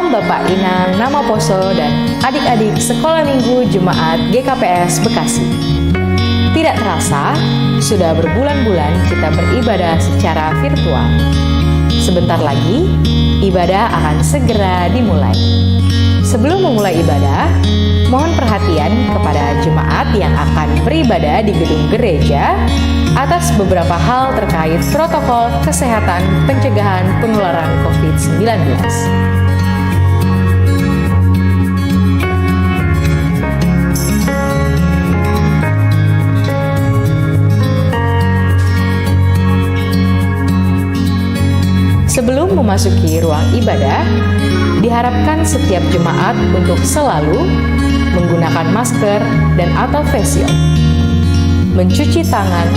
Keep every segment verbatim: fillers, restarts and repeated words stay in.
Bapak Inang Nama Poso dan adik-adik Sekolah Minggu Jemaat G K P S Bekasi. Tidak terasa, sudah berbulan-bulan kita beribadah secara virtual. Sebentar lagi, ibadah akan segera dimulai. Sebelum memulai ibadah, mohon perhatian kepada jemaat yang akan beribadah di gedung gereja atas beberapa hal terkait protokol kesehatan pencegahan penularan covid sembilan belas. Sebelum memasuki ruang ibadah, diharapkan setiap jemaat untuk selalu menggunakan masker dan atau face shield, mencuci tangan,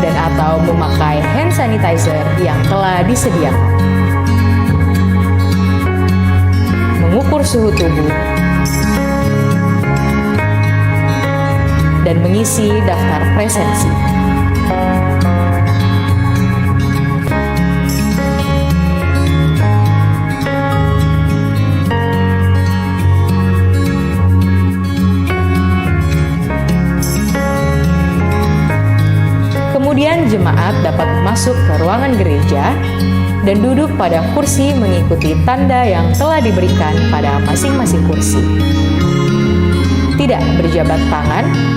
dan atau memakai hand sanitizer yang telah disediakan, mengukur suhu tubuh, dan mengisi daftar presensi. Kemudian jemaat dapat masuk ke ruangan gereja dan duduk pada kursi mengikuti tanda yang telah diberikan pada masing-masing kursi. Tidak berjabat tangan.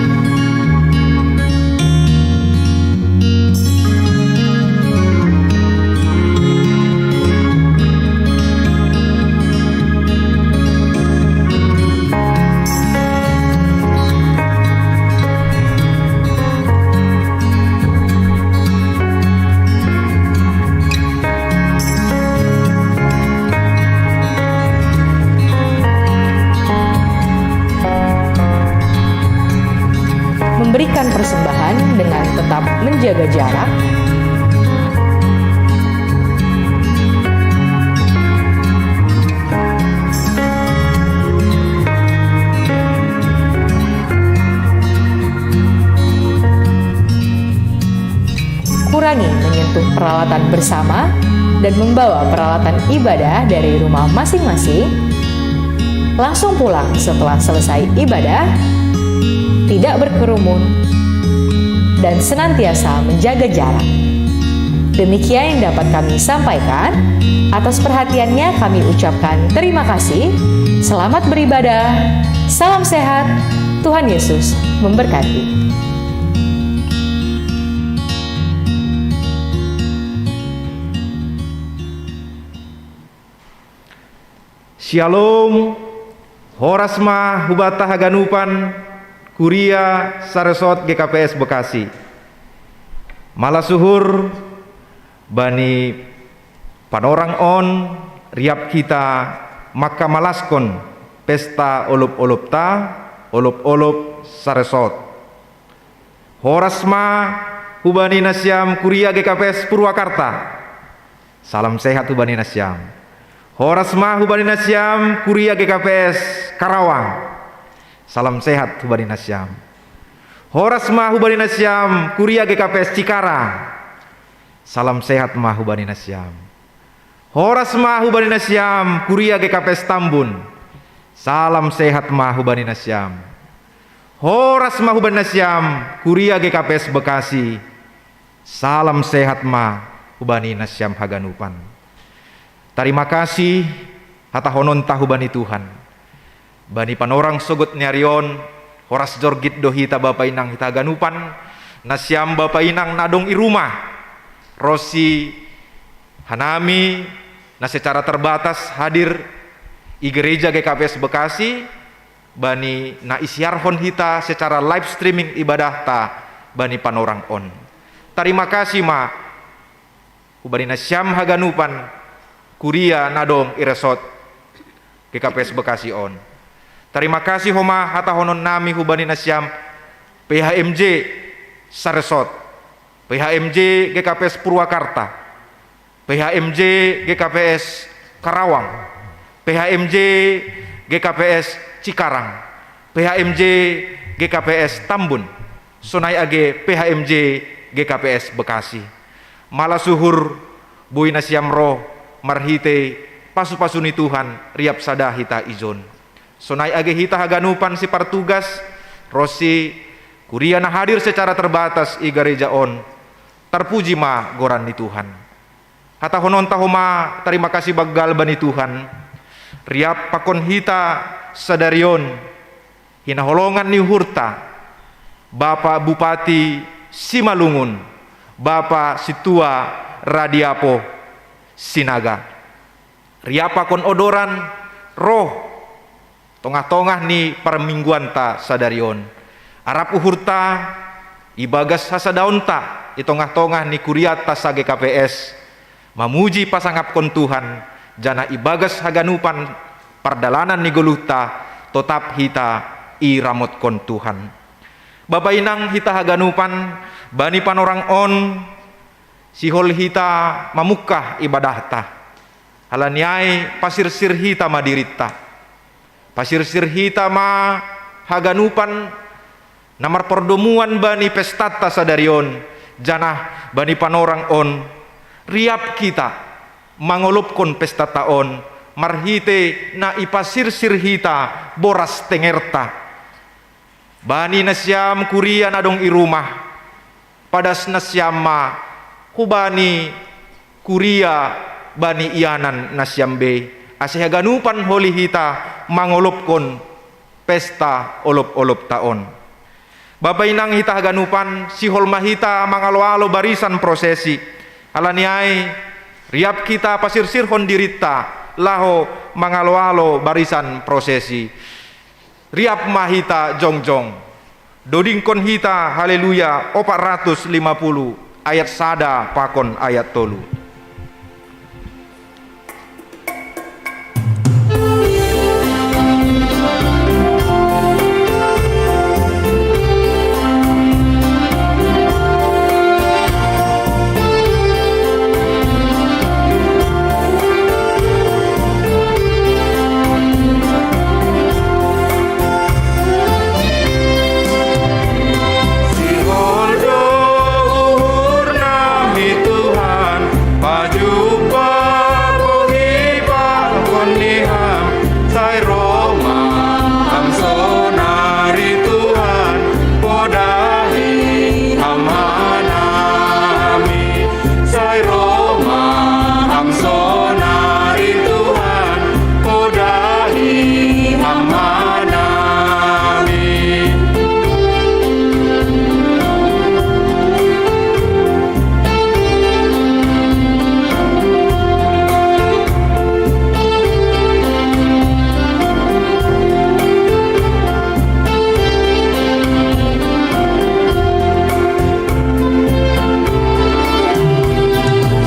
Memberikan persembahan dengan tetap menjaga jarak. Kurangi menyentuh peralatan bersama dan membawa peralatan ibadah dari rumah masing-masing. Langsung pulang setelah selesai ibadah, tidak berkerumun, dan senantiasa menjaga jarak. Demikian yang dapat kami sampaikan. Atas perhatiannya kami ucapkan terima kasih. Selamat beribadah. Salam sehat. Tuhan Yesus memberkati. Shalom. Horas ma hubata haganupan, kuria saresot G K P S Bekasi. Malasuhur bani panorang on, riap kita maka malaskon pesta olop-olopta, olop-olop saresot. Horas ma hubani nasiam kuria G K P S Purwakarta. Salam sehat hubani nasiam. Horas ma hubani nasiam kuria G K P S Karawang. Salam sehat hubani nasiam. Horas ma hubani nasiam kuria G K P S Cikarang. Salam sehat ma hubani nasiam. Horas ma hubani nasiam kuria G K P S Tambun. Salam sehat ma hubani nasiam. Horas ma hubani nasiam kuria G K P S Bekasi. Salam sehat ma hubani nasiam haganupan. Tarima kasih hatahononta hubani Tuhan. Bani panorang sogot ni ari on, horas jorgit do hita bapa inang hita haganupan, nasiam bapa inang na dong i rumah, ro si hanami na secara terbatas hadir i gereja G K P S Bekasi, bani na isiarhon hita secara live streaming ibadahta bani panorang on. Tarima kasih ma hubani nasiam haganupan kuria na dong i resot G K P S Bekasi on. Tarima kasih homa hatahononnami hubani nasiam P H M J saresot, P H M J G K P S Purwakarta, P H M J G K P S Karawang, P H M J G K P S Cikarang, P H M J G K P S Tambun. Sonai age P H M J G K P S Bekasi. Malas uhur boi nasiam ro marhitei pasu-pasu ni Tuhan, riap sada hita ijon. Sonai age hita haganupan sipartugas ronsi kuria na hadir secara terbatas i gareja on, tarpuji ma goran ni Tuhan. Hatahononta homa tarima kasih banggal bani Tuhan, riap pakon hita sadari on hinaholongan ni uhurta, Bapa Bupati Simalungun, Bapa Sintua Radiapo Sinaga. Riap pakon odoran roh tongah-tongah ni parmingguanta sadari on. Arap uhurta ibagas hasadaonta i tongah-tongah ni kurianta sa G K P S, mamuji pasangapkon Tuhan, janah ibagas haganupan pardalanan ni goluhta, totap hita iramotkon Tuhan. Bapa inang hita haganupan, bani panorang on, sihol hita mamungkah ibadahta. Halani ai pasirsir hita ma dirinta. Pasirsir hita ma haganupan na marpardomuan bani pestanta sadari on, janah bani panorang on, riap hita mangolopkon pestanta on marhitei na ipasirsir hita boras tengerta. Bani nasiam kuria na dong i rumah, padas nasiam ma hubani kuria bani ianan nasiam be, ase haganupan holi hita mangolopkon pesta olop-olopta on. Bapa inang hita haganupan, sihol ma hita mangalo-alo barisan prosesi. Halani ai, riap hita pasirsirhon dirinta laho mangalo-alo barisan prosesi. Riap ma hita jongjong. Dodingkon hita Haleluya opat ratus lima puluh, ayat sada pakon ayat tolu. Sihol do uhur nami Tuhan, pajumpang bohi pakon ni Ham, sai roh ma Ham sonari Tuhan, podahi Ham hanami. Sai roh ma Ham sonari Tuhan, podahi Ham hanami.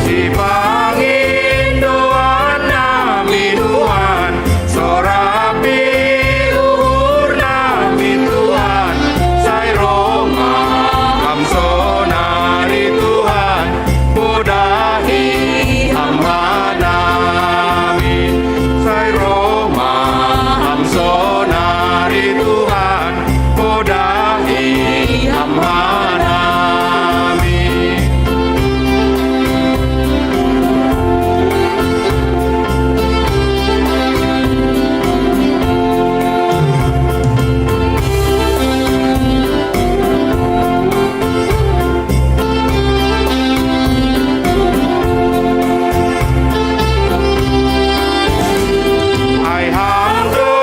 Sipangindoan nami Tuhan, sorapi uhur nami Tuhan, sai roh ma Ham sonari Tuhan, podahi Ham hanami. Sai roh ma Ham sonari Tuhan, podahi Ham hanami. Ai Ham do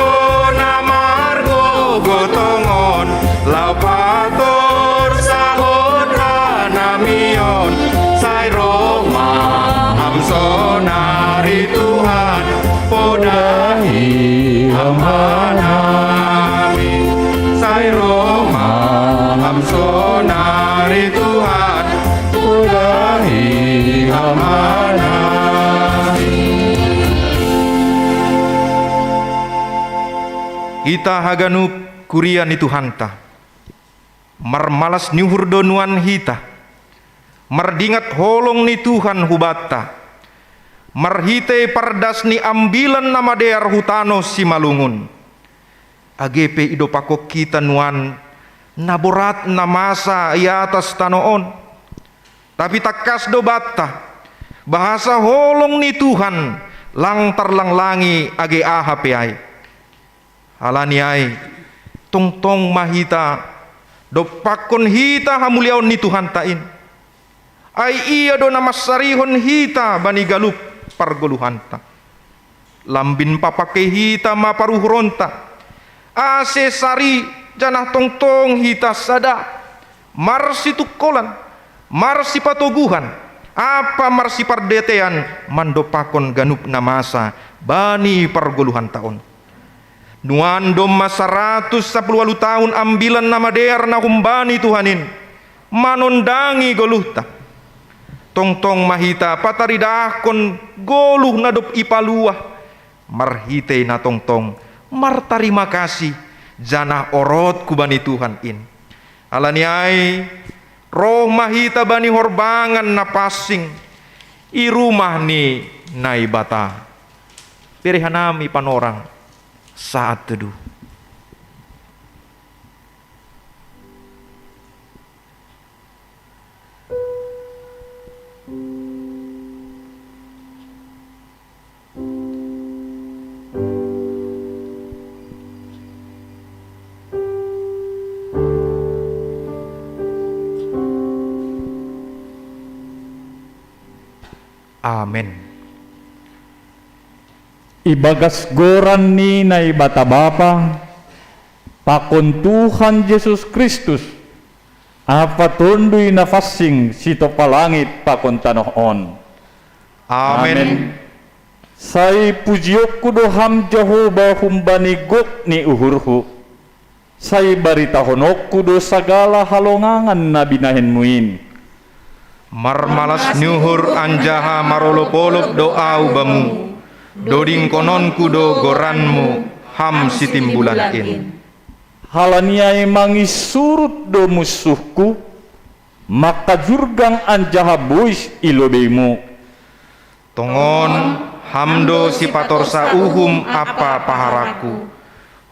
na margogoh tongon, laho patorsahon hanami on, sai roh ma Ham sonari Tuhan, podahi Ham hanami. Sai roh ma Ham sonari Tuhan, podahi Ham hanami. Hita haganup kuria ni Tuhanta, marmalas ni uhur do nuan hita, mardingat holong ni Tuhan hubanta, marhitei pardas ni Ambilan Namadear hu tanoh Simalungun. Age pe idopakkon hita nuan na borat na masa i atas tano on. Tapi tangkas do banta, bahasa holong ni Tuhan lang tarlanglangi age aha pe ai. Halani ai, tongtong ma hita dompakkon hita hamuliaon ni Tuhanta in. Ai ia do na mansarihon hita bani galup pargoluhanta. Lambin papangke hita ma paruhuronta, ase sari janah tongtong hita sada, marsitungkolan, marsipatoguhan, ampa marsipardetean mandompakkon ganup na masa bani pargoluhanta on. Nuan domma saratus sapuluh ualuh taon Ambilan Namadear na humbani Tuhan in manondangi goluhta. Tongtong ma hita pataridahkon goluh na dob ipaluah marhitei na tongtong martarima kasih janah orot hubani Tuhan in. Halani ai, roh ma hita bani horbangan na pansing i rumah ni Naibata. Bere hanami panorang saat teduh. Amen. Ibagas goran ni Naibata Bapa, pakon Tuhan Jesus Kristus, ampa Tonduy Napansing sitompa langit pakon tanoh on. Amen. Sai pujionku do Ham Jahowa humbani gok ni uhurhu. Sai baritahononku do sagala halongangan na binahenmu in. Marmalas ni uhur anjaha marolopolop do ahu Bamu, dodingkononku do goranmu, Ham Sitimbulan in. Halani ai mangisurut do munsuhku, mangkajurgang anjaha bois i lobeimu. Tongon, Ham do sipatorsa uhum ampa paharakku.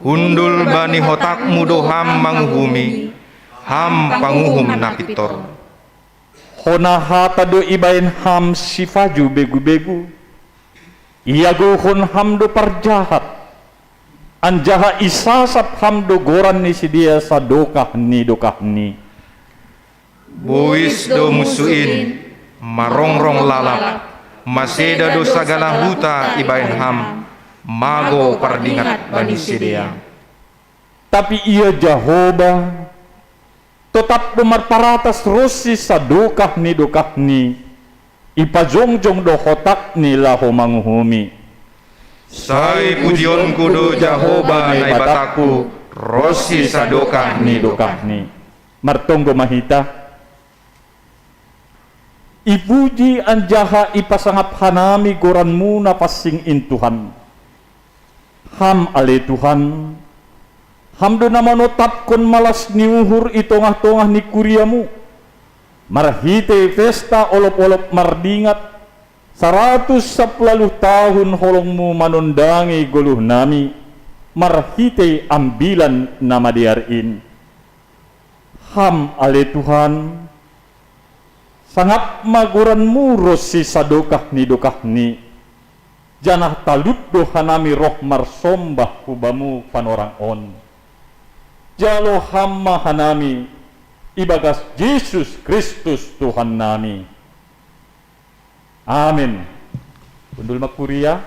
Hundul bani hotakmu do Ham manguhumi, Ham panguhum na pintor. Hona hata do ibahen Ham sipaju begu-begu. Iagouhon Ham do parjahat, anjaha isasap Ham do goran ni sidea sadokah ni dokahni. Bois do munsuh in, marongrong lalap, maseda do sagala huta ibahen Ham, mago pardingat bani sidea. Tapi Ia Jahowa, totap do marparatas ronsi sadokah ni dokahni, ipajongjong do hotakni laho manguhumi. Sai pujionku do Jahowa Naibatangku, ronsi sadokah ni dokahni. Martonggo ma hita. Ipuji anjaha ipasangap hanami goranMu na pansing in Tuhan. Ham ale Tuhan, Ham do na manotapkon malas ni uhur i tongah-tongah ni kuriaMu, marhitei pesta olop-olop mardingat, saratus sapuluh ualuh tahun holongMu manondangi goluhnami, marhitei Ambilan Namadear in. Ham ale Tuhan, sangap ma goranMu ronsi sadokah ni dokahni, janah talup do hanami roh marsombah hu Bamu panorang on. Jalo Ham ma hanami, ibagas Jesus Kristus Tuhannami. Amen. Hundul ma kuria.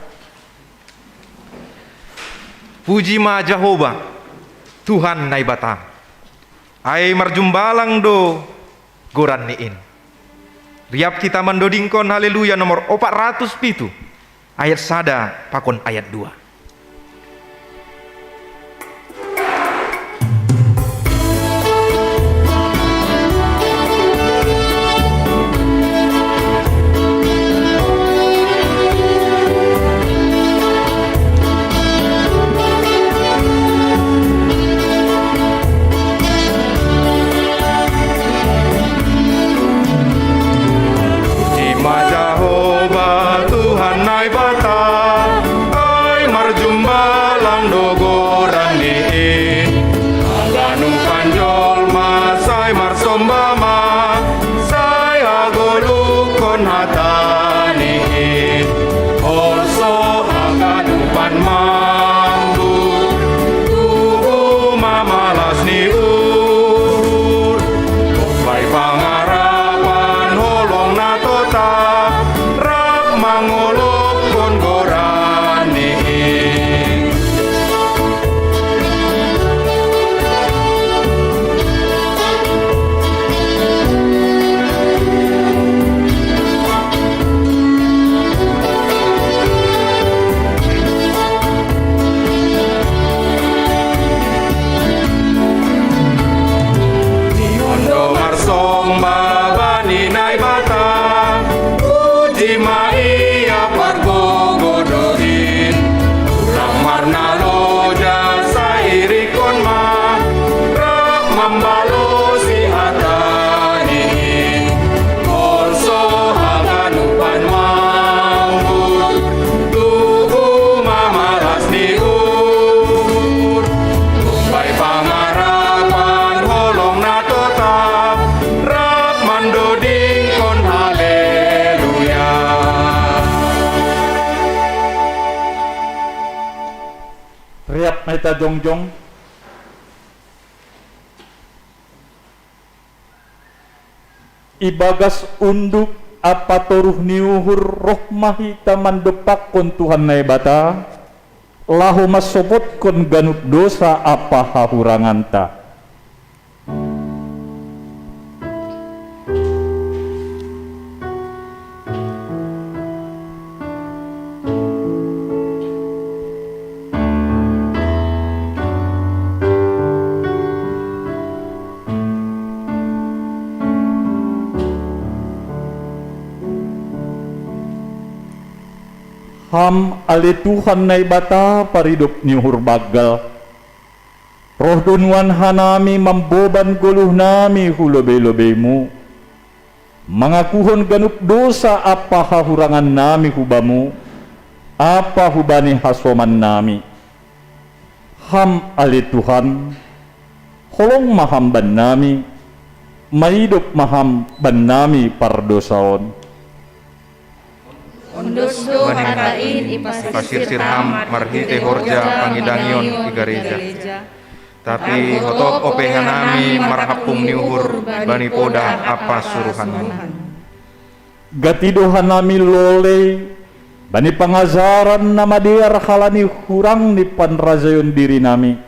Puji ma Jahowa, Tuhan Naibata. Ai marjumbalang do goranNi in. Riap hita mandodingkon Haleluya nomor opat ratus pitu, ayat sada pakon ayat dua. Ima Jahowa Tuhan Naibata, ai Mambut tubuh mamalas ni uhur, bai pangarapan holong na totap, rap mangolophon goran ni. Ondo marsomba bani Naibata, puji ma ia pargogoh do in. Ulang marnaloja, sairikon ma, rap mambalosi hata ni in. Holso haganupan mambut tubuh mamalas ni uhur, bai pangarapan holong na totap, rap mandodingkon haleluya. Riap ma hita jongjong. Ibagas unduk ampa toruh ni uhur roh ma hita mandompakkon Tuhan Naibata, laho mansopotkon ganup dosa ampa hahuranganta. Ham ale Tuhan Naibata paridop ni uhur banggal, roh do nuan hanami mamboban goluhnami hu lobei-lobeiMu, mangakuhon ganup dosa ampa hahurangannami hu Bamu, ampa hubani hasomannami. Ham ale Tuhan, holong ma Ham bannami, maidop ma Ham bannami pardosa on. Ondos do hata in ipasirsir Ham marhitei horja pangidangion i gareja. Tapi hotop ope hanami marhampung ni uhur bani poda ampa suruhanMu. Gati do hanami lolei bani pangajaran na madear halani hurang ni panrajaion dirinami.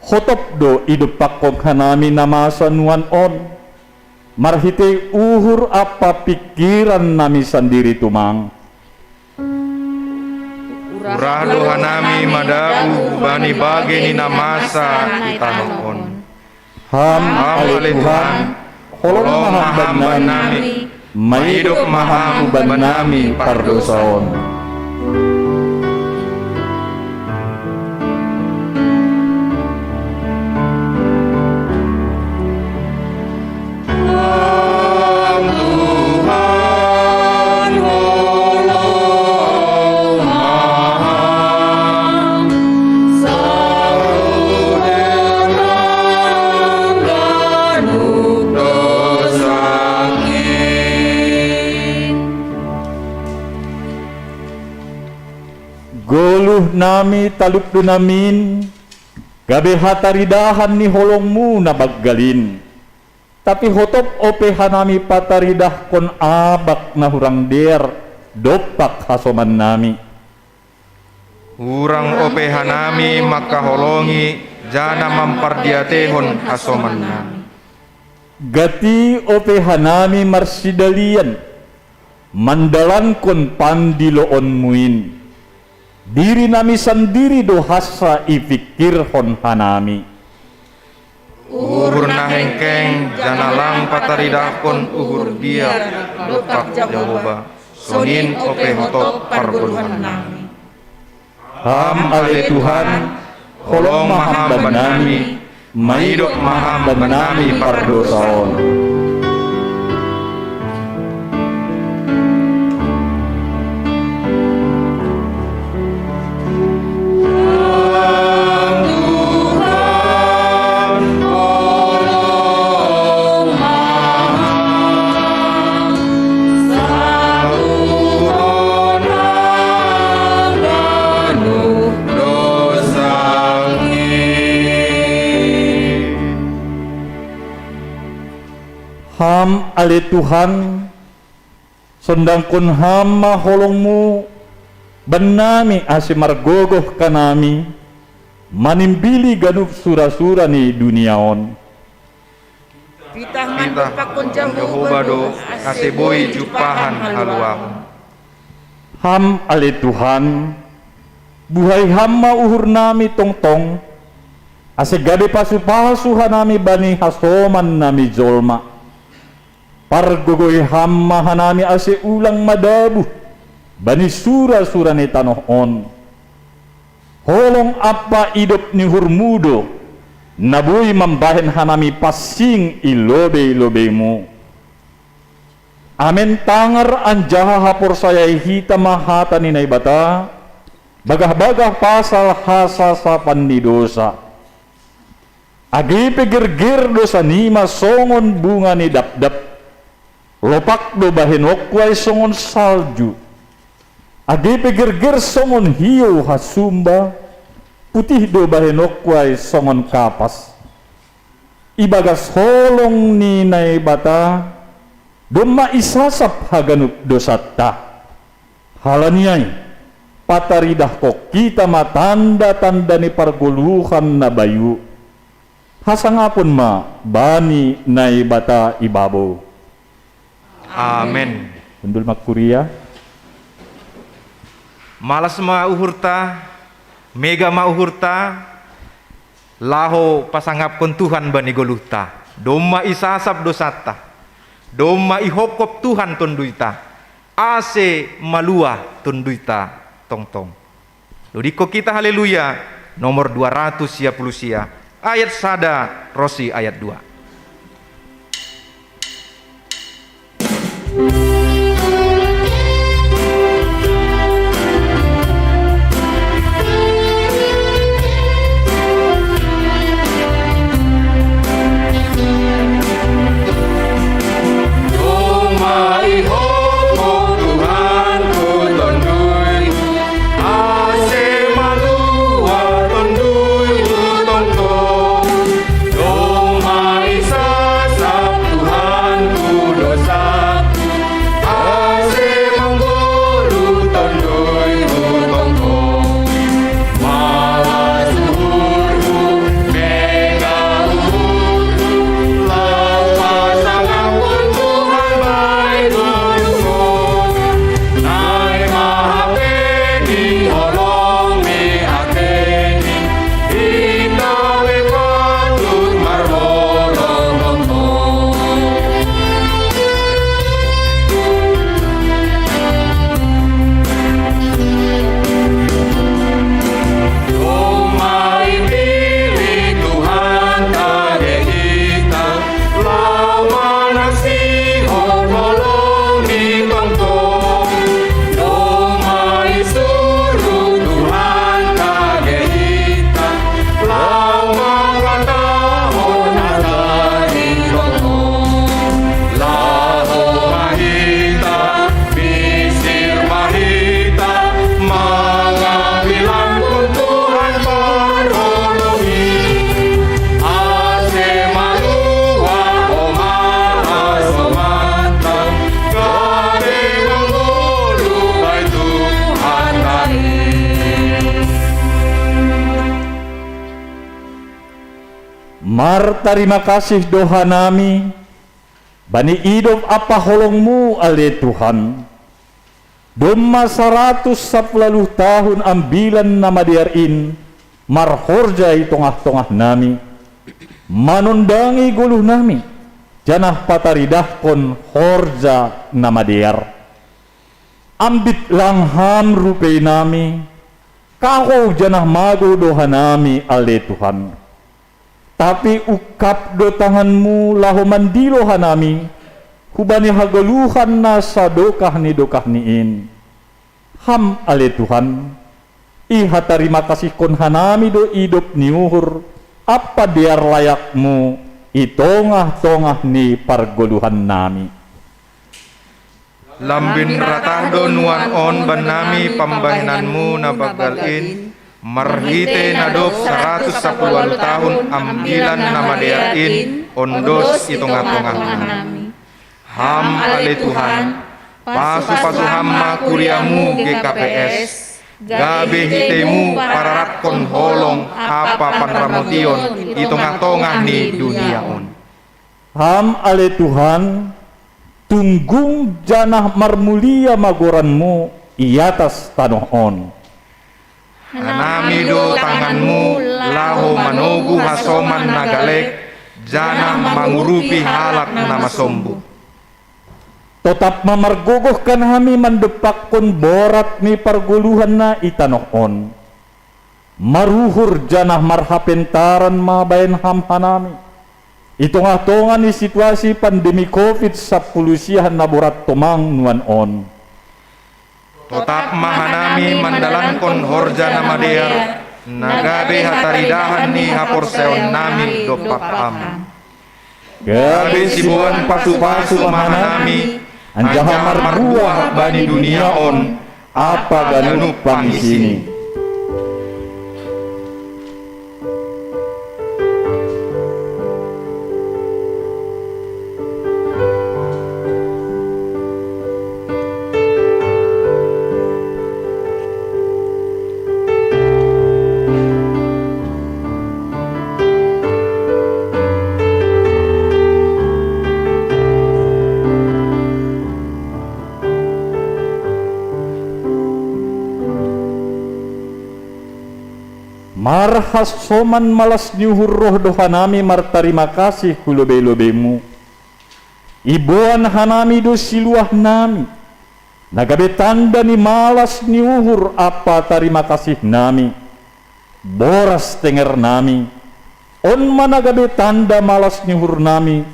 Hotop do idompakkon hanami na masa nuan on, marhitei uhur ampa pingkirannami sandiri tumang. Urah do hanami madabu hubani bagei ni na masa i tanoh on. Ham ale Tuhan, holong ma Ham bannami, maidop ma Ham hubannami pardosa on. Goluhnami talup do namin, gabe hataridahan ni holongMu na banggal in. Tapi hotop ope hanami pataridahkon abang na hurang dear dompak hasomannami. Hurang ope hanami mangkaholongi jana mampardiateihon hasomannami. Gati ope hanami marsidalian mandalankon pandiloonMu in. Dirinami sandiri do hansa ipingkirhon hanami. Uhur na hengkeng jana lang pataridahkon uhur biar dompak Jahowa, sonin ope hotop pargoluhannami. Ham ale Tuhan, holong ma Ham bannami, maidop ma Ham bannami pardosa on. Ham ale Tuhan, sondangkon Ham ma holongMu bannami ase margogoh hanami manimbili ganup sura-sura ni dunia on. Titah mandompakkon Jahowa do, ase boi jumpahan haluaon. Ham ale Tuhan, buhai Ham ma uhurnami tongtong, ase gabe pasu-pasu hanami bani hasomannami jolma. Pargogoi Ham ma hanami ase ulang madabuh bani sura-sura ni tanoh on. Holong ampa idop ni uhurMu do na boi mambahen hanami pansing i lobei-lobeiMu. Amen. Tangar anjaha haporsayai hita ma hata ni Naibata, bagah-bagah pasal hasasapan ni dousa. Age pe gerger dousa nima songon bunga ni dapdap, lopak do bahenonku ai songon salju. Age pe gerger songon hiou hasumba, putih do bahenonku ai songon kapas. Ibagas holong ni Naibata domma isasap haganup dousanta. Halani ai, pataridahkon hita ma tanda-tanda ni pargoluhan na bayu. Hasangapon ma bani Naibata i babou. Amen. Hundul ma kuria. Malas ma uhurta, mega ma uhurta, laho pasangapkon Tuhan bani goluhta. Domma isasap dousanta. Domma ihongkop Tuhan tonduyta, ase malua tonduyta tongtong. Dodingkon hita Haleluya nomor dua ratus sia puluh sia, ayat sada ronsi ayat dua. Martarima kasih do hanami bani idop ampa holongMu ale Tuhan. Domma saratus sapuluh tahun Ambilan Namadear in marhorja i tongah-tongahnami, manondangi goluhnami, janah pataridahkon horja na madear. Ambit lang Ham rupeinami, kahou janah magou do hanami ale Tuhan. Tapi ungkap do tanganMu laho mandilo hanami hubani hagoluhan na sadokah ni dokahni in. Ham ale Tuhan, ihatarima kasihkon hanami do idop ni uhur ampa dear layakMu i tongah-tongah ni pargoluhannami. Lambin ratah do nuan on bannami pambahenanMu na banggal in, marhitei na dob saratus sapuluh ualuh tahun Ambilan Namadear in ondos i tongah-tongahna. Ham ale Tuhan, pasu-pasu Ham ma kuriamu G K P S, gabe hitemu pararatkon holong ampa panramotion i tongah-tongah ni dunia on. Ham ale Tuhan, tunggung janah marmulia ma goranmu i atas tanoh on. Hanami do tanganmu laho manogu hasoman na galek, janah mangurupi halak na masombuh. Totap ma margogoh hanami mandompakkon borat ni pargoluhanna i tanoh on. Maruhur janah marhapentaran ma bahen Ham hanami i tongah-tongah ni situasi pandemi covid sampulu siah na borat tomang nuan on. Totap ma hanami mandalankon horja na madear, na gabe hataridahan ni haporsayaonnami dompak Ham. Gabe siboan pasu-pasu ma hanami, anjaha marbuah bani dunia on ampa ganup pangisini. Marhasoman malas ni uhur roh do hanami martarima kasih hu lobei-lobeimu. Iboan hanami do siluahnami, na gabe tanda ni malas ni uhur ampa tarima kasihnami, boras tengernami. On ma na gabe tanda malas ni uhurnami,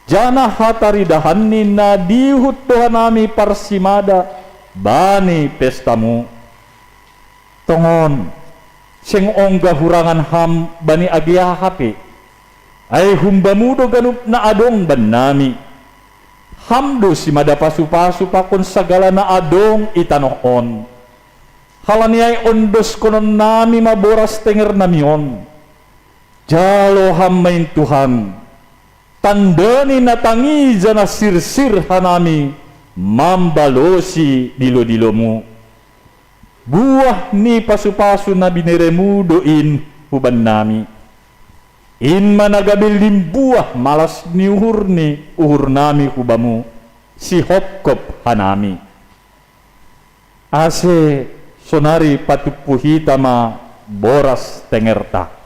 janah hataridahanni na diihut do hanami parsimada bani pestamu. Tongon, seng ongga hurangan Ham bani age aha pe, ai hum-Bamu do ganup na adong bannami. Ham do simada pasu-pasu pakon sagala na adong i tanoh on. Halani ai ondoskononnami ma boras tengernami on. Jalo Ham ma in Tuhan, tanda ni na tangihon na sirsir hanami mambalosi dilo-dilomu. Buah ni pasu-pasu na binereMu do in hubannami. In ma na gabe limbuah malas ni uhur ni uhurnami hu-Bamu, sihopkop hanami. Ase sonari patumpu hita ma boras tengerta.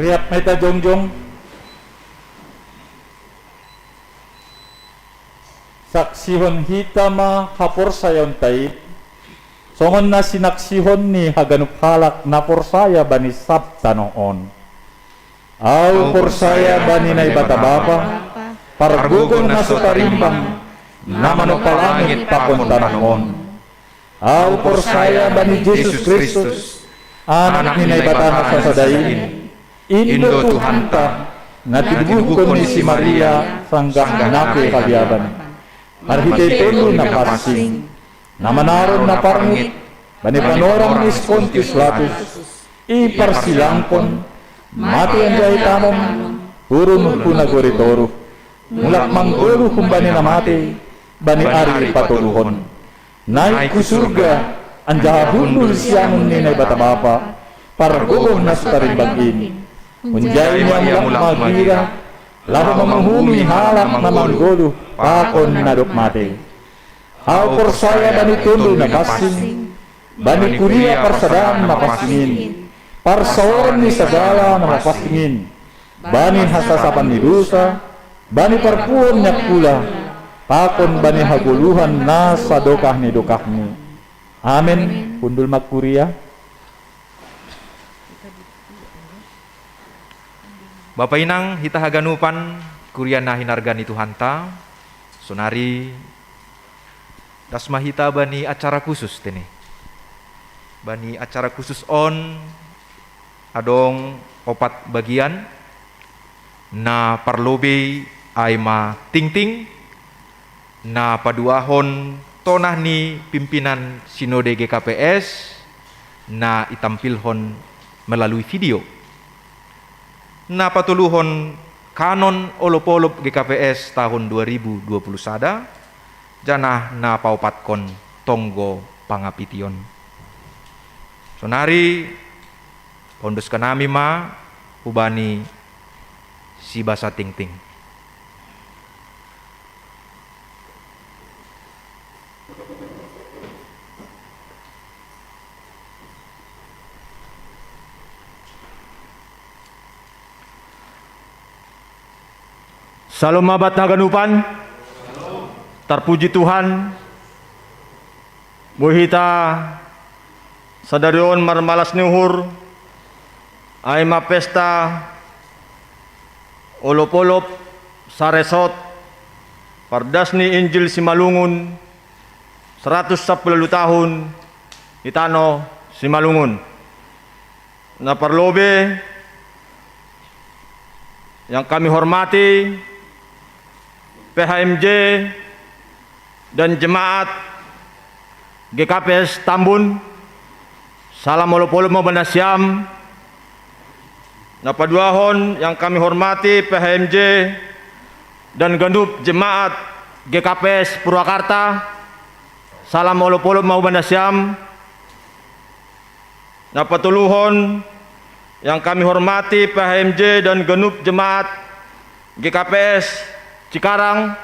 Riap ma hita jongjong. Saksihon hita ma haporsayaonta i, songon na sinaksihon ni haganup halak na porsaya bani sab tanoh on. Ahu porsaya bani Naibata Bapa, Pargogoh na so tarimbang, na manompa langit pakon tanoh on. Ahu porsaya bani Jesus Kristus, Anak ni Naibata na sasada i, in do Tuhanta, na tinubuhon ni si Maria sanggah na pe haliaban, marhitei Tondi Napansing, na manaron na parngit bani panorang ni si Pontius Pilatus, iparsilangkon, mate anjaha itamon, turun hu nagori toruh, mulak manggoluh humbani na matei bani ari patoluhon. Naik hu surga, anjaha hundul siamun ni Naibata Bapa, Pargogoh na so tarimbang in. Hunjai ma Ia mulak magira, laho manguhumi halak na manggoluh pakon na dob mate. Ahu porsaya bani Tondi Napansing, bani kuria parsadaan na pansing in, parsaoran ni sagala na mapansing in, bani hasasapan ni dosa, bani parpuon ni angkula, pakon bani hagoluhan na sadokah ni dokahni. Amen. Hundul ma kuria. Bapa inang hita haganupan, kuria na hinarga ni Tuhanta, sonari das ma hita bani acara khusus tene. Bani acara khusus on adong opat bagian. Na parlobei ai ma tingting, na paduahon tonah ni pimpinan Sinode G K P S, na itampilhon melalui video. Na patoluhon kanon olop-olop G K P S tahun dua ribu dua puluh sada, janah na paopatkon tonggo pangapition. Sonari paundus hanami ma hubani sibasa tingting. Syalom ma banta haganupan. Tarpuji Tuhan, boi hita sadari on marmalas ni uhur, ai ma pesta olop-olop saresot pardas ni Injil Simalungun, saratus sampulu ualu tahun di tano Simalungun. Na parlobei yang kami hormati P H M J dan jemaat G K P S Tambun, salam olop-olop ma hubani nasiam. Na paduahon yang kami hormati P H M J dan ganup jemaat G K P S Purwakarta, salam olop-olop ma hubani nasiam. Na patoluhon yang kami hormati P H M J dan ganup jemaat G K P S Cikarang,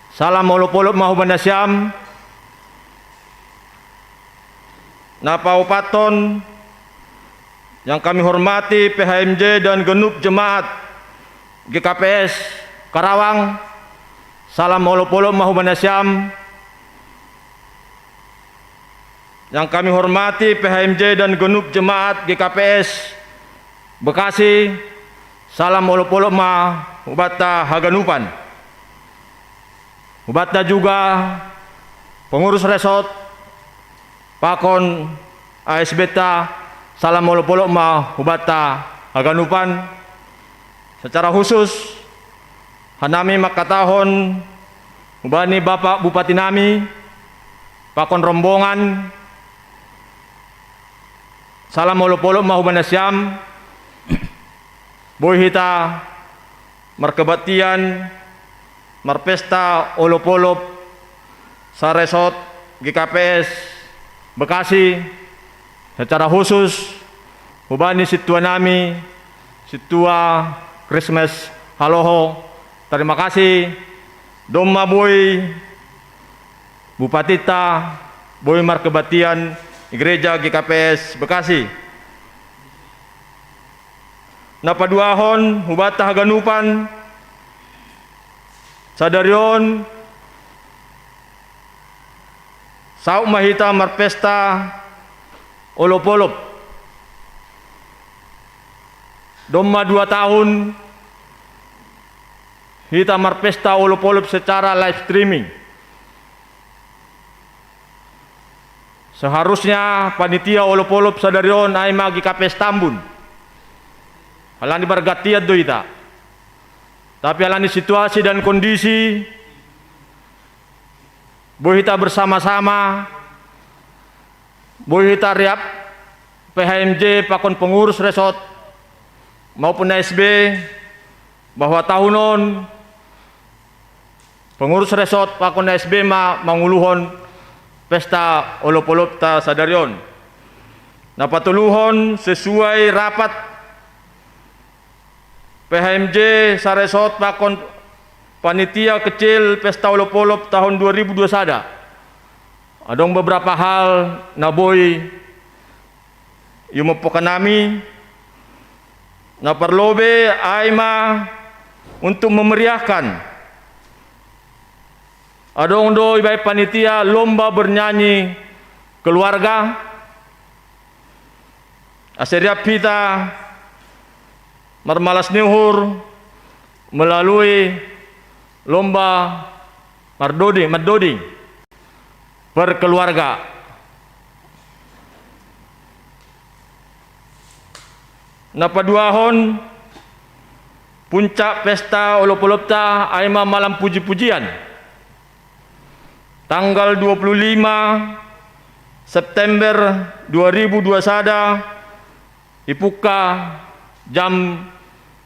salam olop-olop ma hubani nasiam. Na paopathon yang kami hormati P H M J dan ganup jemaat G K P S Karawang, salam olop-olop ma hubani nasiam. Yang kami hormati P H M J dan ganup jemaat G K P S Bekasi, salam olop-olop ma hubanta haganupan. Hubanta juga pengurus resort pakon A S B-ta, salam olop-olop ma hubanta haganupan. Secara khusus hanami mangkatahon hubani Bapak Bupati nami pakon rombongan, salam olop-olop ma hubani nasiam. Boi hita markebaktian marpesta olop-olop saresort G K P S Bekasi, secara khusus hubani sintua nami, sintua Christmas Haloho. Tarima kasih domma boi bupatinta boi markebaktian di gereja G K P S Bekasi. Napaduahon hubata haganupan sadarion, sau mahita marpesta olop-olop. Domma dua tahun hita marpesta olop-olop secara live streaming. Seharusnya panitia olop-olop sadarion ai magi kapes Tambun. Alani bargatian do ita. Tapi alani situasi dan kondisi, boi hita bersama-sama, boi hita riap P H M J pakon pengurus resort maupun S B, bahwa tahun on pengurus resort pakon S B ma manguluhon pesta olop-olopta sadarion. Napatoluhon sesuai rapat P H M J saresort pakon panitia kecil pesta olop-olop tahun dua ribu dua sada. Adong beberapa hal na boi iumpokan nami, na parlobe ai ma untuk memeriahkan. Adong do ibaen panitia lomba bernyanyi keluarga, ase riap hita marmalas ni uhur melalui lomba mardoding, mardoding per keluarga. Napaduahon, puncak pesta olop-olopta ai ma malam puji-pujian. Tanggal dua puluh lima September dua ribu dua sada, ipungka jam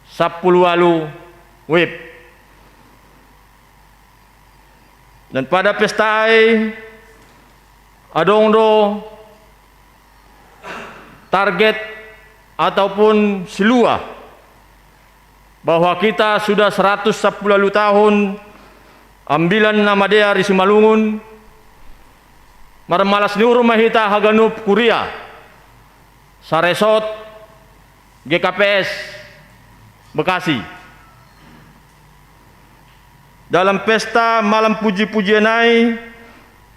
sampulu ualu wib. Dan pada pesta ai adong do target ataupun silua bahwa kita sudah seratus sampulu ualu tahun ambilan na madear i Simalungun, marmalas ni uhur ma hita haganup kuria saresort G K P S Bekasi. Dalam pesta malam puji-pujian ai,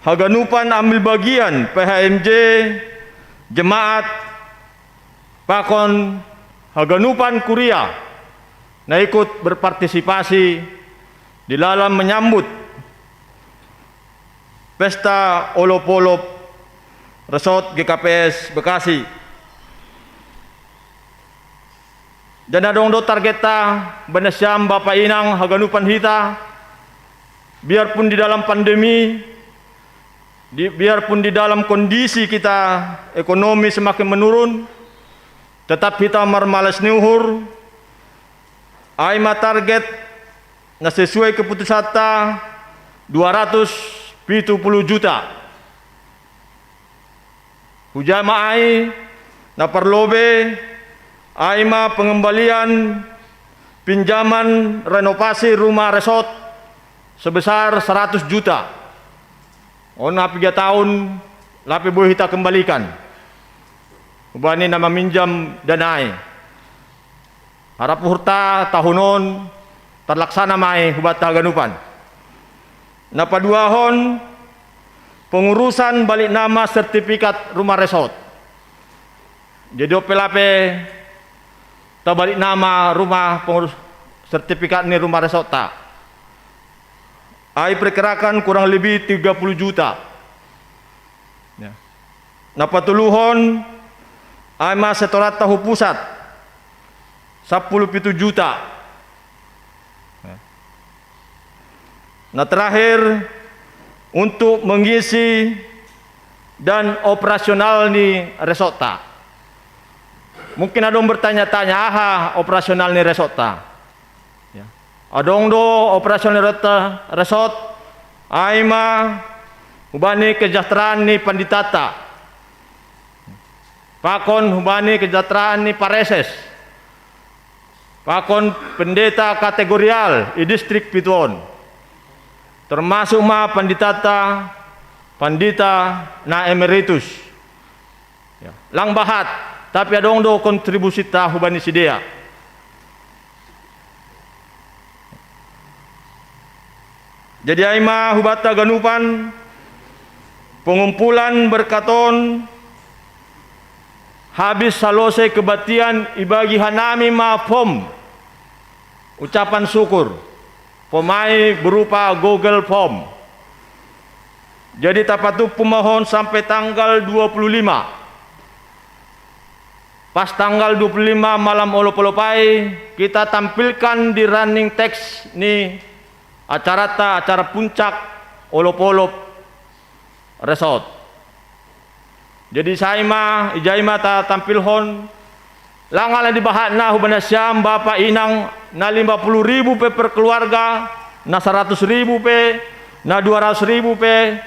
haganupan ambil bagian P H M J, jemaat, pakon haganupan kuria na ikut berpartisipasi di dalam menyambut pesta olop-olop resort G K P S Bekasi. Dan adong do targetta, baen nasiam bapa inang haganupan hita, biarpun di dalam pandemi, di, biarpun di dalam kondisi kita ekonomi semakin menurun, tetap hita marmalas ni uhur, ai ma target na sesuai keputusanta dua ratus pitu puluh juta. Huja ma ai, na parlobe ai ma pengembalian pinjaman renovasi rumah resort sebesar seratus juta. On na piga tahun lape boi hita kembalikan hubani na maminjam dana ai. Harap uhurta tahun on tarlaksana ma i hubanta haganupan. Na paduahon, pengurusan balik nama sertifikat rumah resort. Jadi dope lape tabalik nama rumah pengurus, sertifikat ni rumah resortta. Ai perkirakan kurang lebih tiga puluh juta. Ya. Na patoluhon, ai ma setoranta hu pusat, sampulu pitu juta. Ya. Na terakhir, untuk mengisi dan operasional ni resortta. Mungkin adong bertanya-tanya, aha operasional ni resortta? Ya. Adong do operasional resortta, resort, ai ma hubani kesejahteraan ni panditanta, pakon hubani kesejahteraan ni pareses, pakon pendeta kategorial i distrik pitu on, termasuk ma panditanta, pandita na emeritus. Ya. Lang bahat, tapi adong do kontribusinta hubani sidea. Jadi ai ma hubanta ganupan, pengumpulan berkat on, habis salose kebaktian ibagi hanami ma form ucapan syukur, form ai berupa Google Form. Jadi tapatumpu ma on sampai tanggal dua puluh lima. Pas tanggal dua puluh lima malam olop-olop ai, kita tampilkan di running text ni acarata, acara puncak olop-olop resort. Jadi sai ma, ijai ma tatampilhon, lang ala ni bahatna hubani nasiam bapa inang, na lima puluh ribu pe per keluarga, na saratus ribu pe, na dua ratus ribu pe,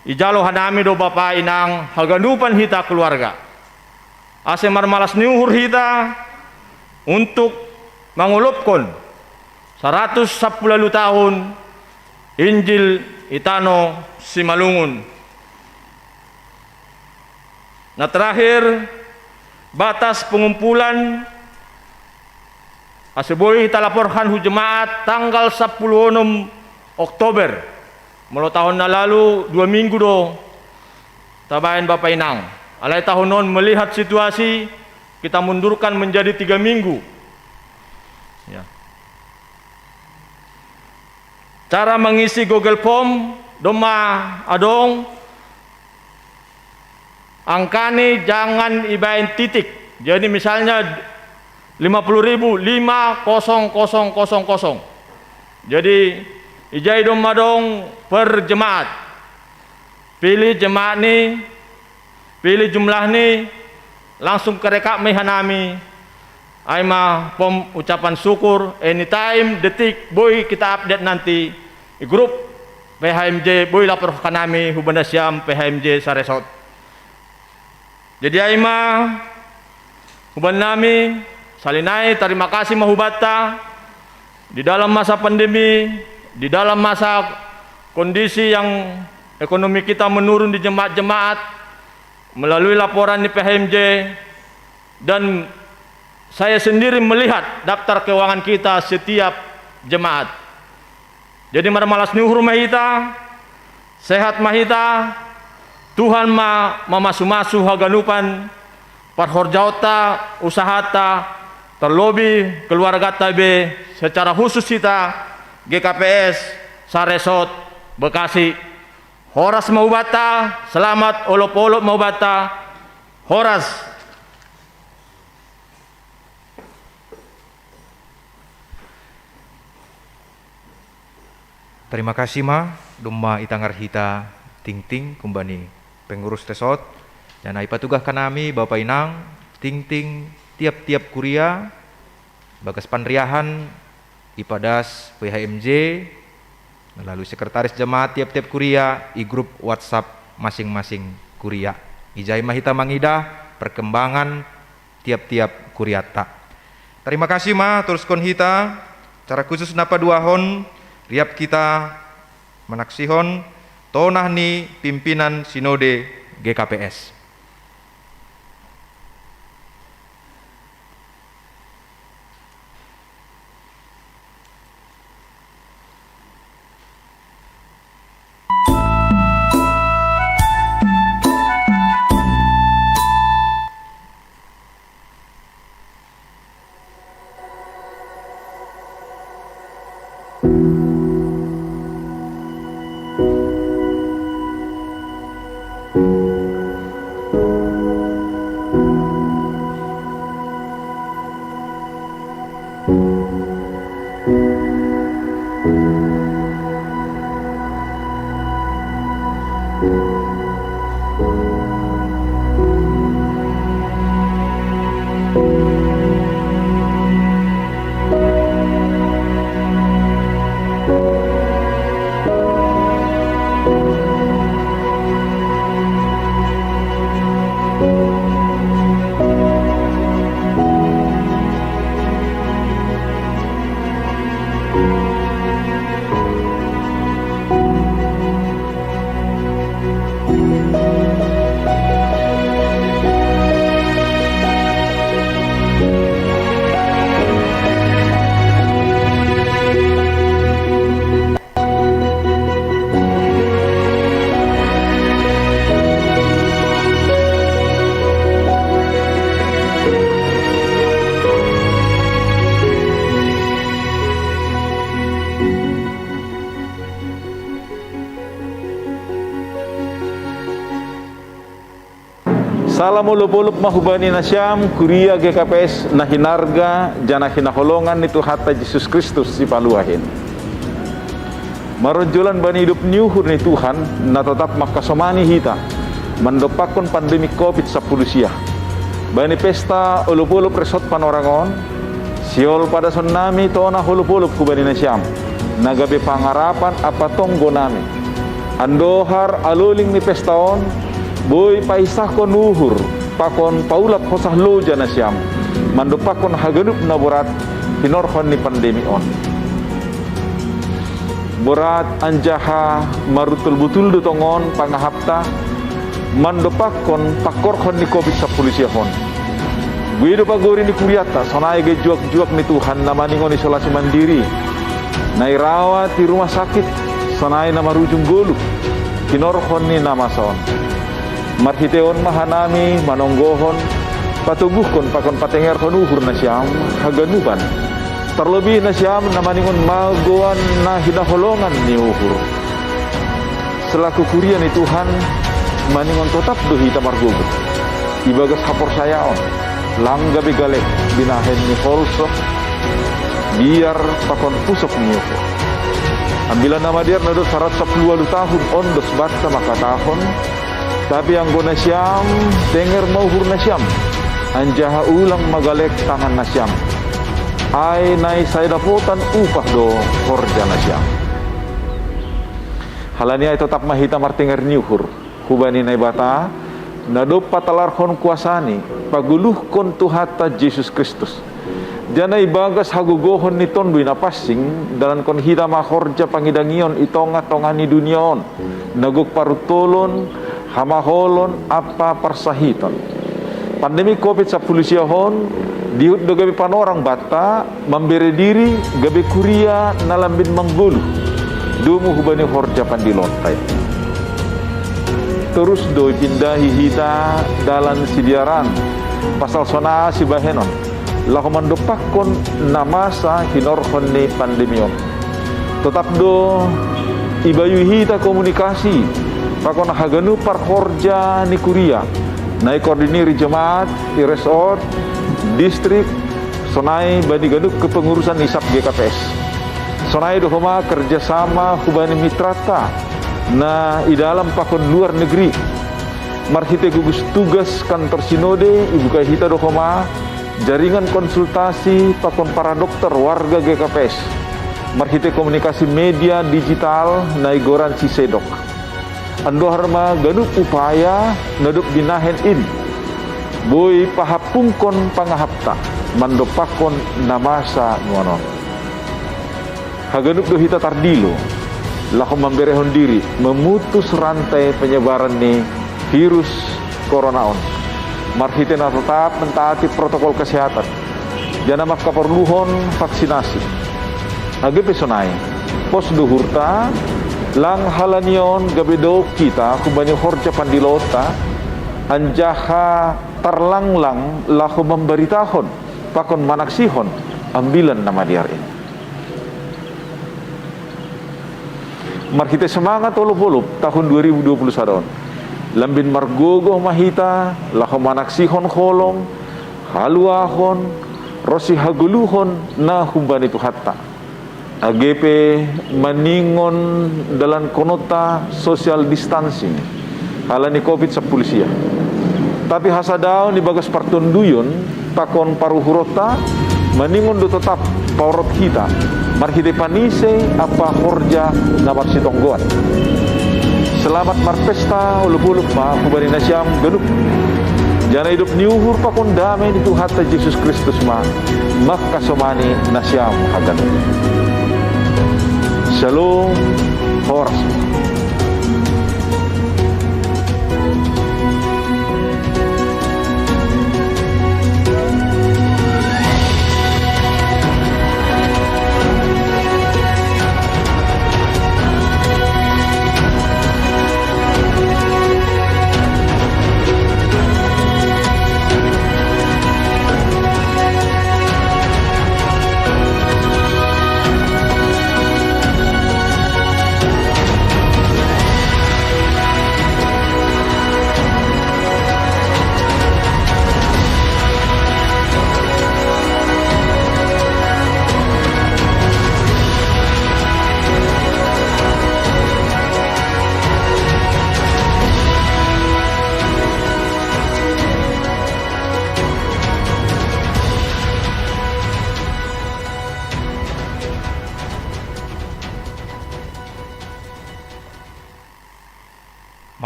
ijalo hanami do bapa inang haganupan hita keluarga. Ase marmalas ni uhur hita untuk mangolopkon saratus sampulu ualu tahun Injil i tano Simalungun. Na terakhir, batas pengumpulan ase boi hita laporkan hu jemaat tanggal sampulu onom Oktober. Molo tahun na lalu dua minggu do tabaen bapa inang. Alai tahun on melihat situasi, kita mundurkan menjadi tiga minggu. Ya. Cara mengisi Google Form, domma adong, angkani jangan ibaen titik. Jadi misalnya lima puluh ribu, lima kosong kosong kosong kosong. Jadi ijai domma adong per jemaat. Pilih jemaat ni, pilih jumlah ni, langsung kerekap ma i hanami. Ai ma form ucapan syukur, anytime, detik, boi kita update nanti i grup P H M J, boi lapor hanami hubani nasiam P H M J saresort. Jadi ai ma hubani nami, sahali nai tarima kasih ma hubanta, di dalam masa pandemi, di dalam masa kondisi yang ekonomi kita menurun di jemaat-jemaat, melalui laporan di P H M J, dan saya sendiri melihat daftar keuangan kita setiap jemaat. Jadi marmalas ni uhur ma hita, sehat ma hita, Tuhan ma mamasu-masu haganupan parhorjaonta, usahata, terlebih keluargata be, secara khusus hita G K P S saresort Bekasi. Horas ma hubanta, selamat olop-olop ma hubanta, horas. Terima kasih ma, domma itangar hita tingting humbani pengurus resort, dan ai patugah hanami bapa inang tingting tiap-tiap kuria, bagas panriahan ipadas P H M J, melalui sekretaris jemaat tiap-tiap kuria i grup WhatsApp masing-masing kuria. Ijai ma hita mangidah perkembangan tiap-tiap kuriata. Terima kasih ma, toruskon hita, cara khusus na paduahon, riap hita manaksihon tonah ni pimpinan sinode G K P S. Salam olop-olop ma hubani nasiam, kuria G K P S na hinarga, janah hinaholongan ni Tuhanta Jesus Kristus sipaluah in. Maronjolan bani idop ni uhur ni Tuhan, na totap mangkasomani hita, mandompakkon pandemi covid sampulu sia. Bani pesta olop-olop Resort Panorang on, sihol padasonnami tona olop-olop hubani nasiam, na gabe pangarapan ampa tonggonami. Andohar aloling ni pesta on, boi paisahkon uhur, pakon paulak hosah loja nasiam, mandompakkon haganup na borat, hinorhon ni pandemi on. Borat anjaha maruntul-buntul do tongon pangahapta, mandompakkon pangkorhon ni covid sampulu sia on. Boi do pagori ni kurianta, sonai gabe juak-juak ni Tuhan na maningon isolasi mandiri, na irawat i rumah sakit, sonai na marujung goluh, hinorhon ni na masa on. Marhite on ma hanami manonggohon, patoguhkon pakon patengerhon uhur nasiam haganupan. Tarlobih nasiam na maningon magoan na hinaholongan ni uhur. Selaku kuria ni Tuhan, maningon totap do hita margogoh ibagas haporsayaon, lang gabe galek binahen ni holso, biar pakon pusok ni uhur. Ambilan Namadear na dob saratus sampulu ualuh tahun ondos banta mangkatahon, tapi anggo nasiam, tenger ma uhur nasiam, anjaha ulang ma galek tangan nasiam. Ai nai sai dapotan upah do horja nasiam. Halani ai totap ma hita martenger ni uhur hubani Naibata, na dob patalarhon kuasaNi, pagoluhkon Tuhanta Jesus Kristus. Janah ibagas hagogohon ni Tonduy Napansing, dalankon hita ma horja pangidangion i tongah-tongah ni dunia on, na gok paruntolon, hamaholon ampa parsahiton. Pandemi covid sampulu sia on, dihut do gabe panorang banta, mambere diri gabe kuria na lambin manggoluh, domu hubani horja pandiloonta i. Torus do ipindahi hita dalan sidearan, pasal sonai sibahenon, laho mandompakkon na masa hinorhon ni pandemi on. Totap do ibayu hita komunikasi, pakon haganup parhorja ni kuria, na ikoordinir i jemaat, i resort, distrik, sonai bani ganup kepengurusan i sab G K P S. Sonai do homa kerjasama hubani mitranta, na i dalam pakon luar negeri. Marhite gugus tugas kantor sinode, ibuka hita do homa jaringan konsultasi pakon para dokter warga G K P S. Marhite komunikasi media digital na igoran si Sedok. Andohar ma ganup upaya na dob binahen in, boi pahampungkon pangahapta, mandompakkon na masa nuan on. Haganup do hita tardilo, laho mamberehon diri, memutus rantai penyebaran ni virus corona on. Marhite na totap mentaati protokol kesehatan, janah mangkaporluhon vaksinasi. Age pe sonai, pos do uhurta, lang halani on gabe dohot hita hubani horja pandiloonta, anjaha tarlanglang laho mambaritahon pakon manaksihon Ambilan Namadear in. Marhite semangat olop-olop tahun dua ribu dua puluh sada on, lambin margogoh ma hita laho manaksihon holong, haluahon, ronsi hagoluhon na humbani Tuhanta. Age pe maningon dalankononta social distancing halani covid sampulu sia. Tapi hasadaon ibagas partonduyon pakon paruhuronta, maningon do totap paorot hita, marhite panise ampa horja na marsitonggoan. Selamat marpesta olop-olop ma hubani nasiam ganup. Janah idop ni uhur pakon dame ni Tuhanta Jesus Kristus ma mangkasomani nasiam haganup. Shalom, horas.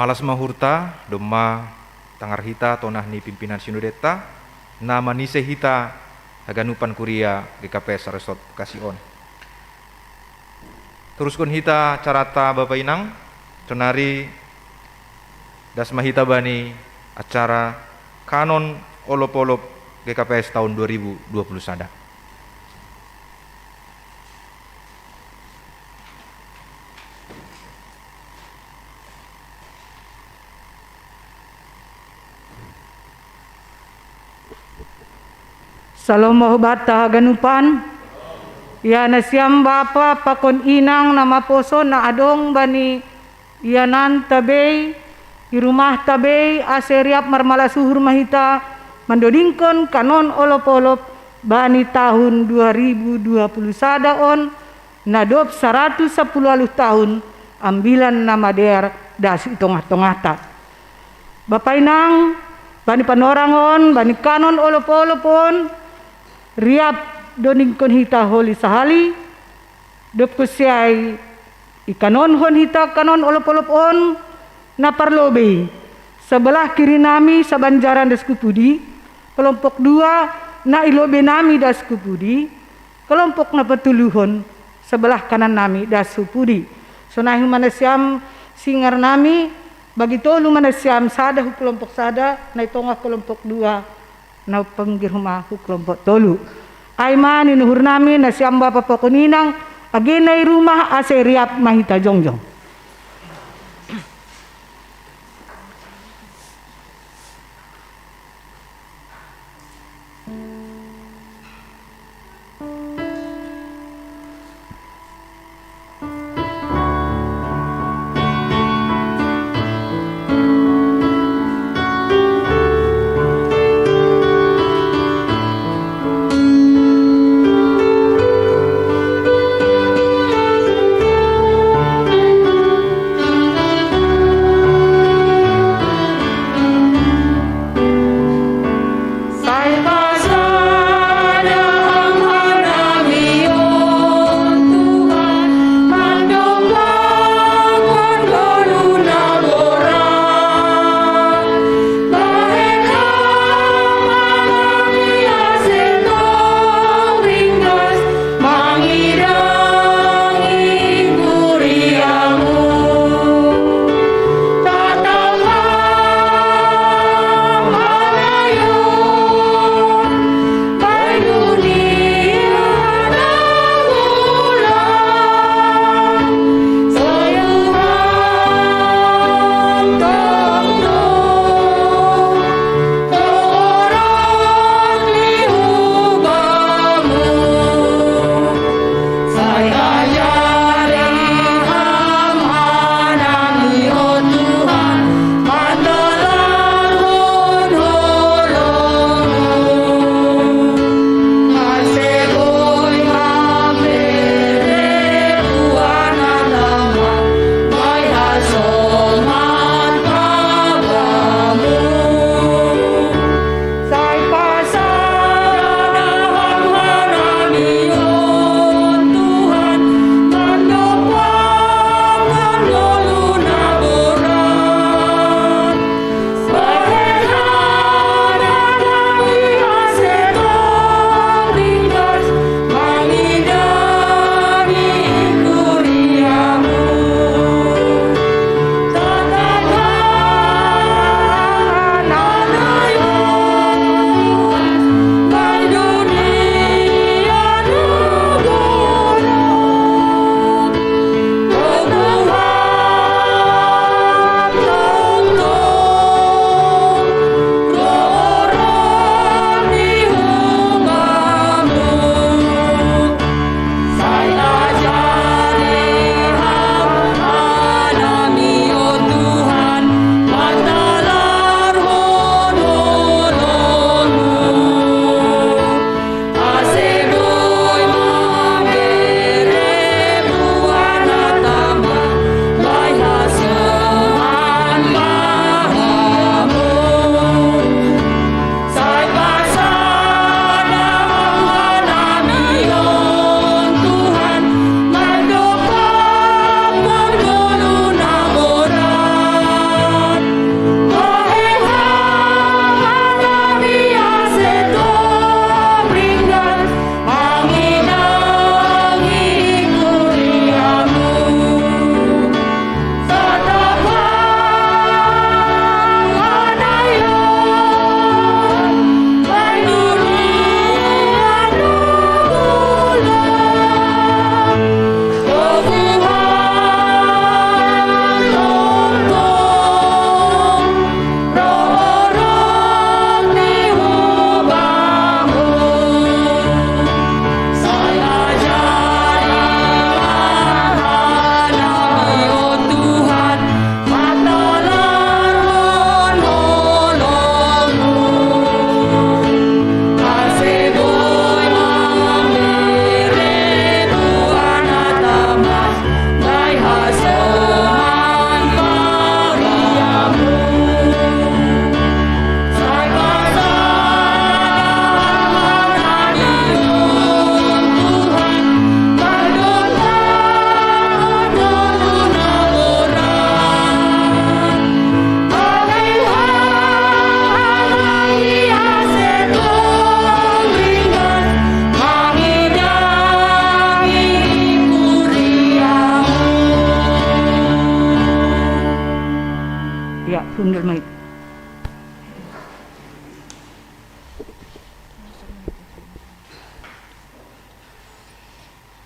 Malas ma uhurta, domma tangar hita tonah ni pimpinan sinodeta, na manise hita haganupan kuria G K P S Resort Bekasi on. Teruskon hita acarata Bapa Inang, sonari das ma hita bani acara kanon olop-olop G K P S tahun dua ribu dua puluh sada. Salom ma hubanta haganupan. Ia nasiam bapa pakon inang na maposo na adong bani iananta bei, i rumahta bei, ase riap marmalas uhur ma hita mandodingkon kanon olop-olop bani tahun dua ribu dua puluh sada on, na dob saratus sapuluh ualuh tahun Ambilan Namadear das i tongah-tongahta. Bapa Inang, bani panorang on, bani kanon olop-olop on, riap dodingkon hita holi sahali, dob kusiai ikanonhon hita kanon olop-olop on, na parlobei, sebelah kiri nami sabanjaran das hu pudi, kelompok dua, na i lobei nami das hu pudi, kelompok na patoluhon, sebelah kanan nami das hu pudi. Sonai homa nasiam singar nami, bagi tolu ma nasiam, sada hu kelompok sada, na i tongah kelompok dua, na pinggir homa hu kelompok tolu. Ai ma nini uhur nami, nasiam bapa pakon inang, age na i rumah, ase riap ma hita jongjong.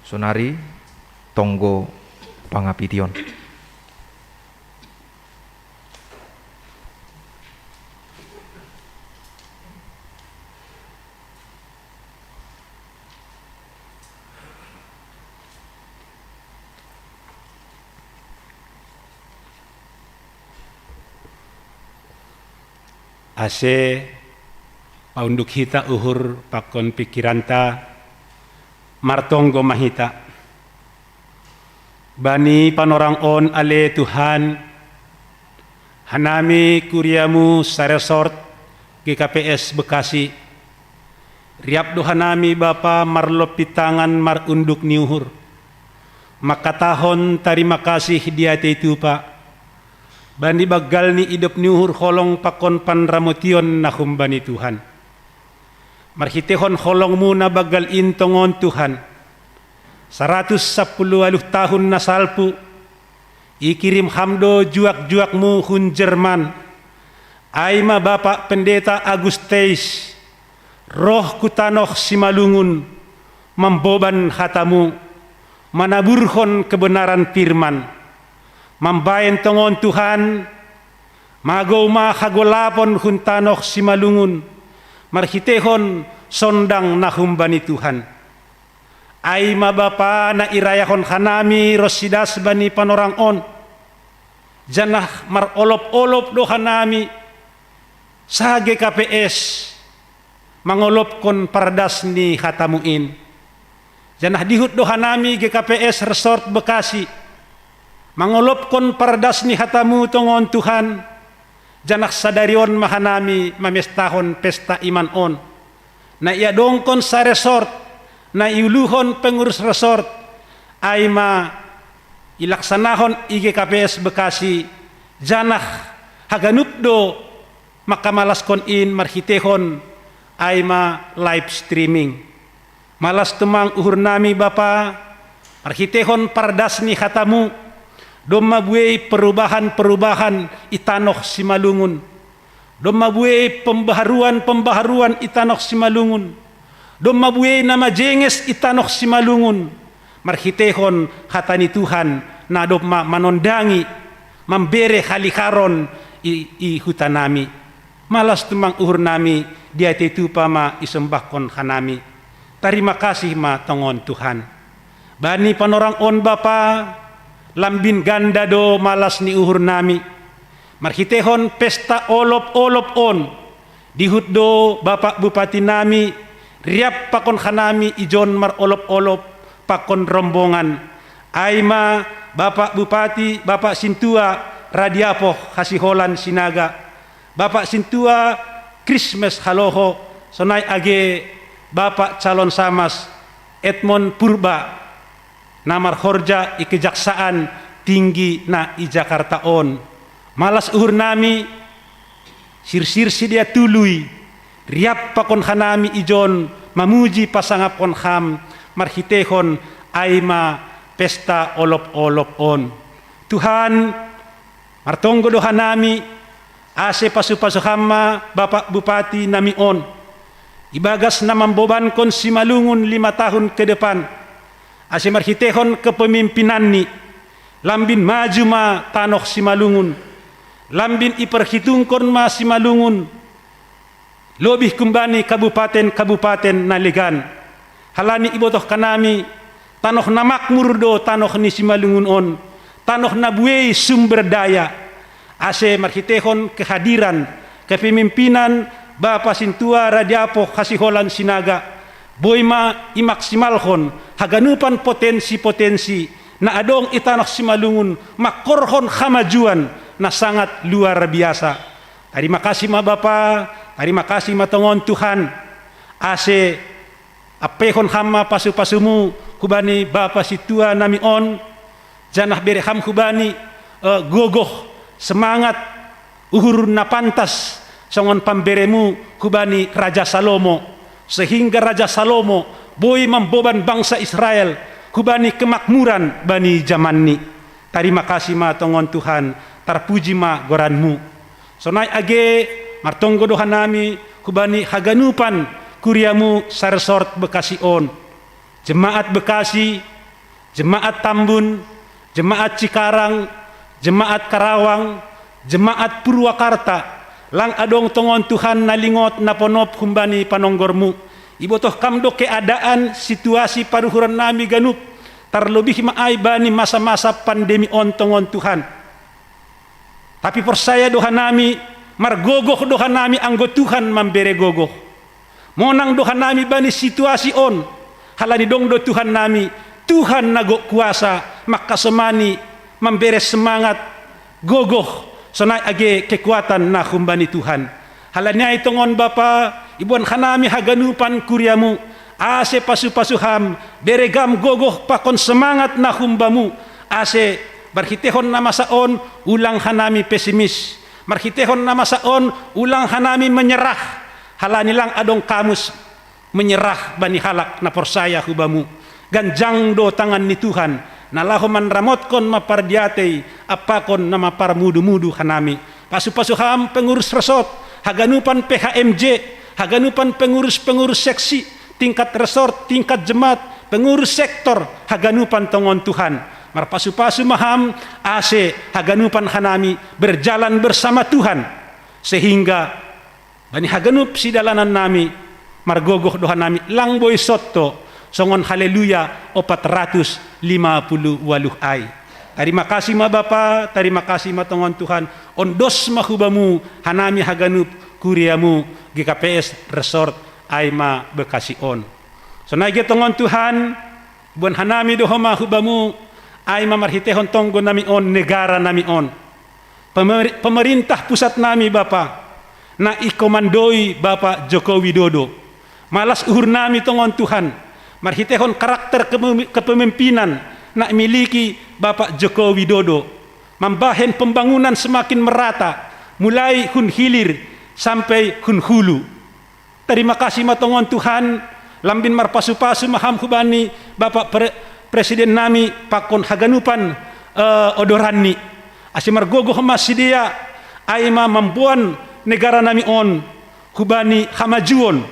Sonari tonggo pangapition. Ase paunduk hita uhur pakon pikiranta, martonggo ma hita. Bani panorang on ale Tuhan, hanami kuriamu saresort G K P S Bekasi, riap do hanami Bapa marlompi tangan marunduk ni uhur, mangkatahon tarima kasih di atei tupa, bani banggal ni idop ni uhur holong pakon panramotion na humbani Tuhan. Marhiteihon holongmu na banggal in tongon Tuhan, saratus sampulu ualuh tahun na salpu, ikirim Ham do juak-juakmu hun Jerman, ai ma Bapa Pendeta Agus Teis, roh ku tanoh Simalungun, mamboban hatamu, manaburhon kebenaran firman. Mambaen tongon Tuhan, magou ma hagolapon hun tanoh Simalungun, marhiteihon sondang na humbani Tuhan. Ai ma Bapa na irayahon hanami ronsi das bani panorang on, janah marolop-olop do hanami sa G K P S mangolopkon pardas ni hatamu in. Janah dihut do hanami G K P S Resort Bekasi mangolopkon pardas ni hatamu tongon Tuhan, janah sadari on ma hanami mamestahon pesta iman on, na iadongkon saresort, na iuluhon pengurus resort, ai ma ilaksanahon i G K P S Bekasi, janah haganup do mangkamalaskon in marhiteihon ai ma live streaming. Malas tumang uhurnami Bapa, marhiteihon pardas ni hatamu, domma buei perubahan-perubahan i tanoh Simalungun, domma buei pembaharuan-pembaharuan i tanoh Simalungun, domma buei na majenges i tanoh Simalungun, marhiteihon hata ni Tuhan na domma manondangi, mambere haliharon i, i hutanami. Malas tumang uhurnami, di atei tupa ma isombahkon hanami. Tarima kasih ma tongon Tuhan. Bani panorang on Bapa, lambin ganda do malas ni uhurnami. Marhiteihon pesta olop-olop on, dihut do Bapa Bupatinami, riap pakon hanami ijon marolop-olop pakon rombongan. Ai ma Bapa Bupati, Bapa Sintua Radiapoh Hasiholan Sinaga, Bapa Sintua Krismes Haloho, sonai age Bapa Calon Samas Edmond Purba, na marhorja i Kejaksaan Tinggi na i Jakarta on. Malas uhurnami, sirsir sidea tului, riap pakon hanami ijon mamuji pasangaphon Ham marhiteihon ai ma pesta olop-olop on. Tuhan, martonggo do hanami, ase pasu-pasu Ham ma Bapa Bupatinami on, ibagas na mambobankon Simalungun lima tahun ke depan, ase marhiteihon kepemimpinanni, lambin maju ma tanoh Simalungun, lambin iperhitungkon ma Simalungun, lobih humbani kabupaten-kabupaten na legan. Halani ibotoh hanami, tanoh na makmur do tanoh ni Simalungun on, tanoh na buei sumber daya. Ase marhiteihon kehadiran kepemimpinan Bapa Sintua Radiapoh Hasiholan Sinaga, boi ma imaksimalhon haganupan potensi-potensi na adong i tanoh Simalungun, mangkorhon hamajuan na sangat luar biasa. Tarima kasih ma Bapa, tarima kasih ma tongon Tuhan, ase ampeihon Ham ma pasu-pasumu hubani Bapa Sintua nami on, janah bere Ham hubani, eh, gogoh, semangat, uhur na pantas, songon pamberemu hubani Raja Salomo, sehingga Raja Salomo boi mamboban bangsa Israel hubani kemakmuran bani jamanni. Tarima kasih ma tongon Tuhan, tarpuji ma goranmu. Sonai age martonggo do hanami hubani haganupan kuriamu saresort Bekasi on. Jemaat Bekasi, Jemaat Tambun, Jemaat Cikarang, Jemaat Karawang, Jemaat Purwakarta, lang adong tongon Tuhan na lingot na ponop humbani panonggormu. Ibotoh Kam do keadaan situasi paruhuran nami ganup, tarlobih ma ai bani masa-masa pandemi on tongon Tuhan. Tapi porsaya do hanami, margogoh do hanami anggo Tuhan mambere gogoh. Monang do hanami bani situasi on, halani dong do Tuhan nami, Tuhan na gok kuasa, mangkasomani, mambere semangat, gogoh, sonai age kekuatan na humbani Tuhan. Halani ai tongon Bapa, iboan hanami haganupan kuriamu, ase pasu-pasu Ham, bere Gam gogoh pakon semangat na humbamu, ase marhitehon na masa on, ulang hanami pesimis. Marhitehon na masa on, ulang hanami menyerah. Halani lang adong kamus menyerah bani halak na porsaya hu Bamu. Ganjang do tangan ni Tuhan, na laho manramotkon, mampardiatei, ampakon na mamparmudu-mudu hanami. Pasu-pasu Ham pengurus resort, haganupan P H M J, haganupan pengurus-pengurus seksi, tingkat resort, tingkat jemaat, pengurus sektor, haganupan tongon Tuhan. Marpasu-pasu ma Ham, ase haganupan hanami berjalan bersama Tuhan, sehingga bani haganup sidalanan nami, margogoh do hanami, lang boi sotto, songon Haleluya opat ratus lima puluh waluh ai. Tarima kasih ma Bapa, tarima kasih ma tongon Tuhan, ondos ma hu Bamu hanami haganup kuriamu G K P S Resort ai ma Bekasi on. Sonai age tongon Tuhan, boan hanami do homa hu Bamu, ai ma marhitehon tonggo nami on, negara nami on. Pemer-, pemerintah pusat nami Bapa, na ikomandoi Bapa Joko Widodo. Malas uhur nami tongon Tuhan, marhitehon karakter kepemi-, kepemimpinan na imiliki Bapa Joko Widodo. Mambahen pembangunan semakin merata, mulai hun hilir sampai hun hulu. Tarima kasih ma tongon Tuhan, lambin marpasu-pasu ma Ham hubani Bapak Pre-, Presiden nami pakon haganupan, eh, odoranni. Ase margogoh ma sidea, ai ma mamboan negara nami on hubani hamajuon,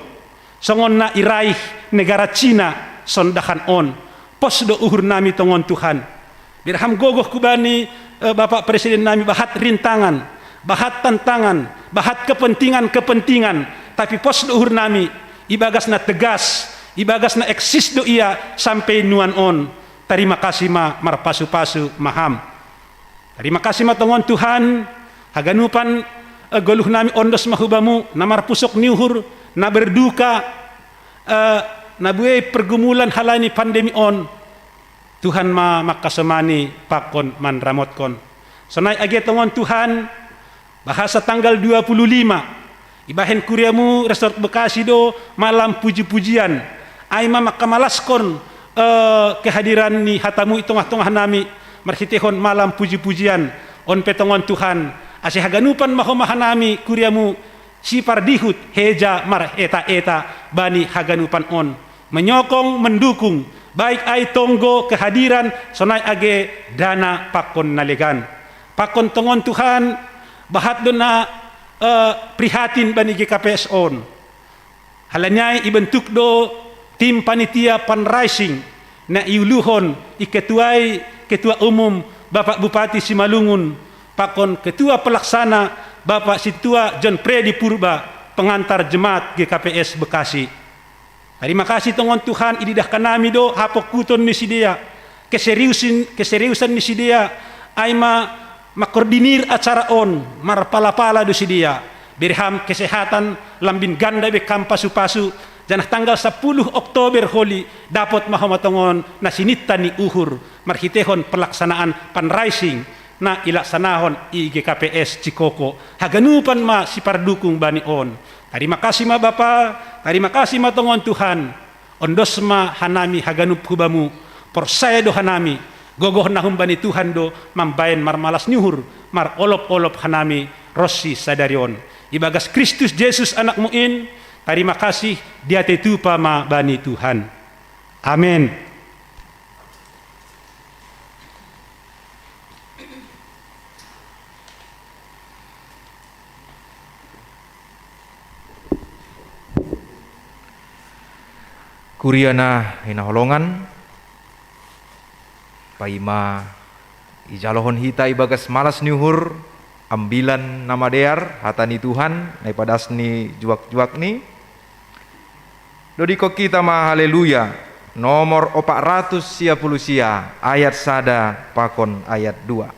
songon na iraih negara Cina sondahan on. Pos do uhur nami tongon Tuhan. Bere Ham gogoh hubani, eh, Bapak Presiden nami bahat rintangan, bahat tantangan, bahat kepentingan-kepentingan, tapi pos do uhur nami, ibagas na tegas, ibagas na eksis do ia sampe nuan on. Tarima kasih ma, marpasu-pasu ma Ham. Tarima kasih ma tongon Tuhan, haganupan, eh, goluh nami ondos ma hu Bamu, na marpusok ni uhur, na berduka, eh, na buei pergumulan halani pandemi on. Tuhan ma mangkasomani pakon manramotkon. Sonai age tongon Tuhan, bahasa tanggal dua puluh lima, ibahen kuriamu Resort Bekasi do malam puji-pujian. Ai ma mangkamalaskon, eh, kehadiran ni hatamu i tongah-tongah nami, marhitehon malam puji-pujian. On pe tongon Tuhan, ase haganupan ma homa hanami kuriamu, sipardihut heja mareta-eta bani haganupan on. Menyokong, mendukung, baik ai tonggo, kehadiran, sonai age dana pakon na legan. Pakon tongon Tuhan, bahat do na, eh, prihatin bani G K P S on. Halani ai ibentuk do tim panitia fundraising na iuluhon i ketuai, Ketua Umum Bapak Bupati Simalungun, pakon Ketua Pelaksana Bapak Sintua John Freddy Purba, pengantar jemaat G K P S Bekasi. Tarima kasih tongon Tuhan, ididah hanami do hapongkuton ni sidea, keseriusin-, keseriusan ni sidea, ai ma mangkoordinir acara on, marpala-pala do sidea. Bere Ham kesehatan, lambin ganda be Ham pasu-pasu, janah tanggal sapuluh Oktober holi dapot ma homa tongon na sininta ni uhur, marhitehon pelaksanaan fundraising na ilaksanahon i G K P S Cikoko, haganupan ma sipardukung bani on. Tarima kasih ma Bapa, tarima kasih ma tongon Tuhan. Ondos ma hanami haganup hu Bamu, porsaya do hanami, gogoh na humbani Tuhan do mambahen marmalas ni uhur, marolop-olop hanami ronsi sadari on. Ibagas Kristus Jesus Anak-Mu in, tarima kasih, diatei tupa ma bani Tuhan. Amen. Kuria na hinaholongan, Paima ijalohon hita ibagas malas ni uhur, ambilan na madear hata ni Tuhan, na ipadas ni juak-juakni. Dodikon hita ma haleluya, nomor opat ratus sia puluh sia, ayat sada pakon ayat dua.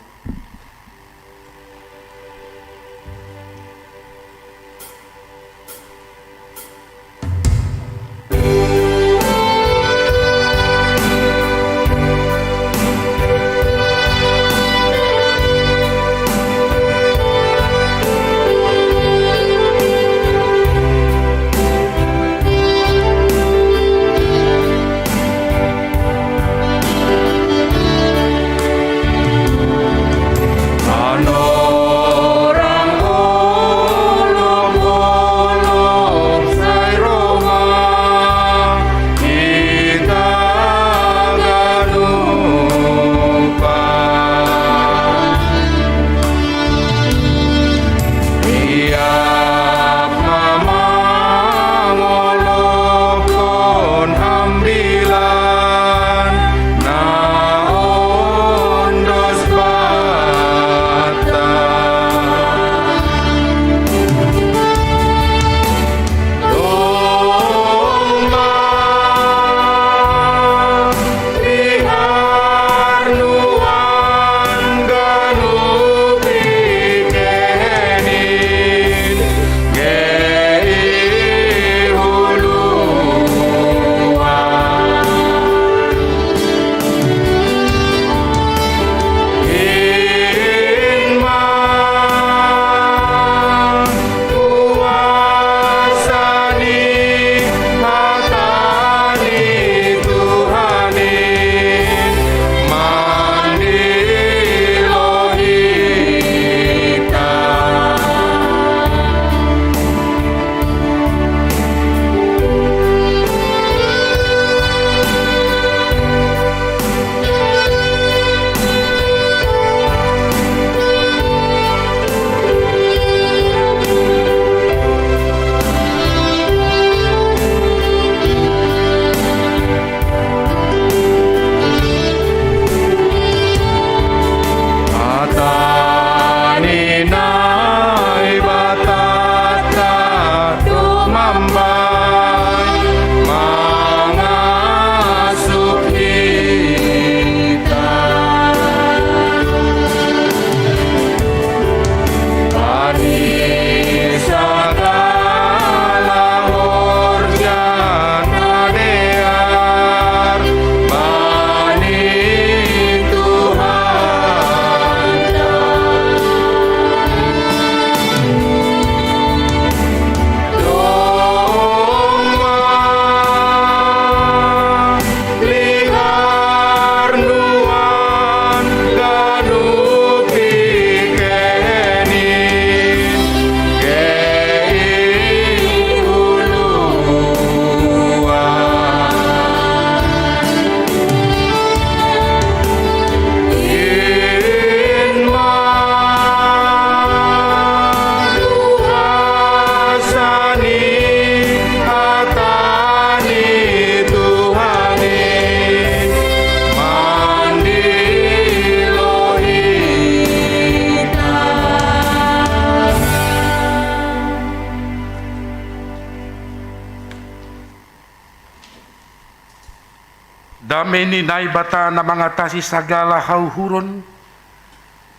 Dame ni Naibata na mangatasi sagala hauhuron,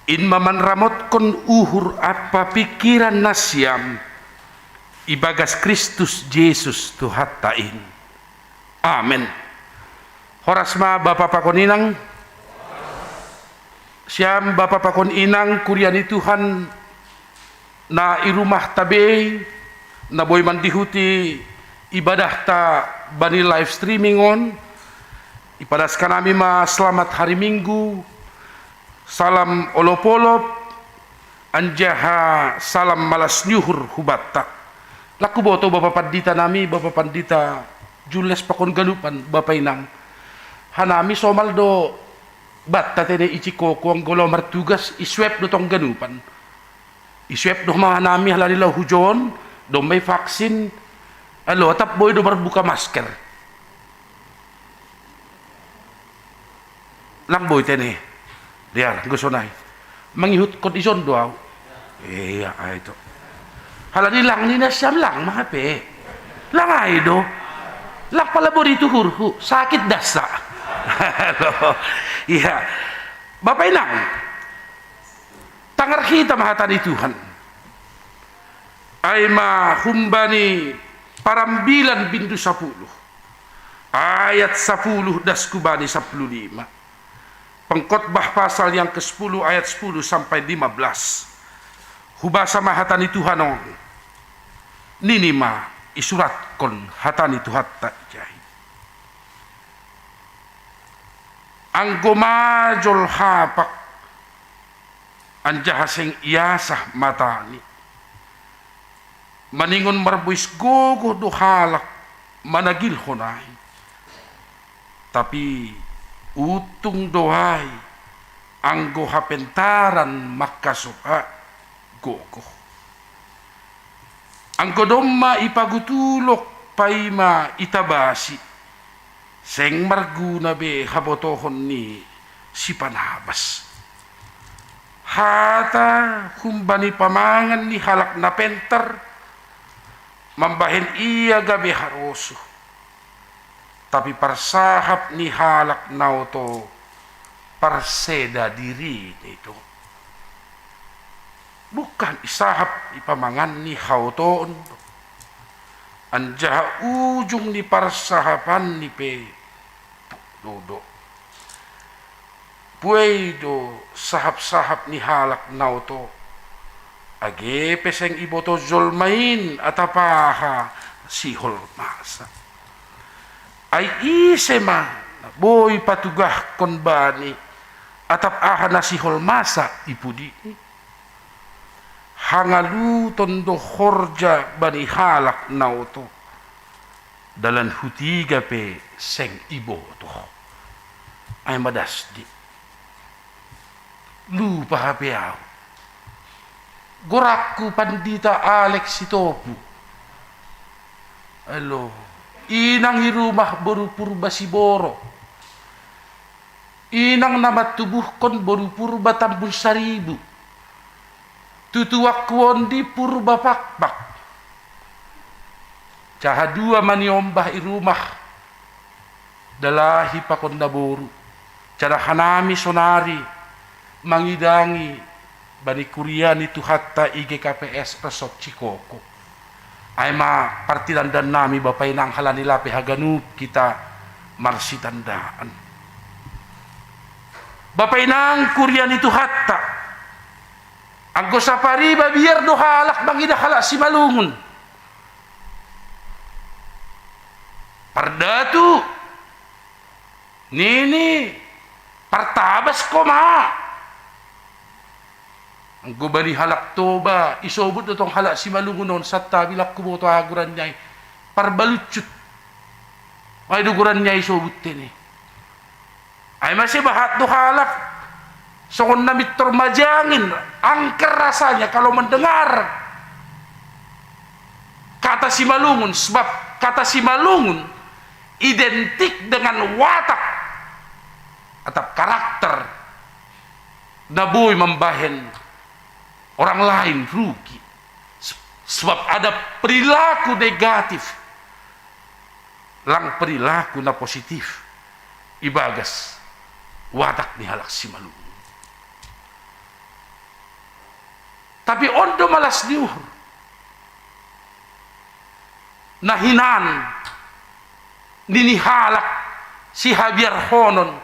in ma manramotkon uhur ampa pingkiran nasiam ibagas Kristus Jesus Tuhanta in. Amen. Horas ma bapa pakon inang. Siam bapa pakon inang, kuria ni Tuhan na i rumahta be, na boi mandihuti ibadahta bani live streaming on, ipadas hanami ma selamat hari Minggu, salam olop-olop, anjaha salam malas ni uhur hubanta. Lang huboto bapa pandita nami, bapa pandita Jules pakon ganupan, bapa inang. Hanami somal do banta tene i Cikoko, anggo laho martugas, i swab do tong ganupan. I swab do ma hanami halani laho hujon, domma i vaksin, alo atap boi do marbuka masker. Lang boy tene. Dia, gusto na. Mangihutkon ison do aw. Iya, ay to. Hala ni lang ni na siyam lang, mga pe. Lang ay do. Lang pala bo dito hurhu. Sakit dasa. Hello. Iya. Bapay nang. Tangar kita mahata ni Tuhan. Ay mahumbani parambilan bindu sapuluh. Ayat sapuluh das kubani sapuluh lima. Pengkhotbah pasal yang kesepuluh ayat sepuluh sampai lima belas. Hubasa mahata ni Tuhan on. Nini ma isuratkon hata ni Tuhan ta ijai. Anggo majol hapak anjaha seng iasah matani. Maningon marbois gogoh do halak managilhon ai. Tapi utung do ai anggo hapentaran mangkasop gogoh. Anggo domma ipagutulok paima itabasi, seng marguna be habotohon ni sipanabas. Hata humbani pamangan ni halak na penter, mambahen ia gabe harosuh. Tapi parsahap ni halak na oto parseda dirini do. Bukan isahap ipamangan ni haotoon do. Anjaha ujung ni parsahapan ni pe do do. Buei do sahap-sahap ni halak na oto. Age pe seng iboto jolma in atap aha sihol masa. Ai ise ma na boi patugahkon bani atap aha na sihol masa i pudi i. Hangaluton do horja bani halak na oto. Dalan hutiga pe seng iboto. Ai madas di. Lupa hape au. Gorakku Pandita Alex Sitopu. Elo. Inang i rumah boru Purba Siboro. Inang na mantubuhkon boru Purba Tambun Saribu. Tutuakku on di Purba Pakpak. Jaha dua ma niombah i rumah. Dalahi pakon naboru. Jala hanami sonari mangidangi bani kuria ni Tuhanta i G K P S Resort Cikoko. Ai ma partinandan nami Bapa inang halani lape haganup kita marsitandaan. Bapa inang kuria ni Tuhanta. Anggo sapari mabiar do halak mangidah halak Simalungun. Pardatu nini partabas ko ma. Anggo bani halak Toba isobut do tong halak Simalungun on, santabi lang huboto aha goran ni ai, Parbalucut. Ai do goran ni ai isobut tene. Ai mase bahat do halak songon na mintor majangin, angker rasanya kalau mendengar kata Simalungun, sebab kata Simalungun identik dengan watak atau karakter na boi mambahen orang lain rugi. Se-, sebab ada perilaku negatif, lang perilaku na positif ibagas watak ni halak Simalungun. Tapi on do malas ni uhur. Na hinan nini halak sihabiarhonon.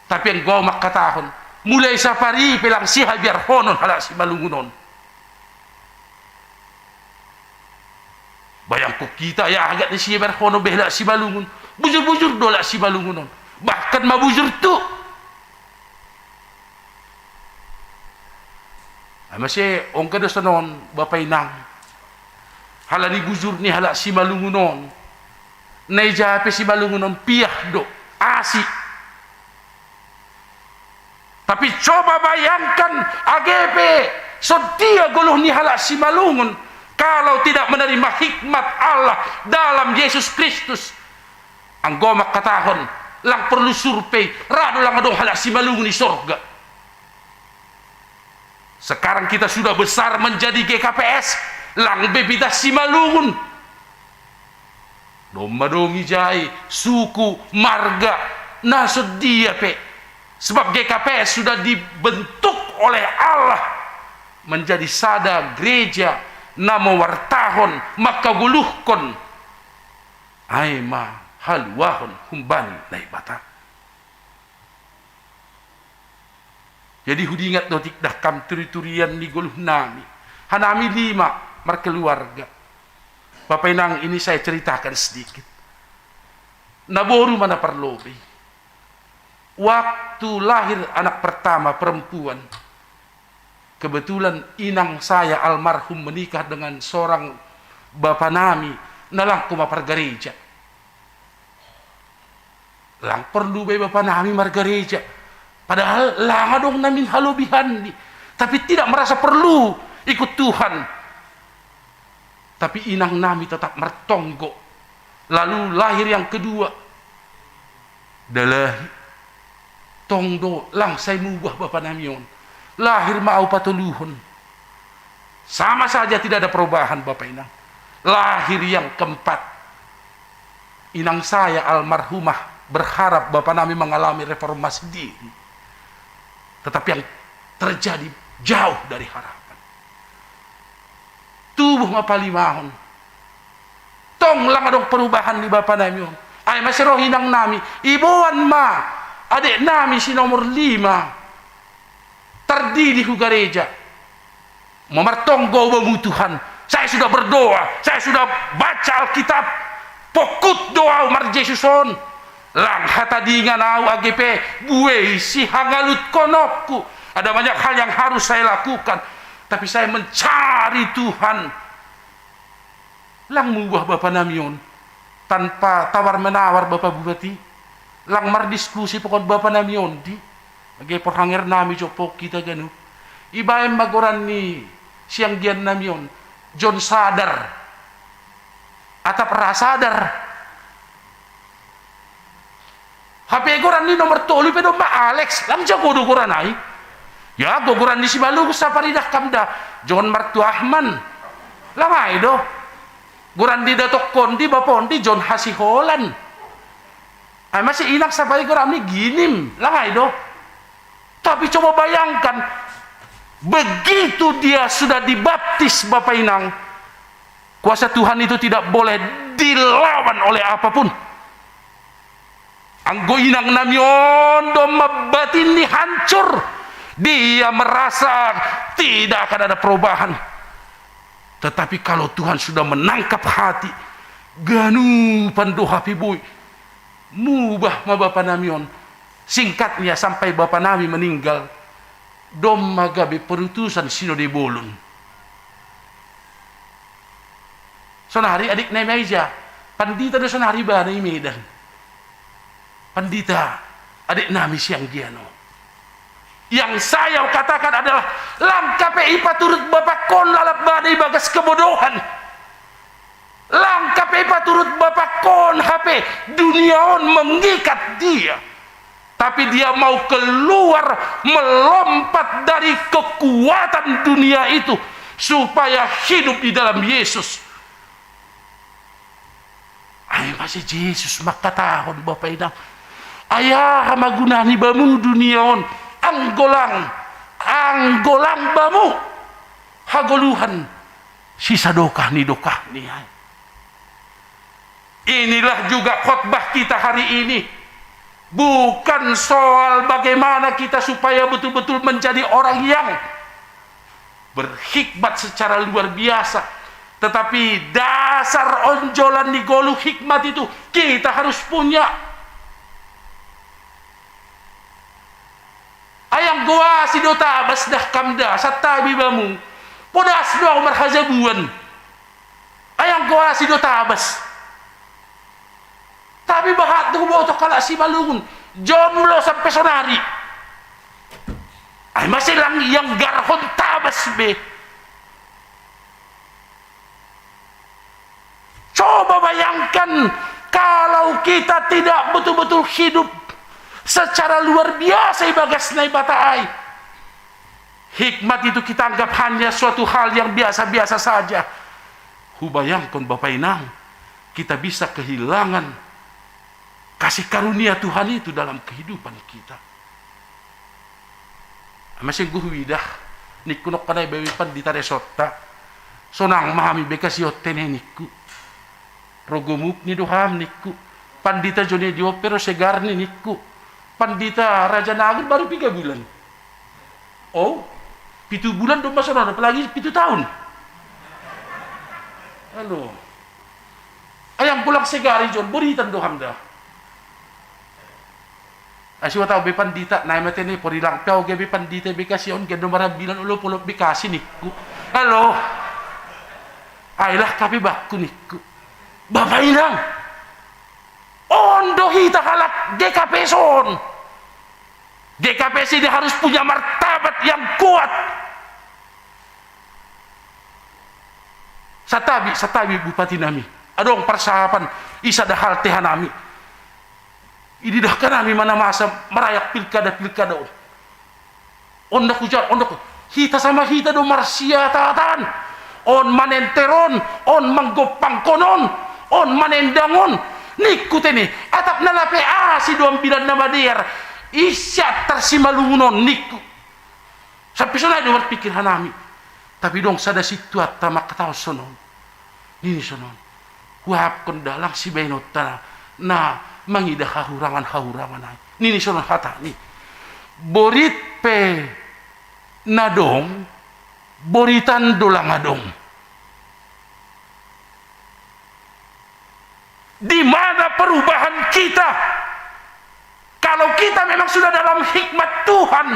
Tapi anggo au mangkatahon, mulai sapari pe lang sihabiarhonon halak Simalungun on. Bayangkon kita ya agat ni sihabiarhonon be halak Simalungun. Bujur-bujur do halak Simalungun on. Bahkan mabujur tu. Ai mase on kada sonon Bapa inang. Halani bujur ni halak Simalungun on. Na ija pe Simalungun on piah do. Asi. Tapi coba bayangkan age pe songon dia goluh ni halak Simalungun kalau tidak menerima hikmat Allah dalam Yesus Kristus. Anggo mangkatahon, Lang perlu survei, ra do lang adong halak Simalungun i sorga. Sekarang kita sudah besar menjadi G K P S, lang be pe ita Simalungun. Domma dong ijai, suku, marga, na sondia pe. Sebab G K P S sudah dibentuk oleh Allah menjadi sada gereja na mawartahon, mangkagoluhkon, ai ma haluahon humbani Naibata. Jadi hudingat do tikdah kam turi-turian ni goluh nami. Hanami lima markeluarga. Bapak Inang, ini saya ceritakan sedikit. Naboru ma na parlobei. Waktu lahir anak pertama perempuan, kebetulan inang saya almarhum menikah dengan seorang bapa nami, na lang ko ma pargareja. Lang perlu be bapa nami margareja. Padahal lang adong namin halobihanni. Tapi tidak merasa perlu ikut Tuhan. Tapi inang nami tetap martonggo. Lalu lahir yang kedua. Dalahi. Tong do lang sai mubah bapa nami on. Lahir ma au patoluhon. Sama saja tidak ada perubahan, Bapak Inang. Lahir yang keempat. Inang saya almarhumah berharap bapa nami mengalami reformasi diri. Tetapi yang terjadi jauh dari harapan. Tubuh ma palimahon. Tong lang adong perubahan di bapa nami on. Ai ma sai ro inang nami. Iboan ma adek nami si nomor lima. Tardidi hu gareja. Mamartonggo bamu Tuhan. Saya sudah berdoa, saya sudah baca Alkitab. Pokut do au marJesus on. Lang hatadingan au age pe buei sihangalutkononku. Ada banyak hal yang harus saya lakukan. Tapi saya mencari Tuhan. Lang mubah bapa nami on. Tanpa tawar menawar bapa bupati. Lang mardiskusi pokon bapa nami on di. Age porhanger nami jo pok kita ganup. Ibaen ma goran ni sianggian nami on. John Sadar. Atap ra sadar. Hape goran ni nomor tolu pe domma Alex, lang jago do goran ai. Ya, go goran ni Simalungun saparidah kam da, John Martuahman. Lang ai do. Goran ni datokkon di bapon di John Hasiholan. Ai ma si inang sapai goran ni Ginim, lang ai do. Tapi coba bayangkan, begitu dia sudah dibaptis, Bapak Inang, kuasa Tuhan itu tidak boleh dilawan oleh apapun. Anggo inang nami on domma batinni hancur, dia merasa tidak akan ada perubahan. Tetapi kalau Tuhan sudah menangkap hati, ganupan do hape boi. Mubah ma bapa nami on. Singkatnya, sampai bapa nami meninggal, domma gabe perutusan sinode bolon. Sonari adek nami Aiza, pandita do sonari ibana i Medan. Pandita adek nami sianggian on. Yang saya katakan adalah, lang hape ipaturut bapakkon lalap bana ibagas kebodohan. Lang hape ipaturut bapakkon hape, dunia on mengikat dia. Tapi dia mau keluar, melompat dari kekuatan dunia itu, supaya hidup di dalam Yesus. Ai ma si Jesus mangkatahon, Bapa Inang, ai aha ma guna ni bamu dunia on, anggo lang, anggo lang bamu hagoluhan sisa dokah ni dokahni ai. Inilah juga khotbah kita hari ini. Bukan soal bagaimana kita supaya betul-betul menjadi orang yang berhikmat secara luar biasa. Tetapi dasar onjolan ni goluh hikmat itu kita harus punya. Ai anggo asi do tabas dah kam da, santabi bamu. Podas do au marhajabuan. Ai anggo asi do tabas. Tapi bahat do huboto halak Simalungun, jomlo sampe sonari. Ai mase lang ianggarhon tabas be. Coba bayangkan kalau Kita tidak betul-betul hidup secara luar biasa ibagas Naibata ai. Hikmat itu kita anggap hanya suatu hal yang biasa-biasa saja. Hubayangkan Bapak Inang, kita bisa kehilangan kasih karunia Tuhan itu dalam kehidupan kita. Masih guh widah, nikku nok kanai bewi pandita resotta. Sonang mahami beka siottene nikku. Rogomuk ni doham nikku. Pandita Joni Diope ro segar ni nikku. Pandita Raja Nagun baru tiga bulan. Oh, pitu bulan dong masuk, apalagi pitu tahun. Halo. Ayang pulang segari Jon, buritan doham dah. Asi watau be pandita, nai mate ni porilang pau ge be pandita be kasi on gendo marambilan ulo polo be kasi nikku. Halo. Ailah kape bakku nikku. Bapak Inang. Ondo hita halak G K P son. G K P sini harus punya martabat yang kuat. Satabi, satabi bupati nami. Adong parsahapan, isa dahal teha nami. Ididahka nami mana masa marayak pilkada-pilkada on. Onda kujar, onda ku. Hita sama hita do marsiatatan. On manenteron, on manggoppangkonon, on manendangon. Nikku tene, atap nalape asi do ambilan na madear. Isi attar simalungunon nikku. Sampe sonai do marpikir hanami. Tapi dong sada situatta mangkatahon sonon. Nini sonon. Huahapkon dalang sibainotta na mangidah hahurangan-hahurangan ai. Nini sonon hatani. Borit pe na dong, boritan do lang adong. Di mana perubahan kita? Kalau kita memang sudah dalam hikmat Tuhan,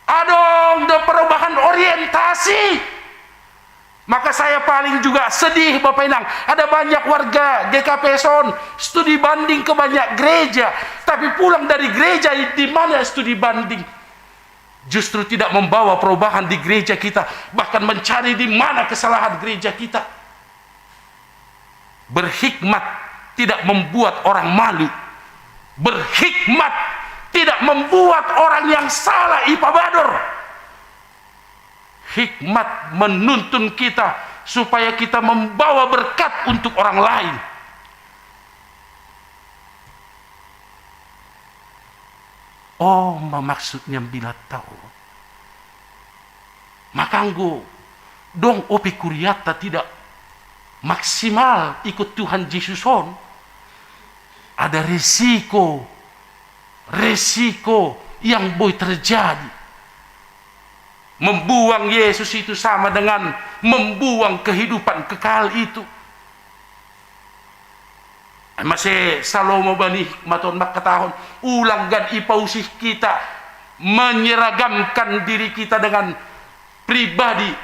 adong do perubahan orientasi. Maka saya paling juga sedih, Bapak Inang. Ada banyak warga G K P son studi banding ke banyak gereja, tapi pulang dari gereja di mana studi banding justru tidak membawa perubahan di gereja kita, bahkan mencari di mana kesalahan gereja kita. Berhikmat tidak membuat orang malu. Berhikmat tidak membuat orang yang salah ipabador. Hikmat menuntun kita supaya kita membawa berkat untuk orang lain. Oh, mamaksud nian bilatta, oh. Maka anggo dong ope kuriatta tidak maksimal ikut Tuhan Yesus on, ada resiko, resiko yang boi terjadi. Membuang Yesus itu sama dengan membuang kehidupan kekal itu. Mase Salomo bani hikmat on mangkatahon, ulang gan ipausih kita menyeragamkan diri kita dengan pribadi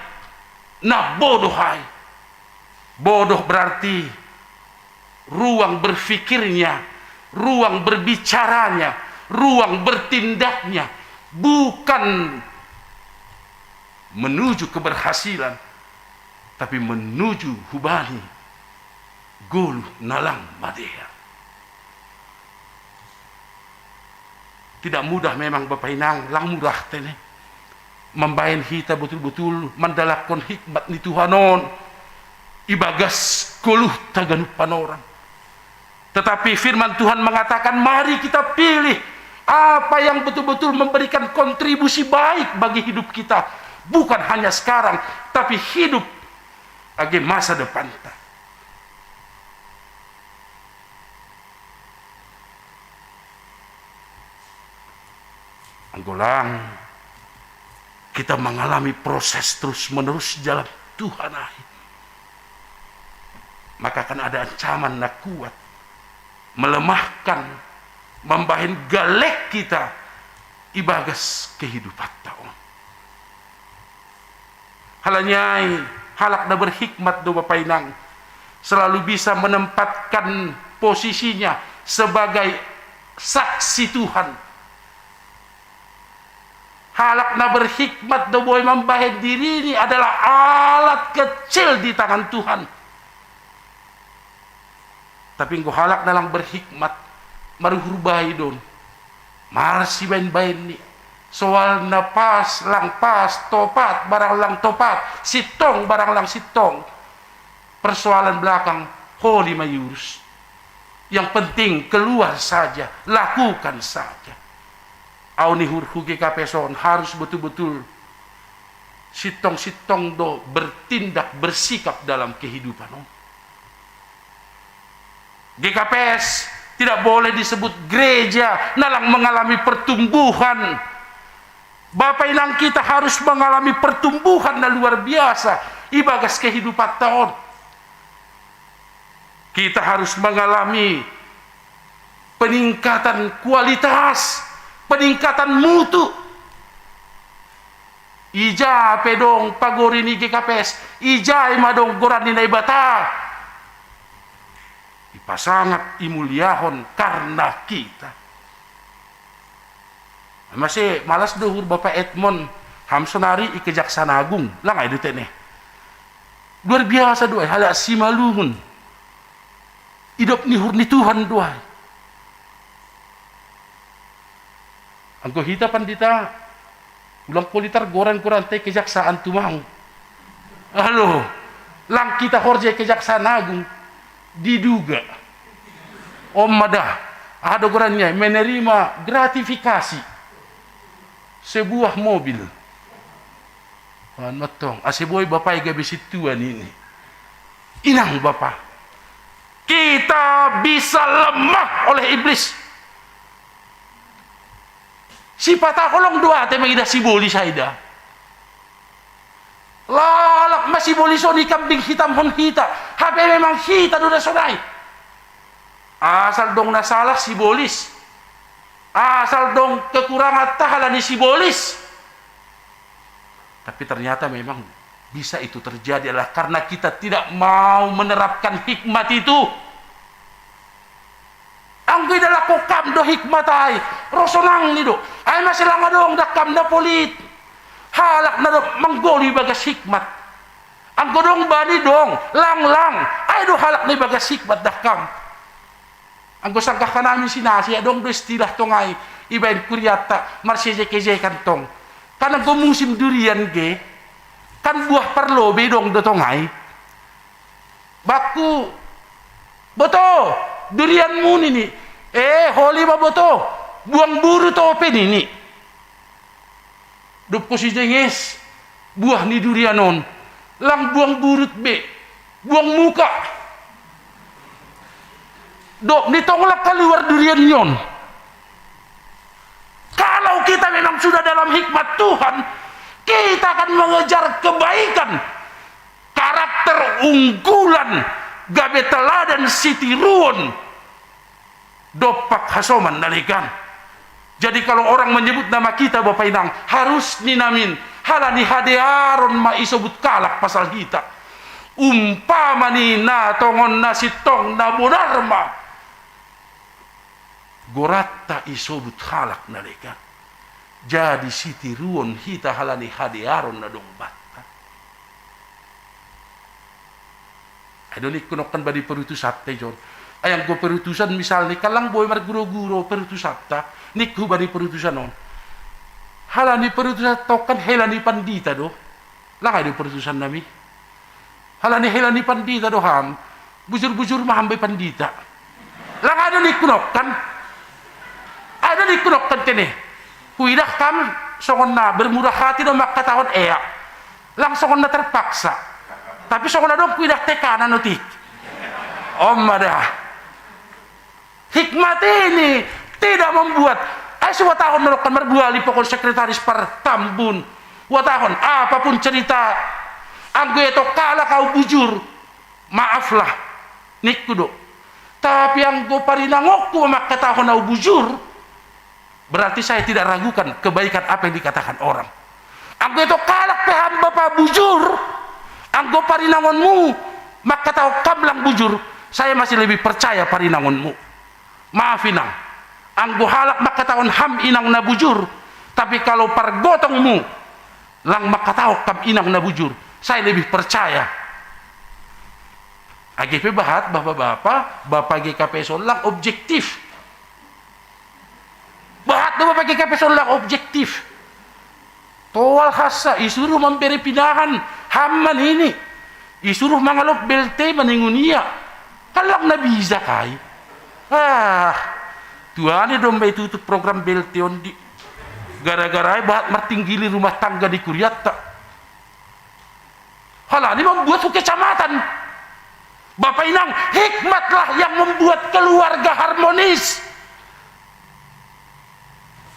na bodoh ai. Bodoh berarti ruang berfikirnya, ruang berbicaranya, ruang bertindaknya bukan menuju keberhasilan, tapi menuju hubani goluh na lang madear. Tidak mudah memang, Bapak Inang, lang murah tene. Mambahen hita betul-betul mandalakkon hikmat ni Tuhan on ibagas goluhta ganup panorang. Tetapi firman Tuhan mengatakan, mari kita pilih apa yang betul-betul memberikan kontribusi baik bagi hidup kita. Bukan hanya sekarang, tapi hidup age masa depanta. Anggo lang kita mengalami proses terus-menerus dalam Tuhan ai, maka akan ada ancaman na kuat, melemahkan, mambahen gellek kita ibagas kehidupanta on. Halani ai, halak na berhikmat do, Bapak Inang, selalu bisa menempatkan posisinya sebagai saksi Tuhan. Halak na berhikmat do boi mambahen dirini adalah alat kecil di tangan Tuhan. Tapi anggo halak na lang berhikmat, maruhur bahi do on. Marsibaen-baen ni. Soal na pas, lang pas, topat, barang lang topat, sintong, barang lang sintong. Persoalan belakang, holi ma iurus. Yang penting keluar saja, lakukan saja. Au ni uhurhu, G K P S on harus betul-betul sintong-sintong do bertindak, bersikap dalam kehidupan on. G K P S tidak boleh disebut gereja na lang mengalami pertumbuhan. Bapa inang, kita harus mengalami pertumbuhan na luar biasa ibagas kehidupanta on. Kita harus mengalami peningkatan kualitas, peningkatan mutu. Ija pe dong pagori ni G K P S, ija i ma dong goran ni Naibata. Ipasangap, imuliahon karna kita. Mase malas do uhur Bapa Edmond, ham sonari i Kejaksaan Agung, lang ai do tene. Luar biasa do ai, halak Simalungun. Idop ni uhur ni Tuhan do ai. Anggo hita pandita, ulang politar goran-goranta i kejaksaan tumang. Alo, lang kita horja i Kejaksaan Agung, diduga. On ma da, aha do goranna i, menerima gratifikasi sebuah mobil. Kan mantong, ase boi bapa i gabe sintua nini. Inang bapa, kita bisa lemah oleh iblis. Sipata holong do ate mangidah sibolis ai da. Lalap ma sibolis on i kambing hitamhon hita, hape memang hita do na sonai. Asal dong na salah sibolis, asal dong kekurangan tahala ni sibolis. Tapi ternyata memang bisa itu terjadi adalah karena kita tidak mau menerapkan hikmat itu. Anggo idalahon kam do hikmat ai, ro sonang ni do. Ai mase lang adong da kam na polit. Halak na do manggolu ibagas hikmat. Anggo dong bani dong, lang lang. Ai do halak na ibagas hikmat da kam. Anggo sanggah hanami sinasi, adong do istilah tong ai ibaen kurianta, marsiejek-ejekan tong. Kan anggo musim durian ge, kan buah parlobei dong do tong ai. Bakku, "Boto, durianmu," nini. "Eh, holi ma boto, buang burut ope," nini. Dob husi jenges buah ni durian on, lang buang burut be, buang muka. Dob ni tong lang kaluar durian ni on. Kalau kita memang sudah dalam hikmat Tuhan, kita akan mengejar kebaikan, karakter unggulan, gabe teladan sitiruon dompak hasoman na legan. Jadi kalau orang menyebut nama kita, Bapa Inang, harus ninamin, halani hadearon ma isobut kalak pasal hita. Umpama ni na tongon na sintong na bonar ma goranta isobut halak na legan. Jadi sitiruon hita halani hadearon na dong banta. Ai do ningku nongkan bani perutusanta ijon. Ai anggo perutusan misalni, kan lang boi marguroguro perutusanta, ningku bani perutusan on. Halani perutusan tongkan hela ni pandita do. Lang ai do perutusannami. Halani hela ni pandita do ham. Bujur-bujur ma ham be pandita. Lang ai do ningku nongkan. Ai do ningku nongkan tene. Huidah kam songon na bermurah hati do mangkatahon ea. Lang songon na terpaksa. Tapi songon na dong huidah tekanan otik. On ma da. Hikmat ini tidak membuat, ai so huhatahon nongkan marbuali pokon sekretaris partambun. Huhatahon, apapun cerita, anggo ito kalak au bujur, maaflah, ningku do. Tapi anggo parinangonku mangkatahon au bujur, berarti saya tidak ragukan kebaikan apa yang dikatakan orang. Anggo ito kalak pe ham bapa bujur, anggo parinangonmu mangkatahon kam lang bujur, saya masih lebih percaya parinangonmu. Maaf inang, anggo halak mangkatahon ham inang na bujur, tapi kalau pargotongmu lang mangkatahon kam inang na bujur, saya lebih percaya. Age pe bahat, bapa-bapa, bapa G K P S on lang objektif. Bahat do bapa G K P S on lang objektif. Toal hassa, isuruh mambere pinahan, ham manini. Isuruh mangalop B L T maningon ia. Kan lang na bisa kai. Ah, tuani domma itutup program B L T on di. Gara-gara ai bahat martinggili rumah tangga di kuriatta. Halani membuat hu kecamatan. Bapak Inang, hikmatlah yang membuat keluarga harmonis.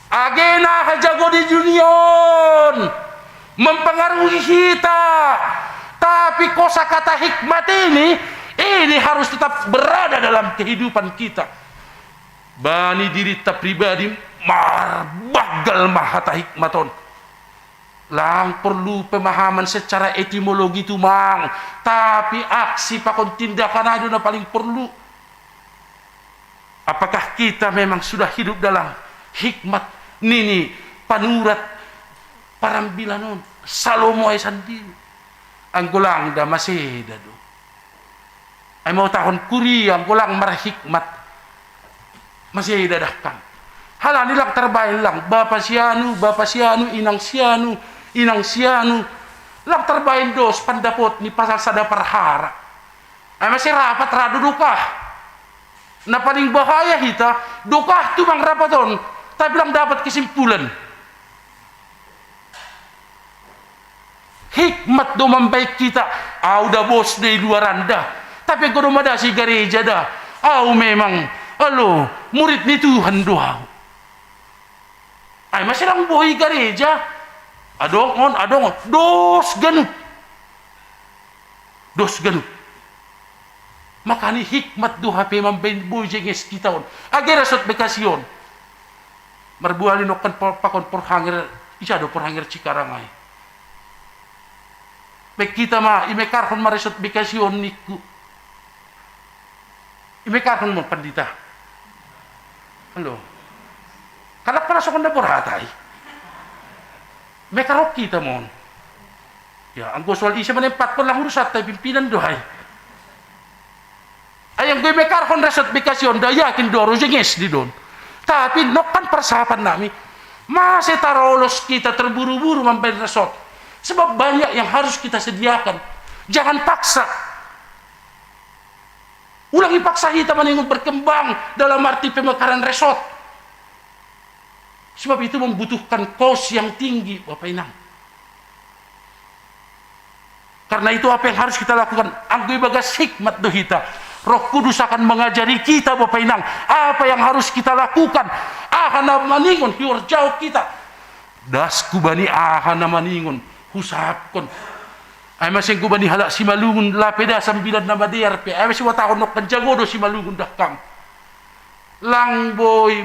Age na hajago di dunia on mempengaruhi kita, tapi kosakata hikmat ini, ini harus tetap berada dalam kehidupan kita. Bani diritta pribadi marbanggal ma hata hikmat on. Lang porlu pemahaman secara etimologi tumang, tapi aksi pakon tindakan ai do na paling porlu. Apakah kita memang sudah hidup dalam hikmat nini panurat parambilan on, Salomo ai sandiri? Anggo lang da, maseda do. Ai mau tahun kuria, anggo lang marhikmat, maseda dahkan. Halani lang tarbaen lang, bapa sianu, bapa sianu, inang sianu, inang sianu. Lang tarbaen dos pandapot ni pasal sada parhara. Ai mase rapat ra do dokah. Na paling bahaya hita, dokah tumang rapat on, tapi lang dapat kesimpulan. Hikmat do mambaen hita, au da bos do i luaran da, tapi anggo do madasi gareja da, au memang, alo, murid ni Tuhan do au. Ai mase lang boi gareja, adong on, adong on, dos ganup. Dos ganup. Makani hikmat do hape mambaen boi jenges hita on. Age resort Bekasi on. Marbuali nongkan por-, pakon porhanger, ija do porhanger Cikarang ai. Baen hita ma, imekarhon ma resort Bekasi on ningku. Imekarhon ma pandita. Halo. Kalak pala songon na borhat ai. Imekarhon hita ma on. Ya, anggo soal ise manempathon lang urusanta, pimpinan do ai. Ai anggo imekarhon resort Bekasi on da, yakin do au ro jenges di don. Tapi nongkan parsahapan nami, mase tarolos hita terburu-buru mambaen resort? Sebab banyak yang harus kita sediakan. Jangan paksa. Ulang ipaksa hita maningon berkembang dalam arti pemekaran resort. Sebab itu membutuhkan kos yang tinggi, Bapak Inang. Karena itu apa yang harus kita lakukan? Anggo ibagas hikmat do hita. Roh Kudus akan mengajari kita, Bapak Inang, apa yang harus kita lakukan. Aha na maningon hiorjahon hita. Das hubani aha na maningon husahapkon. Ai mase anggo hubani halak Simalungun, lape da sambilan na madear pe, ai mase huhatahon nongkan jago do Simalungun dahkam. Lang boi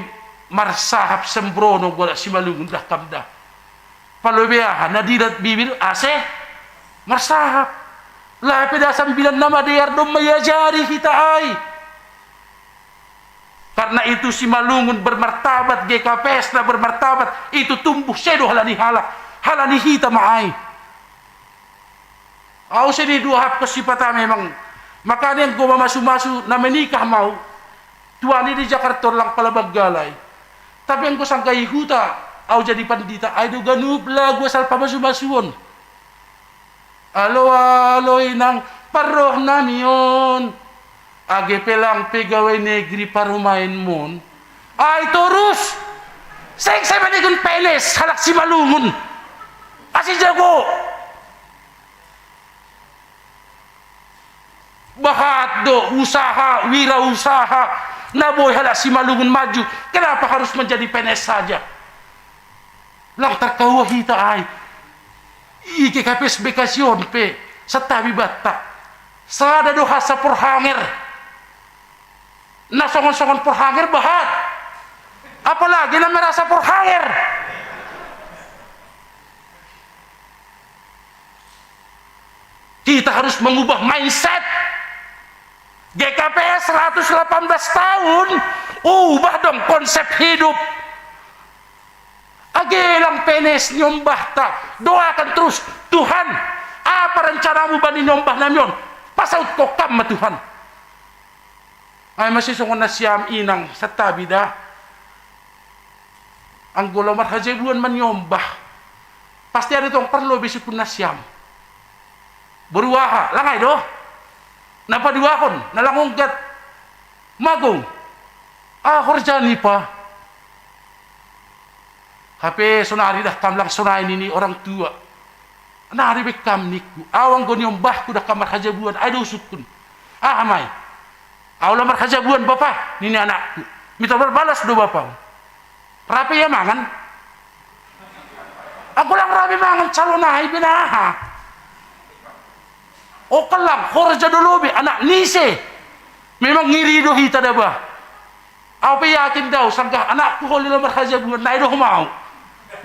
marsahap sembrono anggo halak Simalungun dahkam da. Palobe aha na didat bibir ase marsahap. Lape da sambilan na madear domma iajari hita ai. Karena itu Simalungun bermartabat, G K P S na bermartabat, itu tumbuh sedo halani halak, halani hita ma ai. Au seni duahapkon sipata memang. Makanya anggo mamasu-masu na menikah ma au, tuani di Jakarta on lang pala banggalai. Tapi anggo sangga i huta au jadi pandita, ai do ganup lagu asal pamasu-masuon. Alo, alo inang parroh nami on. Age pe lang pegawai negeri parumaenmon. Ai torus. Seng sai maningon P N S halak Simalungun. Asi jago. Bahat do usaha, wirausaha na boi halak Simalungun maju. Kenapa harus menjadi P N S saja? Lang tarkaua hita ai. I G K P S Bekasi on pe santabi banta. Sada do hasa porhanger. Na songon-songon porhanger bahat. Apalagi na merasa porhanger. Kita harus mengubah mindset. G K P S seratus delapan belas tahun, ubah dong konsep hidup. Age lang P N S nyombahta, doakan terus, Tuhan, apa rencanamu bani nyombah nami on? Pasaut ko kam ma Tuhan. Ai masi songon nasiam inang santabi da. Anggo laho marhajabuan maniombah, pasti adong tong parlobei sungkun nasiam. Boru aha, lang ai do? Na paduahon, na lang onggat mago. Ah, horja ni pa. Hape sonari dahkam lang sonai nini orang tua. Nari be kam ningku. Au anggo niombahku dahkam marhajabuan, ai do sungkun. Aha ma i? Au la marhajabuan bapa, nini anakku. Mintor marbalas do bapa. Rap ia mangan. Anggo lang rap ia mangan calon ai be na aha? O kan lang, horja do lobei, anak ni ise. Memang ngiri do hita da bah. Au pe yakin do au, sanggah anakku holi la marhajabuan, na i do homa au.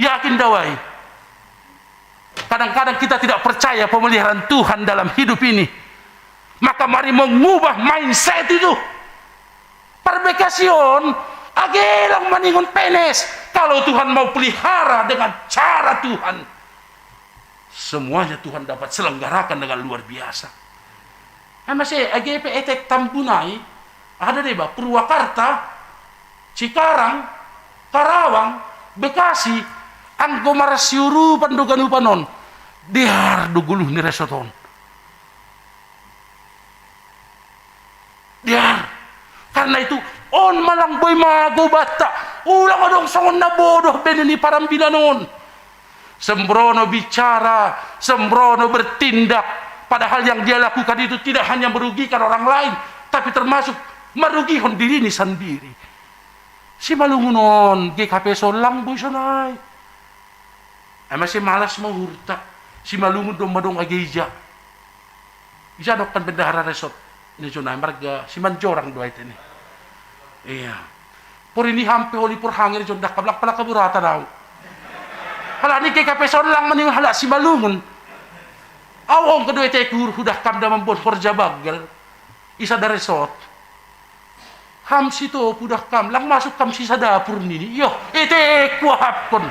Yakin do au ai. Kadang-kadang kita tidak percaya pemeliharaan Tuhan dalam hidup ini. Maka mari mengubah mindset itu. Parbekasi on, age lang maningon penes. Kalau Tuhan mau pelihara dengan cara Tuhan, semuanya Tuhan dapat selenggarakan dengan luar biasa. Ai mase, age pe etek Tambun ai, aha do deba, Purwakarta, Cikarang, Karawang, Bekasi, anggo marsiurupan do ganupan on, dear do goluh ni resort on. Dear. Karena itu, on ma lang boi mago banta. Ulang adong songon na bodoh be nini parambilan on. Sembrono bicara, sembrono bertindak. Padahal yang dia lakukan itu tidak hanya merugikan orang lain, tapi termasuk merugihon dirini sandiri. Simalungun on, G K P S on lang boi sonai. Ai mase malas ma uhurta. Simalungun domma dong age ija. Ija dohot kan bendahara resort ni jona, marga Simanjorang do ai tene. Ia. Porini ham pe holi porhanger jon dahkam, lang pala kaburatan au. Halani G K P S on lang maningon halak Simalungun. Au ongga do eteku uhurhu dahkam da mamboan horja banggal. Isa da resort. Ham sitopu dahkam, lang masuk kam sisa dapur nini. Iyo, etek kuahapkon.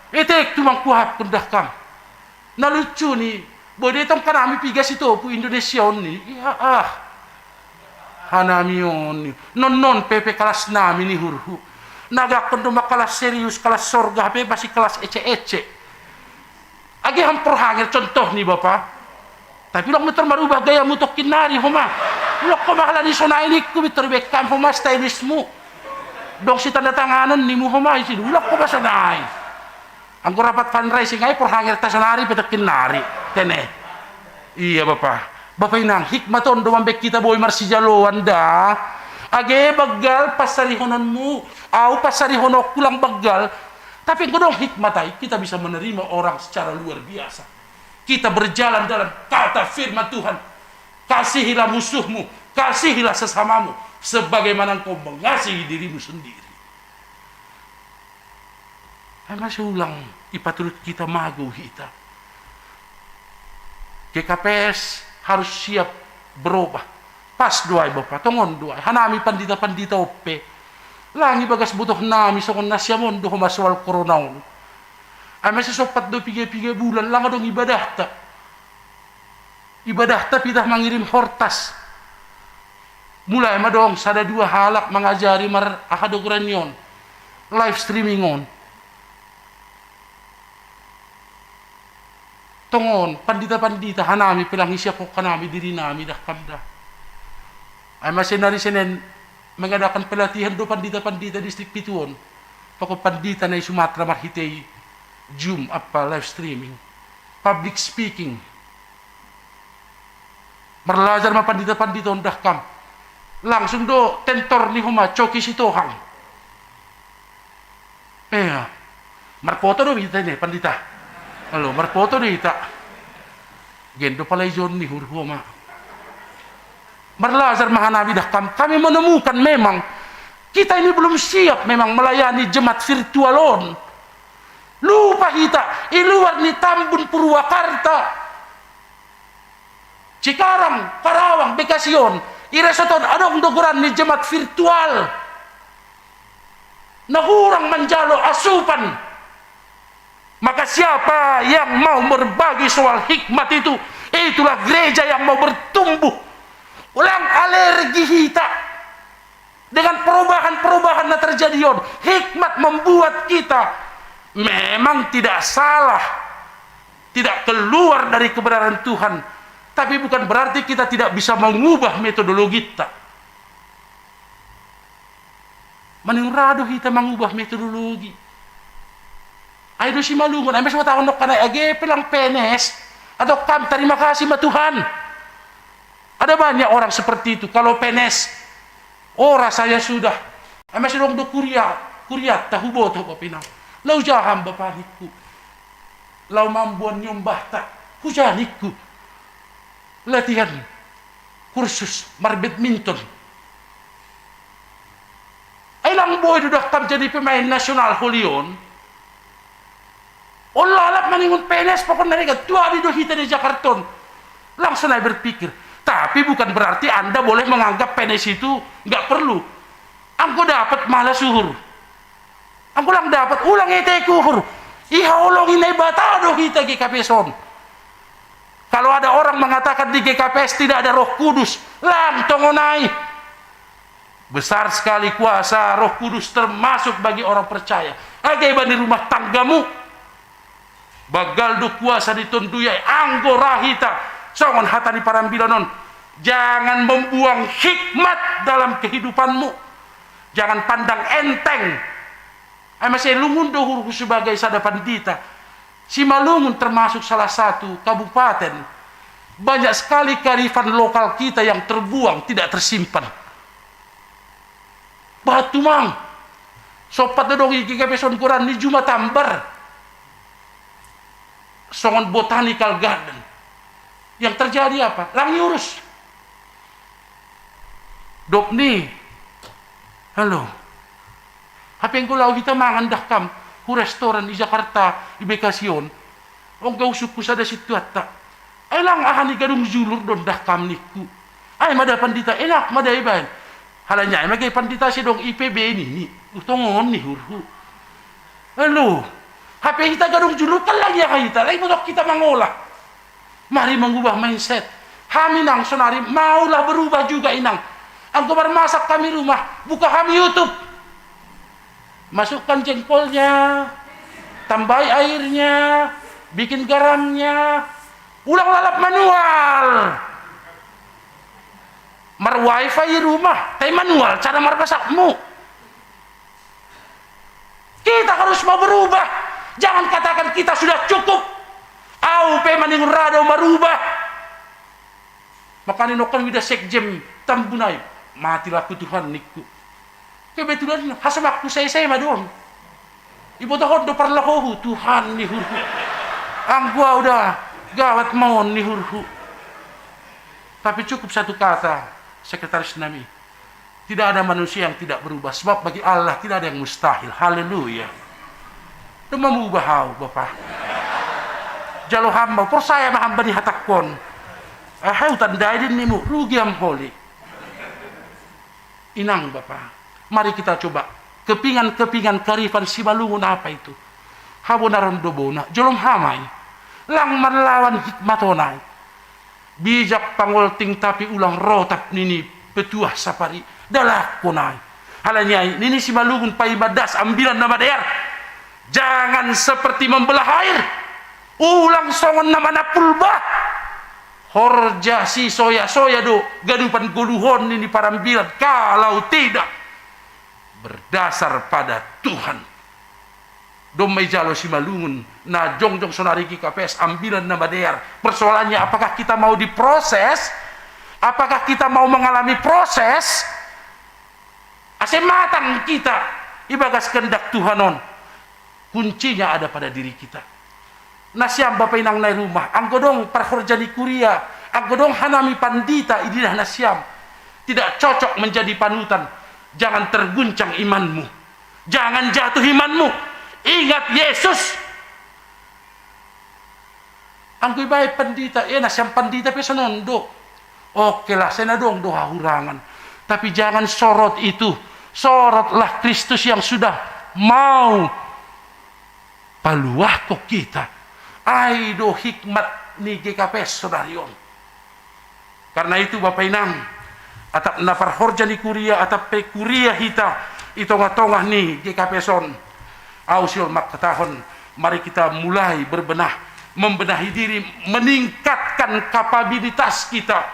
Etek tumang kuahapkon dahkam. Na lucu ni, boi do i tong hanami piga sitopu Indonesia on nini. Ia ah. Hanami on ni. Non non pe pe kalas nami ni uhurhu. Na gakkon do ma kalas serius, kalas sorga pe pasti kalas ecek-ecek. Age ham porhanger contoh ni bapa. Tapi ulang mintor marubah gayamu tongkin nari homa. Ulang homa halani sonai ningku mintor be kam homa stylistmu. Dong sitanda tanganon nimu homa isi ulang homa sonai. Anggo rapat fundraising ai porhangerta sonari pe tongkin nari. Tene. Ia bapa. Bapa inang, hikmat on do mambaen hita boi marsijaloan da. Age banggal pansarihononmu, au pansarihononku lang banggal. Tapi anggo dong hikmat ai, kita bisa menerima orang secara luar biasa. Kita berjalan dalam kata firman Tuhan. Kasihilah musuhmu, kasihilah sesamamu, sebagaimana engkau mengasihi dirimu sendiri. Ai mase ulang ipaturut hita mago hita. G K P S harus siap berubah. Pas do ai bapa, tongon do ai. Hanami pandita-pandita on pe. Lang ibagas botohnami songon nasiam on do homa soal corona on. Ai mase sompat do piga-piga bulan, lang adong ibadahta. Ibadahta pitah mangirim hortas. Mulai ma dong sada dua halak mangajari mar aha do goran ni on. Live streaming on. Tongon, pandita-pandita, hanami pe lang isiaphon hanami dirinami dahkam da. Ai mase nari Senen mengadakan pelatihan do pandita-pandita distrik pitu on. Pakon pandita na i Sumatera marhitei Zoom apa live streaming. Public speaking. Marlajar ma pandita-pandita on dahkam. Langsung do tentor ni homa Coki Sitohang. Ia. Marpoto do hita ne pandita. Olo, marpoto do hita. Gen do pala ijon ni uhurhu homa. Marlajar ma hanami dahkam. Kami menemukan memang kita ini belum siap memang melayani jemaat virtual on. Lupa hita, i luar ni Tambun, Purwakarta, Cikarang, Karawang, Bekasi on, i resort on adong do goran ni jemaat virtual. Na hurang manjalo asupan. Maka siapa yang mau berbagi soal hikmat itu, Itulah gereja yang mau bertumbuh. Ulang alergi hita dengan perubahan-perubahan yang terjadi on. Hikmat membuat kita memang tidak salah, tidak keluar dari kebenaran Tuhan. Tapi bukan berarti kita tidak bisa mengubah metodologi kita. Maning ra do hita mangubah metodologi. Ai do simalungun, ai masa watahon do kanai age pelang P N S, atau kam terima kasih ma Tuhan. Ada banyak orang seperti itu, kalau P N S, oh rasanya sudah. Ai masa dong do kuria, kuria tahu botoh bapinang. Lau jaham bapanikku. Lau mambuan nyombahta, hujanikku. Latihan kursus marbadminton. Ai lang boi do dah kam jadi pemain nasional holion. On lalap maningon P N S pokon na degat tuadi do hita di Jakarta on. Langsung saya berpikir, tapi bukan berarti Anda boleh menganggap P N S itu nggak perlu. Angko dapat malah suhur. Angko lang dapat, ulang ete kuhur. Iha olong inai bata do hita G K P S on. Kalau ada orang mengatakan di G K P S tidak ada Roh Kudus, lang tongonai. Besar sekali kuasa Roh Kudus termasuk bagi orang percaya. Age bani rumah tanggamu. Bagal do kuasa ni Tonduya anggo ra hita. Songon hata ni parambilan on. Jangan membuang hikmat dalam kehidupanmu. Jangan pandang enteng. Ai masa lungun do hurhu sebagai sada pandita. Simalungun termasuk salah satu kabupaten. Banyak sekali kearifan lokal kita yang terbuang, tidak tersimpan. Batu mang. Sopat do dong iki kepeson koran ni Juma Tambar. Songon botanical garden. Yang terjadi apa? Lang iurus. Dok ni. Halo. Hape enggo lao hita mangan dah kam hu restoran i Jakarta, i Bekasi on. Ongga usungku sada situatta. Ai lang aha ni gadung julur do dah kam ningku. Ai ma da pandita, enak ma da ibaen. Halani ai ma gai pandita sedong I P B nini. Utongon ni hurhu. Elo. Hape hita gadung julur kan lang ia hita, lai botok hita mangolah. Mari mengubah mindset. Hami nang sonari maulah berubah juga inang. Anggo marmasak hami rumah, buka hami YouTube. Masukkan jengkolnya, tambahi airnya, bikin garamnya. Ulang lalap manual. Mar wifi rumah, tai manual cara marmasakmu. Kita harus mau berubah. Jangan katakan kita sudah cukup. Au pe maningon ra do marubah. Makani nongkan mida sekjen Tambun ai. Mati laku Tuhan ningku. Kebetulan hasomakku saya-saya ma do on. Ibotohon do parlahohu Tuhan ni hurhu. Anggo au da gawat ma on ni hurhu. Tapi cukup satu kata sekretaris nami. Tidak ada manusia yang tidak berubah, sebab bagi Allah tidak ada yang mustahil. Haleluya. Domma mubah au, Bapa. Jalo hamba, porsaya ma hamba ni hatangkon. Aha utandai din nimu, rugi am holi. Inang, Bapa. Mari kita coba. Kepingan-kepingan karifan Simalungun apa itu? Habonaron do bona, jolom hamai. Lang marlawan hikmat on ai. Bijak pangolting tapi ulang rotap nini petuah sapari. Dalahkon ai. Halani ai nini Simalungun paima das ambilan na madear. Jangan seperti membelah air. Ulang songon na manapul bah. Horja sisoya-soya do ganupan goluhon nini parambilan. Kalau tidak berdasar pada Tuhan. Domma ijalo Simalungun na jongjong sonari G K P S ambilan na madear. Persoalannya, apakah kita mau diproses? Apakah kita mau mengalami proses? Ase matang kita ibagas kehendak Tuhan on. Kuncinya ada pada diri kita. Nasiam bapa inang na i rumah, anggo dong parhorja ni kuria, anggo dong hanami pandita ididah nasiam, tidak cocok menjadi panutan. Jangan terguncang imanmu. Jangan jatuh imanmu. Ingat Yesus. Anggo ibaen pandita, eh, nasiam pandita pe sonon do. Oke lah, sai na dong do hahurangan. Tapi jangan sorot itu. Sorotlah Kristus yang sudah mau paluahkon kita. Ai do hikmat ni G K P S saudari on. Karena itu, Bapa Inang, atap na parhorja ni kuria, atap pe kuria hita i tongah-tongah ni G K P S on, au sihol mangkatahon, mari kita mulai berbenah, membenahi diri, meningkatkan kapabilitas kita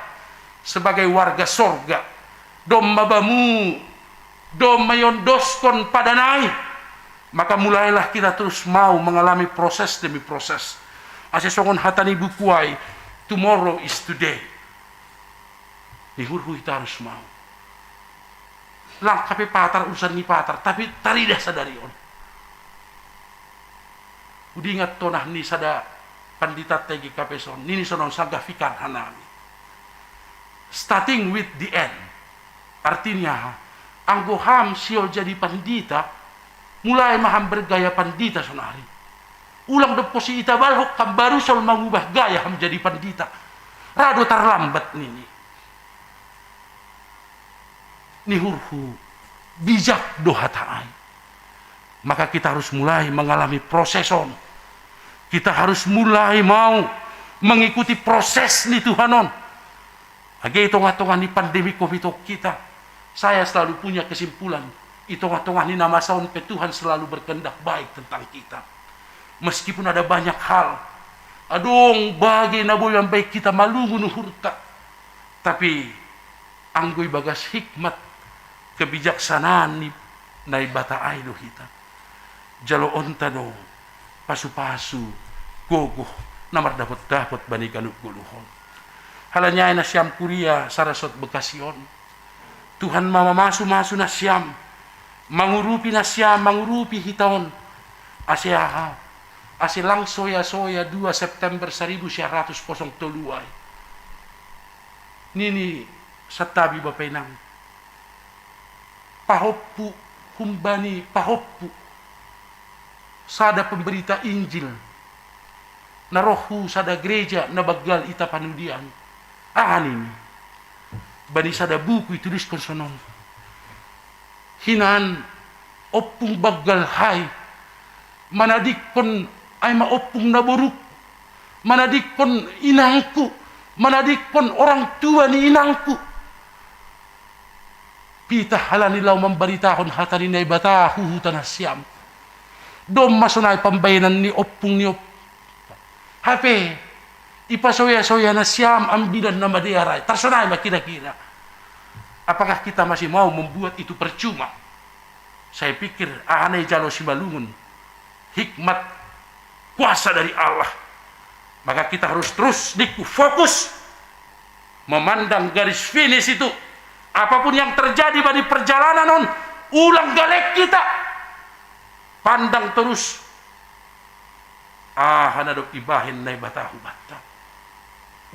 sebagai warga sorga. Domma bamu, domma iondoskon padanai, maka mulailah kita terus mau mengalami proses demi proses. Ase songon hata ni buku ai, tomorrow is today. Ni uhurhu, hita harus mau. Lang hape patar, urusan ni patar, tapi taridah sadari on. Hudingat tonah ni sada pandita G K P S on, nini sonon, sanggah pikan hanami. Starting with the end. Artinya, anggo ham sihol jadi pandita, mulai ma ham bergaya pandita sonari. Ulang do posi ita balhok ham baru sihol mangubah gaya ham jadi pandita. Ra do tarlambat nini. Ni uhurhu, bijak do hata ai. Maka kita harus mulai mengalami proses on. Kita harus mulai mau mengikuti proses ni Tuhan on. Age i tongah-tongah ni pandemi covid on hita, saya selalu punya kesimpulan, i tongah-tongah ni na masa on pe Tuhan selalu berkehendak baik tentang kita. Meskipun ada banyak hal, adong bagen na boi mambahen hita malungun uhurta. Tapi anggo ibagas hikmat, kebijaksanaan ni Naibata ai do hita, jaloonta do pasu-pasu, gogoh, na mardapot-dapot bani ganup goluh on. Halani ai nasiam kuria sarasot Bekasi on, Tuhan ma mamasu-masu nasiam, mangurupi nasiam, mangurupi hita on. Ase aha? Ase lang soya-soya dua September saribu sia ratus kosong tolu ai. Nini santabi, Bapa Inang, pahompu humbani pahompu sada pemberita Injil na roh hu sada gereja na banggal i Tapanuli an. Aha nini? Bani sada buku ituliskon sonon: Hinan, ompung banggal hai, manadingkon, ai ma ompung na boruk, manadingkon inangku, manadingkon orang tua ni inangku. Pitah halani laho mambaritahon hata ni Naibata hu huta nasiam. Domma sonai pambahenan ni ompung ni op-, hape ipasoya-soya nasiam ambilan na madear ai. Tarsonai ma kira-kira. Apakah kita masih mau membuat itu percuma? Saya pikir, aha na ijalo simalungun? Hikmat, kuasa dari Allah. Maka kita harus terus, ningku, fokus memandang garis finish itu. Apapun yang terjadi bani perjalanan on, ulang galek hita. Pandang terus aha na dob ibahen Naibata hubanta.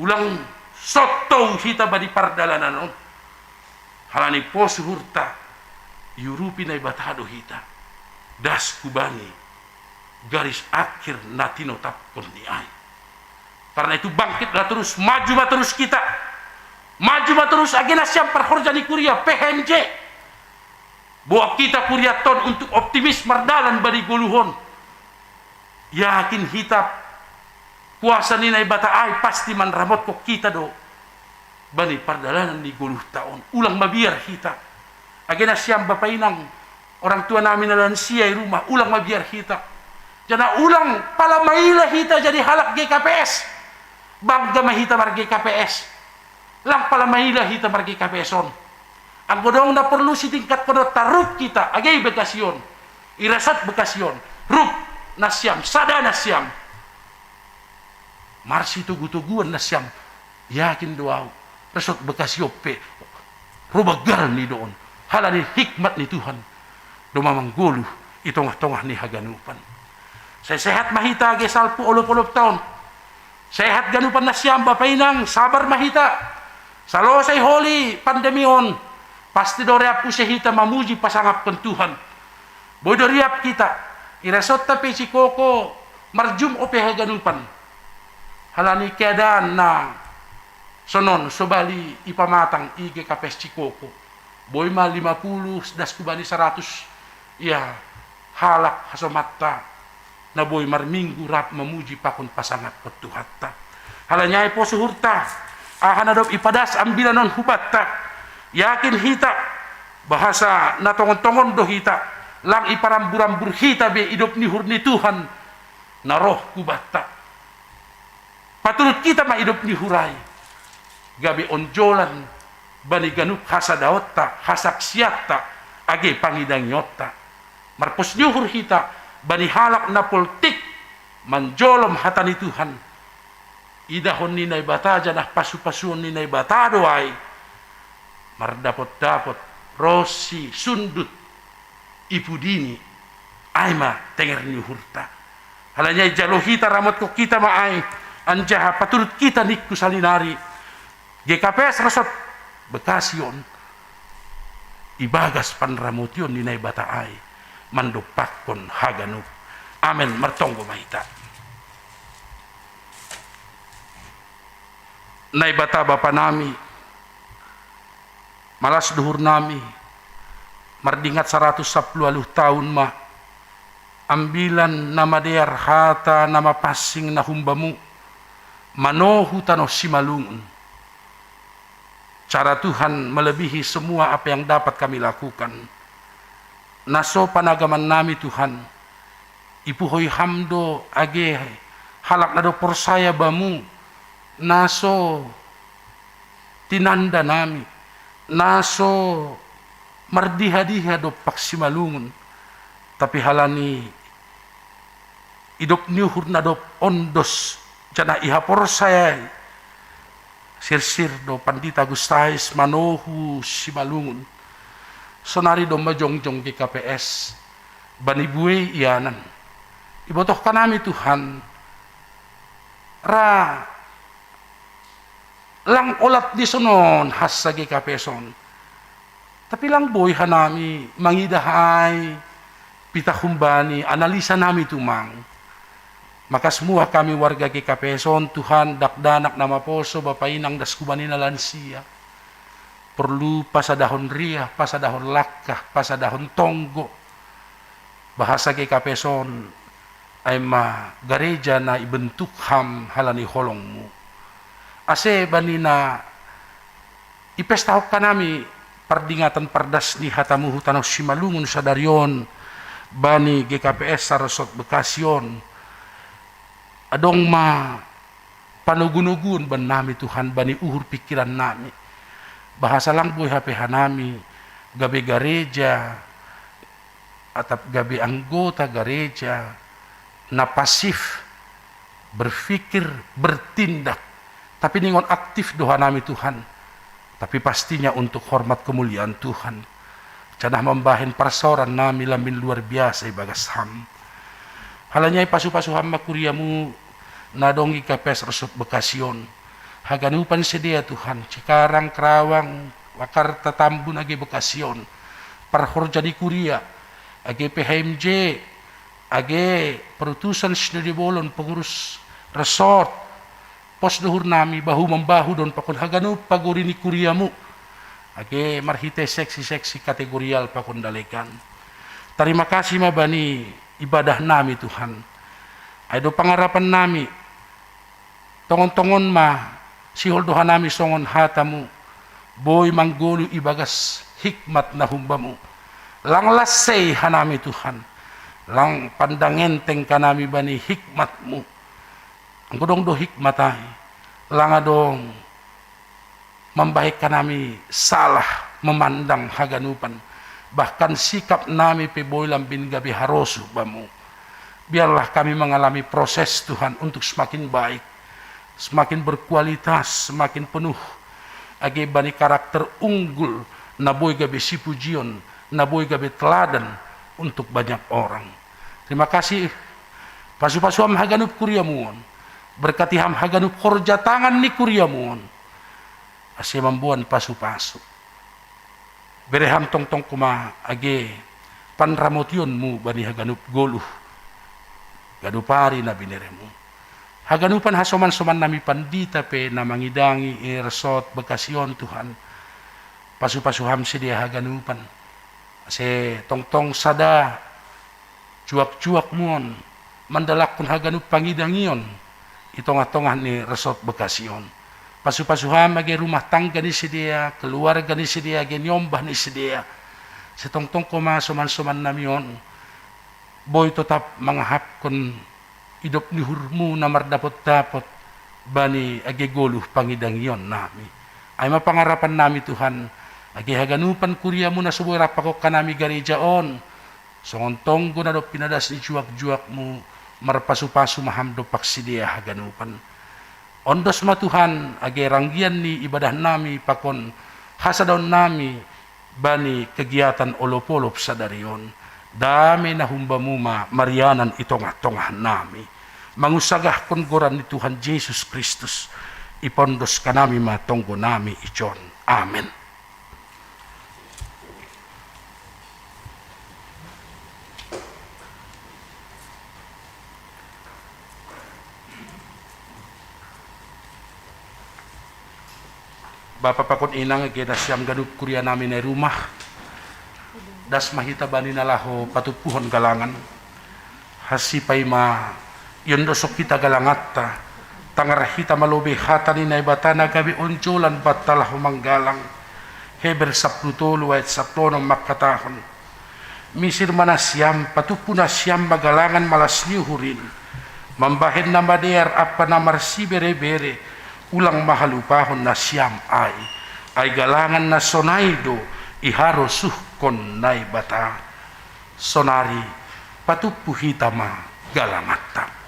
Ulang sontou hita bani pardalanan on. Halani pos uhurta, iurupi Naibata do hita das hubani garis akhir na tinotapkon ni ai. Karena itu, bangkitlah terus, maju ma terus kita. Maju ma terus, age nasiam parhorja ni kuria, P H M J. Boan hita kurianta on untuk optimis mardalan bani goluh on. Yakin hita, kuasa ni Naibata ai pasti manramotkon hita do bani pardalanan ni goluhta on. Ulang mabiar hita. Age nasiam, Bapa Inang, orang tua nami na lansia i rumah, ulang mabiar hita. Janah ulang pala maila hita jadi halak G K P S. Bangga ma hita mar-G K P S. Lang pala maila hita mar-G K P S on. Anggo adong na porlu sitingkatkononta, rup hita, age i Bekasi on, i resort Bekasi on, rup nasiam, sada nasiam. Marsitogu-toguan nasiam, yakin do ahu, resort Bekasi on pe ro banggalni do on, halani hikmat ni Tuhan domma manggoluh i tongah-tongah ni haganupan. Sai sehat ma hita age salpu olop-olopta on. Sehat ganupan nasiam, Bapa Inang, sabar ma hita. Salosai holi pandemi on, pasti do riap use hita mamuji pasangapkon Tuhan. Boi do riap hita, i resortta pe i Cikoko marjum ope haganupan. Halani keadaan na sonon, sobali ipamatang i G K P S Cikoko, boi ma lima puluh das hubani saratus, ia, halak hasomanta na boi marminggu rap mamuji pakon pasangaphon Tuhanta. Halani ai pos uhurta, aha na dob ipadas ambilan on hubatta, yakin hita, bahasa na tongon-tongon do hita, lang iparambur-ambur hita be idop ni uhur ni Tuhan na roh hubatta. Paturut hita ma idop ni uhur ai, gabe onjolan bani ganup hasadaonta, hasaksianta, age pangidangionta. Marpos ni uhur hita bani halak na poltik manjolom hata ni Tuhan. Idahon ni Naibata janah pasu-pasuon ni Naibata do ai. Mardapot-dapot ronsi sundut i pudini, ai ma tenger ni uhurta. Halani ai jalo hita, ramotkon hita ma ai, anjaha paturut hita ningku salinari, G K P S Resort Bekasi on, ibagas panramotion ni Naibata ai, mandompakkon haganup. Amen. Martonggo ma hita. Naibata Bapa nami, malas do uhur nami, mardingat saratus sampulu ualuh taon ma, ambilan na madear, hata na mapansing na humbamu, manohu tanoh Simalungun. Cara Tuhan melebihi semua apa yang dapat kami lakukan. Na so panagaman nami Tuhan, ipuhoi Ham do age halak na dob porsaya Bamu, na so tinanda nami, na so mardiha-diha dompak Simalungun, tapi halani idop ni uhur na dob ondos, janah ihaporsayai sirsir do Pandita Gustais manohu Simalungun. Sonari domma jongjong G K P S bani buei ianan. Ibotohkan hami Tuhan, ra lang olat dison on hansa G K P S on. Tapi lang boi hanami mangidah ai, pitah humbani, analisa nami tumang. Maka semua kami warga G K P S on, Tuhan, dakdanak na maposo, bapa inang das hubani na lansia, porlu pasadahon riah, pasadahon langkah, pasadahon tonggo. Bahasa G K P S on, ai ma gareja na ibentuk Ham halani holong-Mu. Ase bani na ipestahon hanami pardingatan pardas ni hata-Mu hu tanoh Simalungun sadari on, bani G K P S Resort Bekasi on, adong ma panogu-noguon bannami Tuhan, bani uhur pingkiran nami. Bahasa lang boi hape hanami gabe gareja, atap gabe anggota gareja na pasif, berpikir, bertindak, tapi ningon aktif do hanami Tuhan, tapi pastinya untuk hormat kemuliaan Tuhan. Janah mambahen parsaoran nami lambin luar biasa ibagas Ham. Halani ai pasu-pasu Ham ma kuria-Mu na adong i G K P S Resort Bekasi on. Haganupan sidea Tuhan, Cikarang, Karawang, Wakarta, Tambun age Bekasi on. Parhorja ni kuria, age P H M J, age perutusan Sinode Bolon, pengurus resort, pos do uhur nami bahu-mambahu dompak haganup pagori ni kuria-Mu, age marhite seksi-seksi kategorial pakon dalegan. Tarima kasih ma bani ibadah nami Tuhan. Ai do pangarapan nami, tongon-tongon ma sihol do hanami songon hata-Mu, boi manggoluh ibagas hikmat na humba-Mu. Lang las sei hanami Tuhan, lang pandang enteng hanami bani hikmat-Mu. Anggo dong do hikmat ai, lang adong mambahen hanami salah memandang haganupan, bahkan sikap nami pe boi lambin gabe harosuh Bamu. Biarlah kami mengalami proses Tuhan untuk semakin baik, semakin berkualitas, semakin penuh age bani karakter unggul, na boi gabe sipujion, na boi gabe teladan untuk banyak orang. Terima kasih. Pasu-pasu Ham haganup kuria-Mu on. Berkati Ham haganup horja tangan ni kuria-Mu on, ase mamboan pasu-pasu. Bere Ham tongtong homa age panramotion-Mu bani haganup goluh, ganup ari na binere-Mu. Haganupan hasoman-soman nami pandita pe na mangidangi i Resort Bekasi on Tuhan, pasu-pasu Ham sidea haganupan, ase tongtong sada juak-juak-Mu on mandalankon haganup pangidangion, i tongah-tongah ni resort Bekasi on. Pasu-pasu ham age rumah tangga ni sidea, keluarga ni sidea, age niombah ni sidea. Sai tongtong ho ma soman-soman nami on boi totap mangahapkon idop ni uhurmu na mardapot-dapot bani age goluh pangidangion nami. Ai ma pangarapan nami Tuhan, age haganupan kuriamu na so boi rap pakongka nami gareja on, songon tonggo na dob pinadas ni juak-juakmu, marpasu-pasu ma ham dompak sidea haganupan. Ondos ma Tuhan, age ranggian ni ibadah nami pakon hasadaon nami bani kegiatan olop-olop sadari on. Dame na humbamu ma marianan i tongah-tongah nami. Mangunsagahkon goran ni Tuhan Jesus Kristus, ipaondoska nami ma tonggo nami ijon. Amen. Bapa pakon inang, age nasiam ganup kuria nami na i rumah, das ma hita bani na laho patumpuhon galangan. Hasipaima, iondoshon hita galanganta, tangar hita ma lobei hata ni Naibata na gabe onjolan banta laho manggalang. Heber sampulu tolu ayat sampulu onom mangkatahon: Misir ma nasiam, patumpu nasiam ma galangan malas ni uhur in, mambahen na madear ampa na marsibere-bere, ulang ma halupahon nasiam ai. Ai galangan na sonai do iharosuhkon Naibata. Sonari, patumpu hita ma galanganta.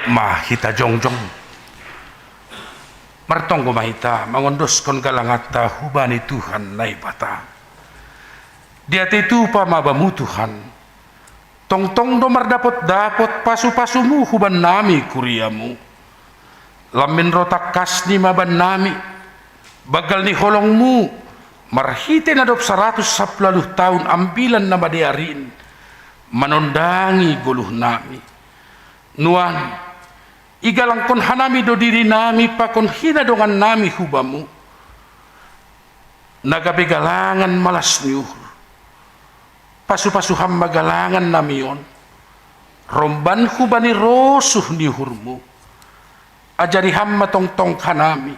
Ma hita jongjong. Martonggo ma hita mangondoskon galanganta hubani Tuhan Naibata. Diatei tupa ma bamu Tuhan. Tongtong do mardapot-dapot pasu-pasumu hubannami kuriamu. Lam min ro tangkasni ma bannami, banggal ni holongmu, marhitei na dob saratus sampulu ualuh taon ambilan na madear in, manondangi goluhnami. Nuan, igalangkon hanami do dirinami pakon hinadongannami hubamu, na gabe galangan malas ni uhur. Pasu-pasu ham ma galangannami on, romban hubani rosuh ni uhurmu. Ajari ham ma tongtong hanami,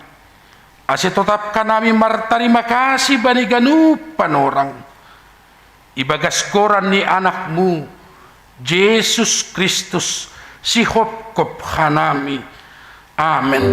ase totap hanami martarima kasih bani ganup panorang. Ibagas goran ni Anakmu, Jesus Kristus, sihopkop hanami. Amen.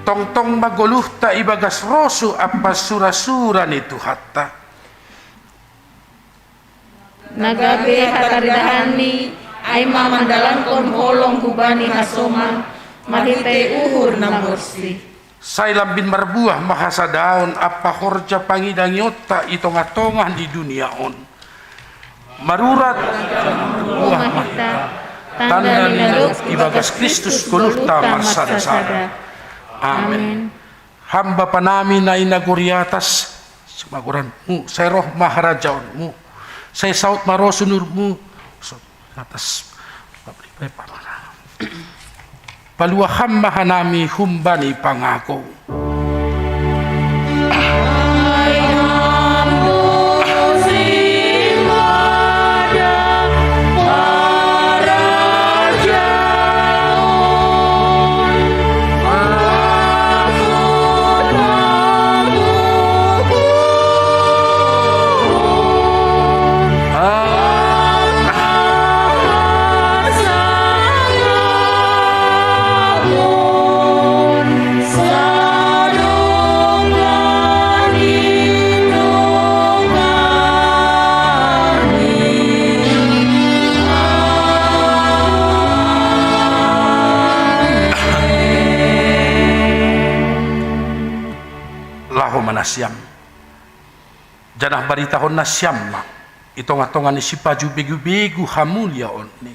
Tongtong ma goluhta ibagas rosuh ampa sura-sura ni Tuhanta. Na gabe hataridahanni, ai ma mandalanhon holong hubani hasoman, marhitei uhur na borsih. Sai lambin marbuah ma hasadaon ampa horja pangidangionta i tongah-tongah ni dunia on. Marurat, marbuah ma hita, tanda ni na dob ibagas Kristus goluhta marsada-sada. Amen. Ham Bapanami na i nagori atas, sai ma goranmu, sai roh ma harajaonmu, sai saut ma ro sunurmu, so atas. Paluah ham ma hanami humbani pangagou. Laho ma nasiam, janah baritahon nasiam ma i tongah-tongah ni sipaju begu-begu hamuliaonni,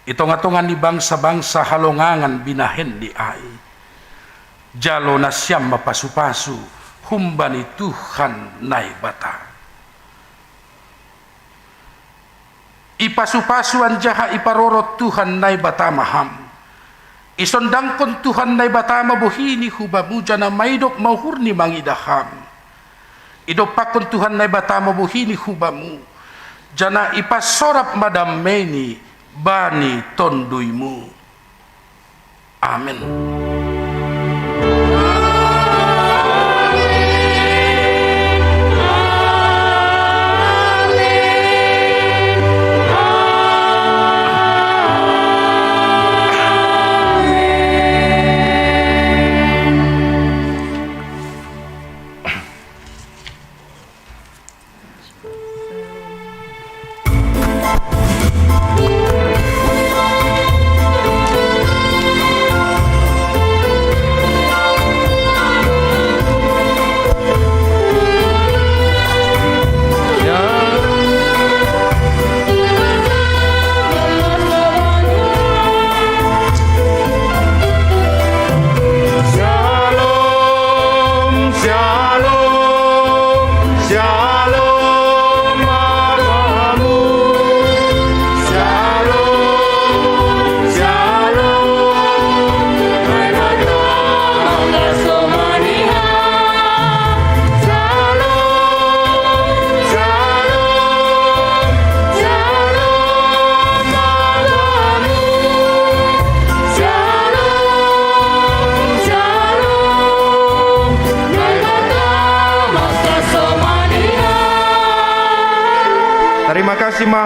i tongah-tongah ni bangsa-bangsa halongangan binahenni ai. Jalo nasiam ma pasu-pasu humbani Tuhan Naibata. Ipasu-pasu anjaha iparorot Tuhan Naibata ma ham. Isondangkon Tuhan Naibata ma bohini hubamu, janah maidop ma uhurni mangidah ham. Idompakkon Tuhan Naibata ma bohini hubamu, janah ipasorap ma dammeini bani tonduymu. Amen.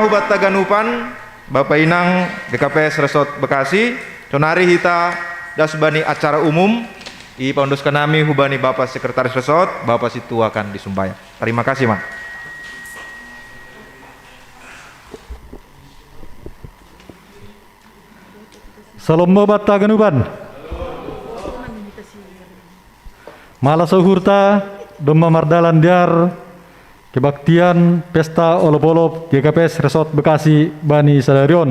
Hubatta ganupan, Bapa Inang G K P S Resort Bekasi, sonari hita das bani acara umum, ipaundoskan nami hubani Bapa Sekretaris Resort, Bapa Situa Kandi Sumbaya. Tarima kasi, Mang. Salom hubatta ganupan. Mala suhurta, domma mardalan dear kebaktian pesta olop-olop G K P S Resort Bekasi bani sadari on.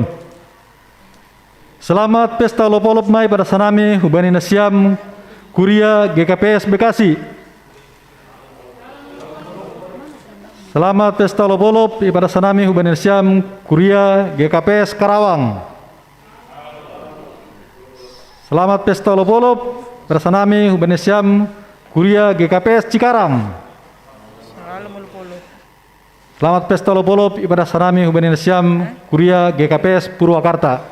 Selamat pesta olop-olop ma ipadas hanami hubani nasiam kuria G K P S Bekasi. Selamat pesta olop-olop ipadas hanami hubani nasiam kuria G K P S Karawang. Selamat pesta olop-olop ipadas hanami hubani nasiam kuria G K P S Cikarang. Selamat pesta olop-olop ipadas hanami hubani nasiam kuria G K P S Purwakarta.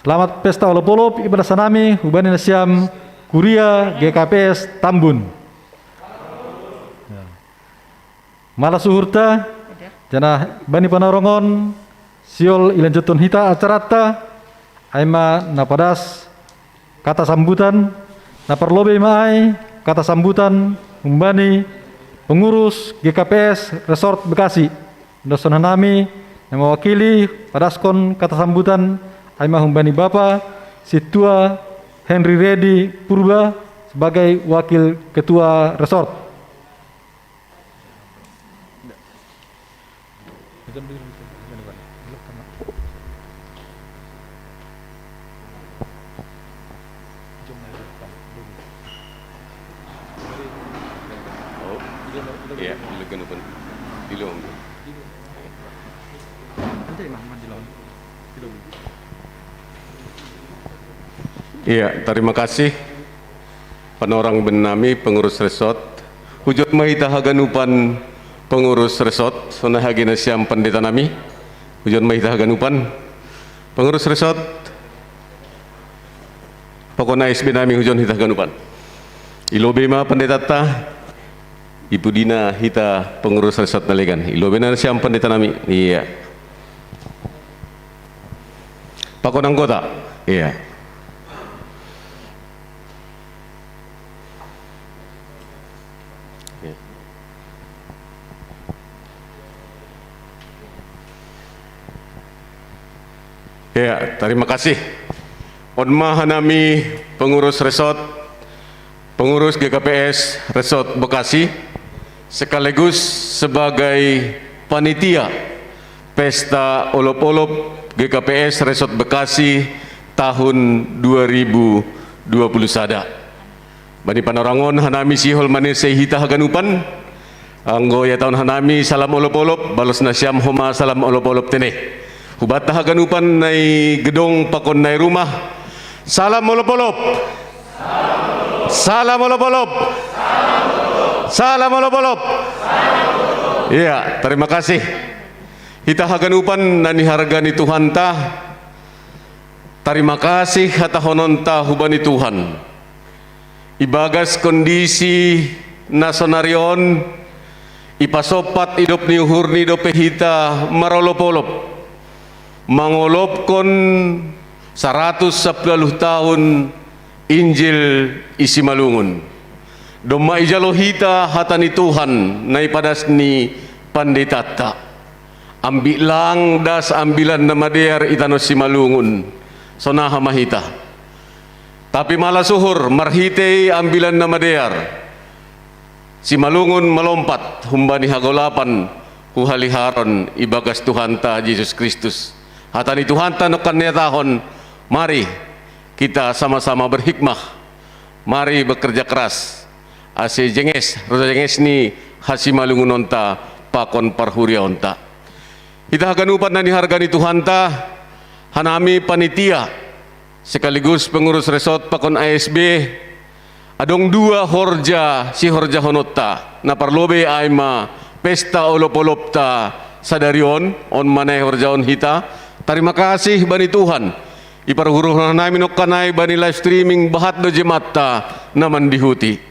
Selamat pesta olop-olop ipadas hanami hubani nasiam kuria G K P S Tambun. Mala suhurta, janah bani panarongon, sihol ilanjuthon hita acaranta, ai ma na padas kata sambutan, na parlobei ma ai kata sambutan humbani pengurus G K P S Resort Bekasi. Doson hanami na mewakili padaskon kata sambutan ai ma humbani Bapa Situa Henry Redi Purba sebagai wakil ketua resort. Oh, iya, dulu kan pun. Dulu. Iya, terima kasih. Panorang bennami pengurus resort. Hujon ma hita haganupan pengurus resort, sonai hagena siam pandita nami. Hujon ma hita haganupan pengurus resort. Pakon A S B nami hujon hita haganupan. Ilobei ma panditanta, ipudina hita pengurus resort na legan. Ilobei na siam pandita nami. Iya. Pakon anggota. Iya. Ya, terima kasih. On ma hanami pengurus resort, pengurus G K P S Resort Bekasi, sekaligus sebagai panitia Pesta Olop-olop G K P S Resort Bekasi tahun dua ribu dua puluh sada. Bani panorangon hanami sihol manese hita haganupan, anggo ihatahon hanami salam olop-olop, balos nasiam homa salam olop-olop tene. Hubanta haganupan na i gedong pakon na i rumah, salam olop-olop. Salam olop-olop. Salam olop-olop. Iya, terima kasih. Hita haganupan na niharga ni Tuhanta, tarima kasih hatahononta hubani Tuhan. Ibagas kondisi na sonari on, ipasompat idop ni uhurni dope hita marolop-olop, mangolopkon saratus sampulu taon Injil i Simalungun. Domma ijalo hita hata ni Tuhan na ipadas ni panditanta. Ambit lang das Ambilan Namadear i tano Simalungun, sonaha ma hita. Tapi malas uhur marhitei Ambilan Namadear, Simalungun malompat humbani hagolapan hu haliharon ibagas Tuhanta Jesus Kristus. Hata ni Tuhanta nongkan nihatahon, mari kita sama-sama berhikmah, mari bekerja keras, ase jenges, roja jenges ni hasimalungunonta pakon parhuriaonta. Hita haganupan na niharga ni Tuhanta, hanami panitia sekaligus pengurus resort pakon A S B, adong dua horja sihorjahononta, na parlobei ai ma pesta olop-olopta sadari on, on ma na ihorjahon hita. Tarima kasih bani Tuhan. Iparhurhur hanami nongkan ai bani live streaming, bahat do jematta na mandihuti.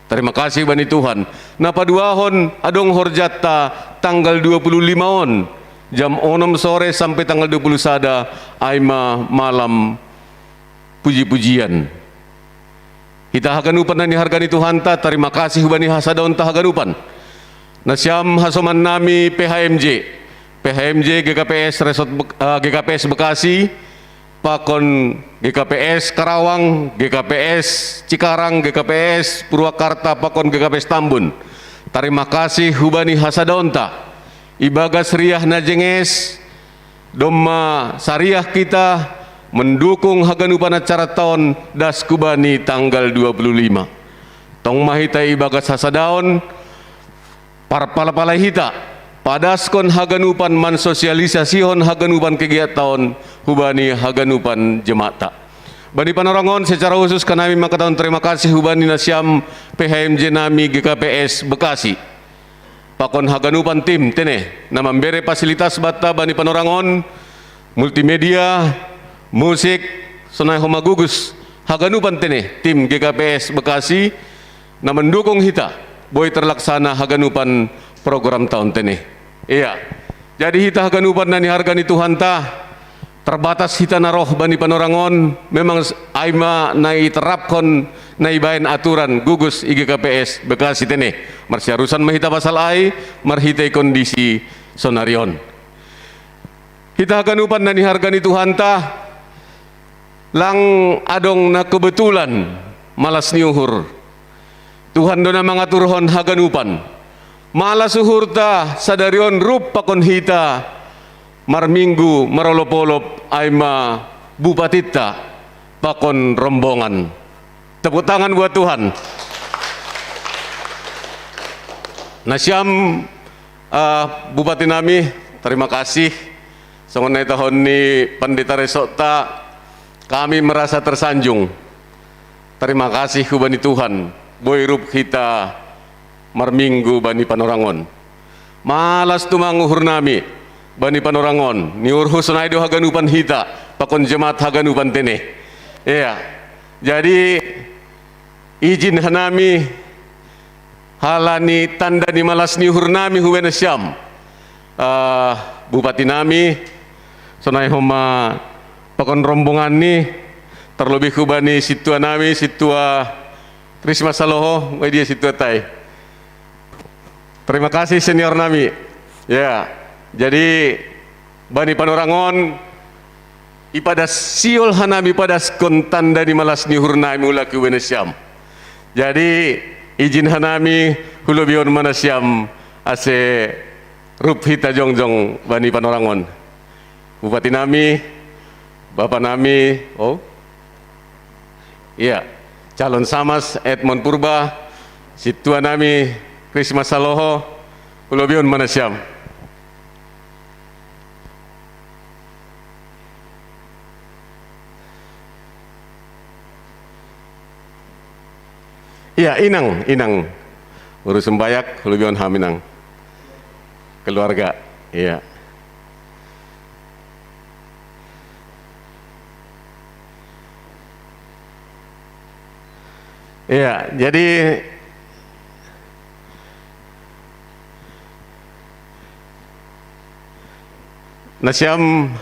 Tarima kasih bani Tuhan. Na paduahon adong horjanta tanggal dua puluh lima on, jam onom sore sampe tanggal dua puluh sada, ai ma malam puji-pujian. Hita haganupan na niharga ni Tuhanta, tarima kasih hubani hasadaonta haganupan. Nasiam hasoman nami P H M J, P H M J G K P S Resort Bek- eh, G K P S Bekasi, pakon G K P S Karawang, G K P S Cikarang, G K P S Purwakarta, pakon G K P S Tambun. Tarima kasih hubani hasadaonta. Ibagas riah na jenges, domma sariah hita mendukung haganupan acaranta on das hubani tanggal dua puluh lima. Tong ma hita ibagas hasadaon, parpalapalai hita, padaskon haganupan, mansosialisasihon haganupan kegiatan on hubani haganupan jemaatta. Bani panorang on secara khusus hanami mangkatahon tarima kasih hubani nasiam P H M J nami G K P S Bekasi. Pakon haganupan tim tene na mambere fasilitas banta bani panorang on, multimedia, musik, sonai homa gugus, haganupan tene tim G K P S Bekasi na mendukung hita boi terlaksana haganupan programta on tene. Iya. Jadi hita haganupan na niharga ni Tuhanta, terbatas hita na roh bani panorang on, memang s- ai ma na iterapkon na ibaen aturan gugus i G K P S Bekasi tene. Marsiarusan ma hita pasal ai, marhitei kondisi sonari on. Hita haganupan na niharga ni Tuhanta, lang adong na kebetulan malas ni uhur. Tuhan do na mangaturhon haganupan. Malas uhurta sadari on rup pakon hita marminggu marolopolop, ai ma bupatinta pakon rombongan. Tepuk tangan buat Tuhan. Nasiam, ah, bupati nami, terima kasih. Songon na itahon ni pandita resortta, kami merasa tersanjung. Terima kasih hubani Tuhan, boi rup hita marminggu bani panorang on. Malas tumang uhur nami bani panorang on, niuhurhu sonai do haganupan hita, pakon jemaat haganupan tene. Iya. Jadi, ijin hanami, halani tanda ni malas ni uhur nami hubani nasiam, ah, bupati nami, sonai homa pakon rombongan ni, terlebih hubani sintua nami, sintua Krismas Saloho, ma dia sintuanta i. Terima kasih senior nami. Ya, jadi bani panorang on, ipadas sihol hanami padaskon tanda ni malas ni uhur nami mulak hubani nasiam. Jadi, ijin hanami, hulobihon ma nasiam ase rup hita jongjong bani panorang on. Bupati nami, bapa nami, oh. Iya, calon samas Edmond Purba, sintua nami Krismas Saloho, hulobihon ma nasiam. Iya, inang, inang. Urus sembayak, hulobihon ham inang. Keluarga, iya. Iya, jadi nasiam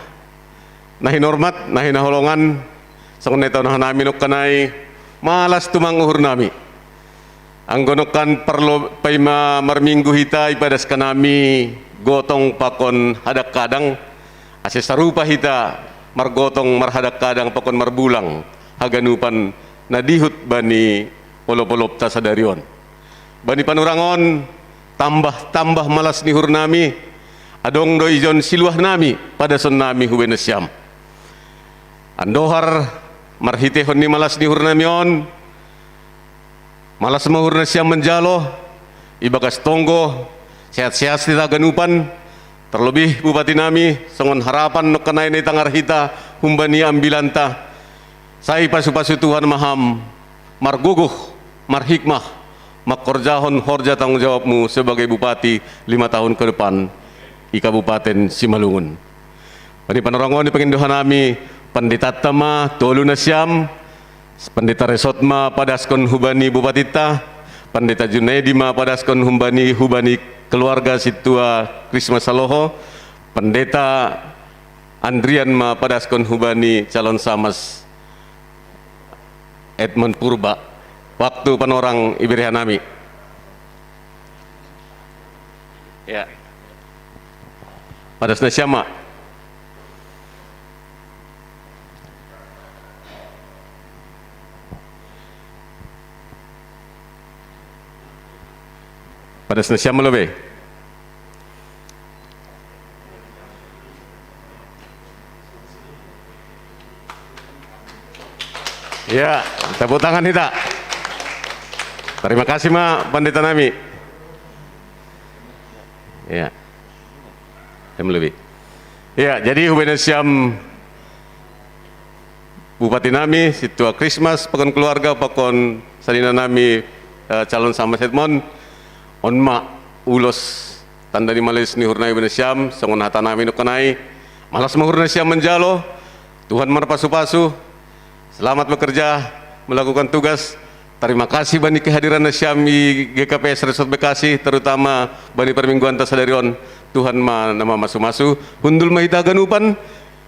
na hinormat, na hinaholongan, songon na itahon hanami nongkanai, malas tumang uhur nami. Anggo nongkan parlo paima marminggu hita ipadas hanami gotong pakon hadang-kadang, ase sarupa hita margotong marhadang-kadang pakon marbulang haganupan na dihut bani olop-olopta sadari on. Bani panorang on, tambah-tambah malas ni uhur nami, adong do ijon siluah nami padason nami hubani nasiam. Andohar marhiteihon ni malas ni uhur nami on, malas ma uhur nasiam manjalo, ibagas tonggo, sehat-sehat hita haganupan, terlebih bupati nami, songon harapan nongkanai na itangar hita humbani ambilanta, sai pasu-pasu Tuhan ma ham, margogoh, marhikmah, mangkorjahon horja tanggung jawabmu sebagai bupati lima tahun ke depan i Kabupaten Simalungun. Bani panorang on, dipangindo hanami panditanta ma tolu nasiam, pandita resort ma padaskon hubani bupatinta, Pendeta Junaidi ma padaskon humbani, hubani keluarga situa Krisma Saloho, Pendeta Andrian ma padaskon hubani calon samas Edmond Purba. Waktu panorang iberre hanami. Ya. Padas nasiam ma. Padas nasiam ma lo be. Ya, tepuk tangan hita. Terima kasih ma pendeta nami. Ya. Em lebih. Ya, jadi hubani nasiam Bupati nami, situa Krisma, pakon keluarga, pakon sanina nami, eh, calon samas Edmond, on ma ulos tanda ni malas ni uhur nami hubani nasiam, songon hata nami nongkanai, malas ma uhur nasiam manjalo, Tuhan marpasu-pasu, selamat bekerja, melakukan tugas, terima kasih bani kehadiran nasiam i G K P S Resort Bekasi, terutama bani parmingguanta sadari on, Tuhan ma na mamasu-masu, hundul ma hita haganupan,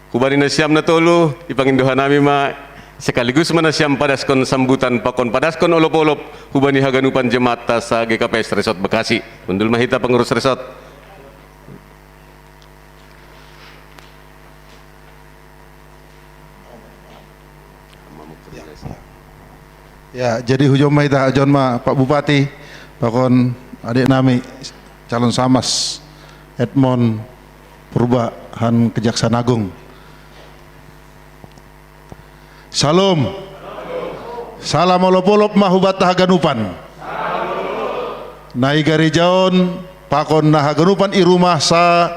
hubani nasiam na tolu, ipangindo hanami ma, sekaligus ma nasiam padaskon sambutan pakon padaskon olop-olop, hubani haganupan jemaatta sa G K P S Resort Bekasi. Hundul ma hita pengurus resort. Ya, jadi hujom ma hita, hujom ma Pak Bupati, pakon adik nami, calon samas, Edmond Purba, han Kejaksaan Agung. Salam. Salam olop-olop ma hubanta haganupan. Na i gareja on, pakon na haganupan i rumah sa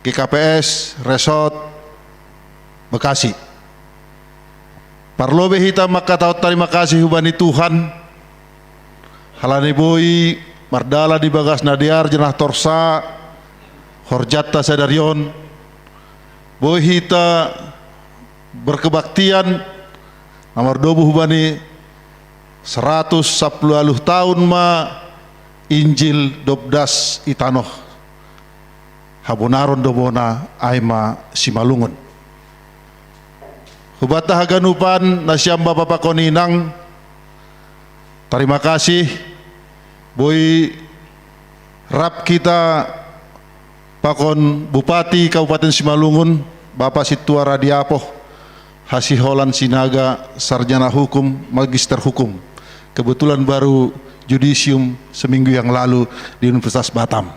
G K P S Resort Bekasi. Parlobei hita mangkatahon tarima kasih hubani Tuhan, halani boi mardalan di bagas na dear janah torsa horjanta sadari on, boi hita berkebaktian na mardomu hubani saratus sampulu ualuh taon ma Injil dob das i tanoh habonaron do bona ai ma Simalungun. Hubanta haganupan nasiam bapa pakon inang, tarima kasih, boi rap hita pakon Bupati Kabupaten Simalungun, Bapa Sintua Radiapoh, Hasiholan Sinaga, Sarjana Hukum, Magister Hukum. Kebetulan baru judisium seminggu yang lalu di Universitas Batam.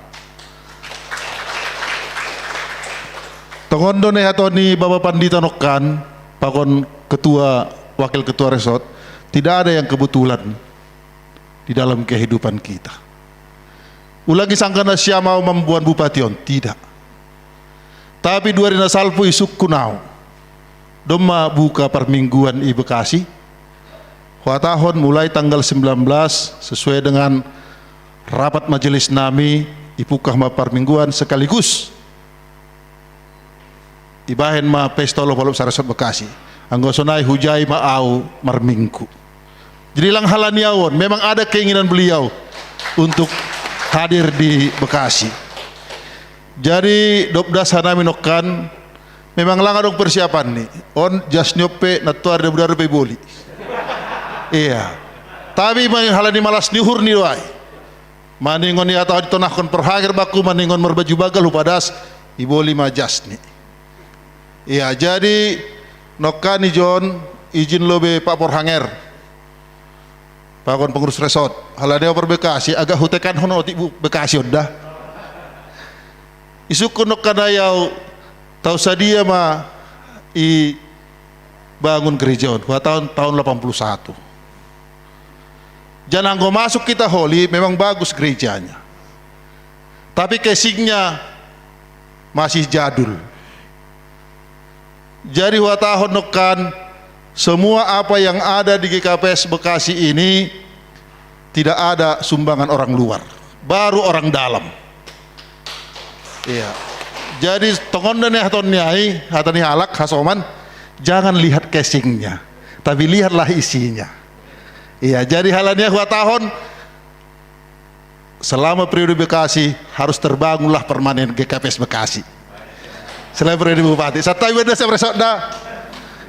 Tongon do na ihatahon ni Bapa Pandita nongkan, pakon ketua, wakil ketua resort, tidak ada yang kebetulan di dalam kehidupan kita. Ulang isangka nasiam ahu mamboan bupati on, tidak. Tapi dua ari na salpu isungkun ahu. Domma buka parmingguan i Bekasi. Huhatahon mulai tanggal sembilan belas sesuai dengan rapat majelis nami, ipungkah ma parmingguan sekaligus ibahen ma pesta olop-olop sa Resort Bekasi. Anggo sonai hujai ma ahu marminggu. Jadi lang halani ahu on, memang ada keinginan beliau untuk hadir di Bekasi. Jadi dob das hanami nongkan, memang lang adong persiapan ni. On jas ni on pe nantoari na bodari dope iboli. Iya. Tapi ma halani malas ni uhur ni do ai. Maningon ihatahon itonahkon porhanger bangku, maningon marbaju bagal hupadas, iboli ma jas ni. Iya, jadi nongkan ijon, ijin lo be Pak Porhanger, pakon pengurus resort. Halani ahu par Bekasi, agak hutekanhon otik bu-, Bekasi on da. Isungkun nongkan ai ahu, taon sadia ma ibangun gereja on, huhatahon taon lapan puluh satu. Janah anggo masuk kita holi, memang bagus gerejanya. Tapi casingnya masih jadul. Jadi huhatahon nongkan, semua apa yang ada di G K P S Bekasi ini tidak ada sumbangan orang luar, baru orang dalam. Iya. Jadi tongon do na ihatahon ni ai, hata ni halak hasoman, jangan lihat casingnya, tapi lihatlah isinya. Iya, jadi halani ahu huhatahon, Selama periode Bekasi harus terbangunlah permanen G K P S Bekasi. Selain periode Bupati, satu beda saya resort dah.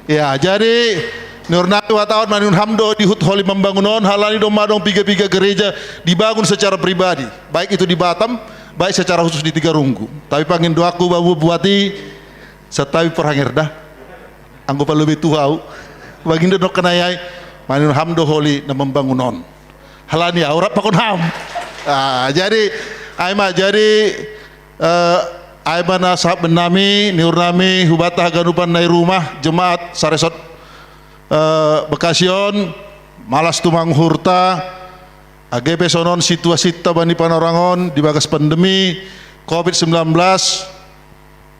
Ya, jadi Nurnawi watawan maningon ham do di hut holi membangun on, halani domma adong piga-piga gereja dibangun secara pribadi, baik itu di Batam, baik secara khusus di Tiga Runggu. Tapi pangindo doaku, Bapak Bupati, santabi parhanger da. Anggo palobi tu au, pangindo do nangkin ai, maningon ham do holi na membangun on. Halani au rap pakon ham. Ah, jadi ai ma, jadi eh, ai ma na sahap bennami, niurnami hubanta haganupan na i rumah, jemaat saresort eh, Bekasi on, malas tumang uhurta, age pe songon situasinta bani panorang on di bagas pandemi covid sembilan belas,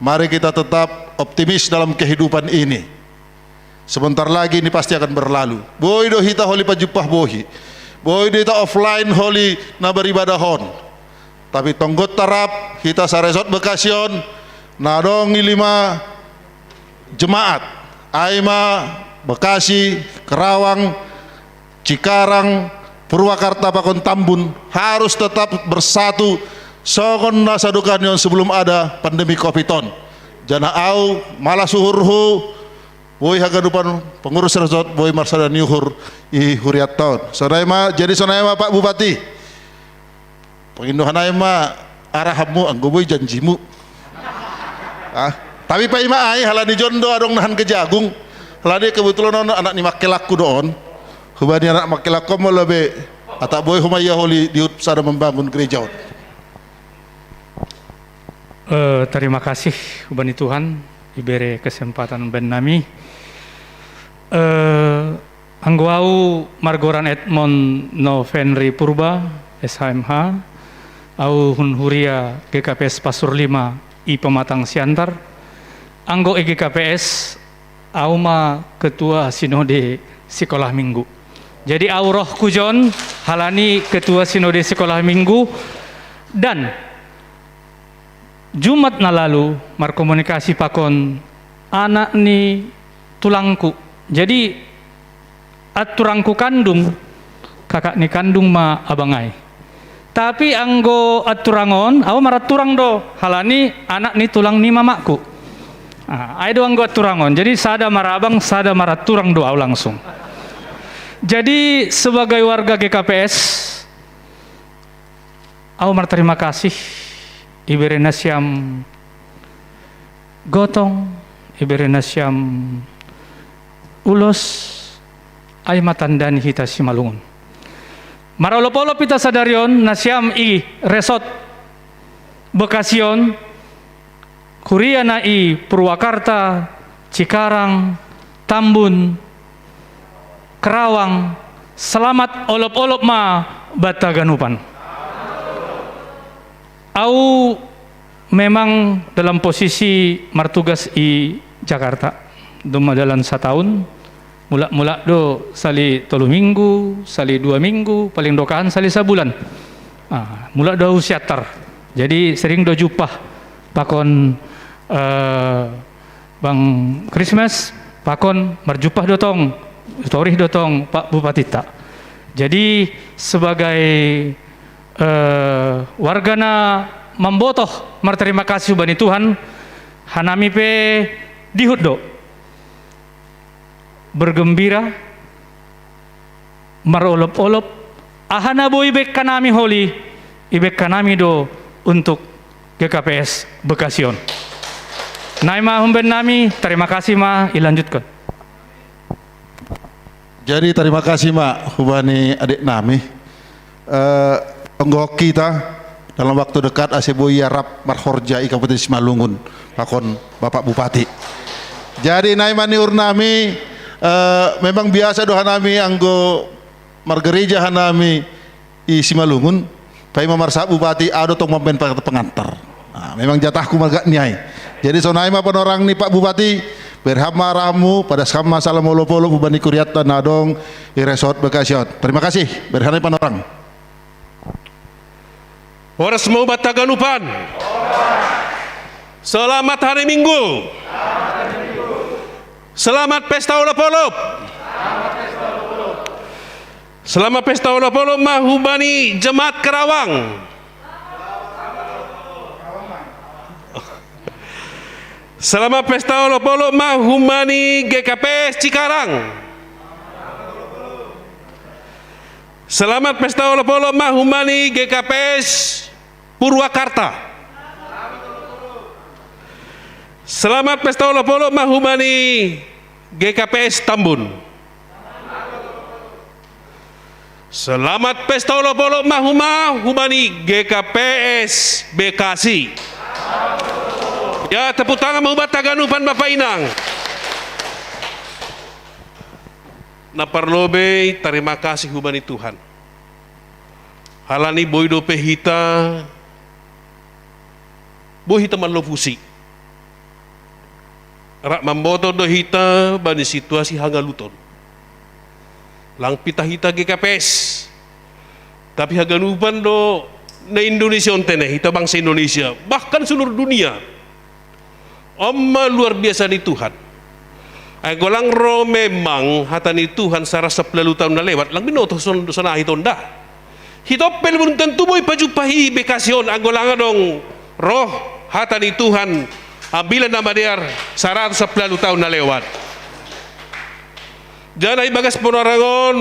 mari kita tetap optimis dalam kehidupan ini. Sebentar lagi ini pasti akan berlalu. Boi do hita holi pajumpah bohi. Boi do hita offline holi na beribadah on. Tapi tonggonta rap hita saresort Bekasi on, na adong i lima jemaat. Ai ma Bekasi, Kerawang, Cikarang, Purwakarta pakon Tambun harus tetap bersatu songon na sadokahna on sebelum ada pandemi covid on. Janah au malas uhurhu, boi haganupan pengurus resort boi marsada ni uhur i hurianta on. Sonai ma, jadi sonai ma Pak Bupati. Pangindo hanai ma arahanmu, anggo boi janjimu. Ah, tapi paima ai, halani jon do adong nahan ke jagung. Halani kebetulan on anak ni mangkelakku do on. Hubani anak mangkelakku on ma labe, atap boi homa ia holi di hut sada membangun gereja on. Eh, terima kasih hubani Tuhan, ibere kesempatan bennami. Eh, anggo au margoran Edmond Novenri Purba, S H M H, au hun huria G K P S Pasur lima i Pematang Siantar. Anggo i G K P S, au ma ketua sinode sikolah minggu. Jadi au rohku jon halani ketua sinode sikolah minggu, dan Jumat na lalu markomunikasi pakon anak ni tulangku. Jadi aturangku kandung, kakak ni kandung ma abang ai. Tapi anggo aturang on, au maraturang do, halani anak ni tulang ni mamakku. Ah, ai do anggo aturang on. Jadi sada marabang, sada maraturang do au langsung. Jadi sebagai warga G K P S, au marterima kasih ibere nasiam gotong, ibere nasiam ulos, ai ma tanda ni hita Simalungun. Marolop-olop hita sadari on, nasiam i resort Bekasi on, huria na i Purwakarta, Cikarang, Tambun, Kerawang, selamat olop-olop ma banta haganupan. Au memang dalam posisi martugas i Jakarta. Domma dalan sataon, mulak-mulak do sali tolu minggu, sali dua minggu, paling dokahan sali sabulan. Ah, mulak do au Siantar. Jadi sering do jumpah pakon, eh, Bang Krismas, pakon marjumpah do tong, hutorih do tong Pak Bupatinta. Jadi sebagai eh, warga na mambotoh marterima kasih hubani Tuhan, hanami pe dihut do bergembira, marolop-olop, aha na boi ibaen hanami holi, ibaen hanami do untuk G K P S Bekasi on. Nai ma humbannami, terima kasih ma, ilanjutkon. Jadi terima kasih ma hubani adek nami. Eh, tonggohon hita dalam waktu dekat ase boi ia rap marhorja i Kabupaten Simalungun pakon Bapak Bupati. Jadi nai ma niur nami, eh, memang biasa do hanami anggo margereja hanami i Simalungun, paima marsahap Bupati, au do tong mambaen pa-, pengantar. Nah, memang jatahku margak ni ai. Jadi sonai ma panorang ni Pak Bupati, berham ma arahanmu, padas ham ma salam olop-olop hubani kurianta na adong i resort Bekasi on. Terima kasih, berham ma panorang. Horas ma hubanta haganupan. Selamat hari Minggu. Selamat pesta olop-olop. Selamat pesta olok-olok ma hubani Jemaat Karawang. Selamat pesta olok-olok ma hubani G K P S Cikarang. Selamat pesta olok-olok ma hubani G K P S Purwakarta. Selamat pesta olok-olok ma hubani G K P S Tambun. Selamat pesta olok-olok ma huma hubani G K P S Bekasi. Ya, tepuk tangan ma hubata haganupan Bapa Inang. Na parlobei tarima kasih hubani Tuhan. Halani boi dope hita, boi hita mallopusi. Rap mamboto do hita bani situasi hangaluton. Lang pita hita G K P S. Tapi haganupan do na Indonesia on tene, hita bangsa Indonesia, bahkan seluruh dunia. On ma luar biasa ni Tuhan. Anggo lang ro memang hata ni Tuhan saratus sampulu taon na lewat, lang binoto son, sonai tonda. Hita pe belum tentu boi pajumpahi Bekasi on, anggo lang adong ro hata ni Tuhan, Ambilan Namadear saratus sampulu taon na lewat. Jana ibagas Ponuarang on,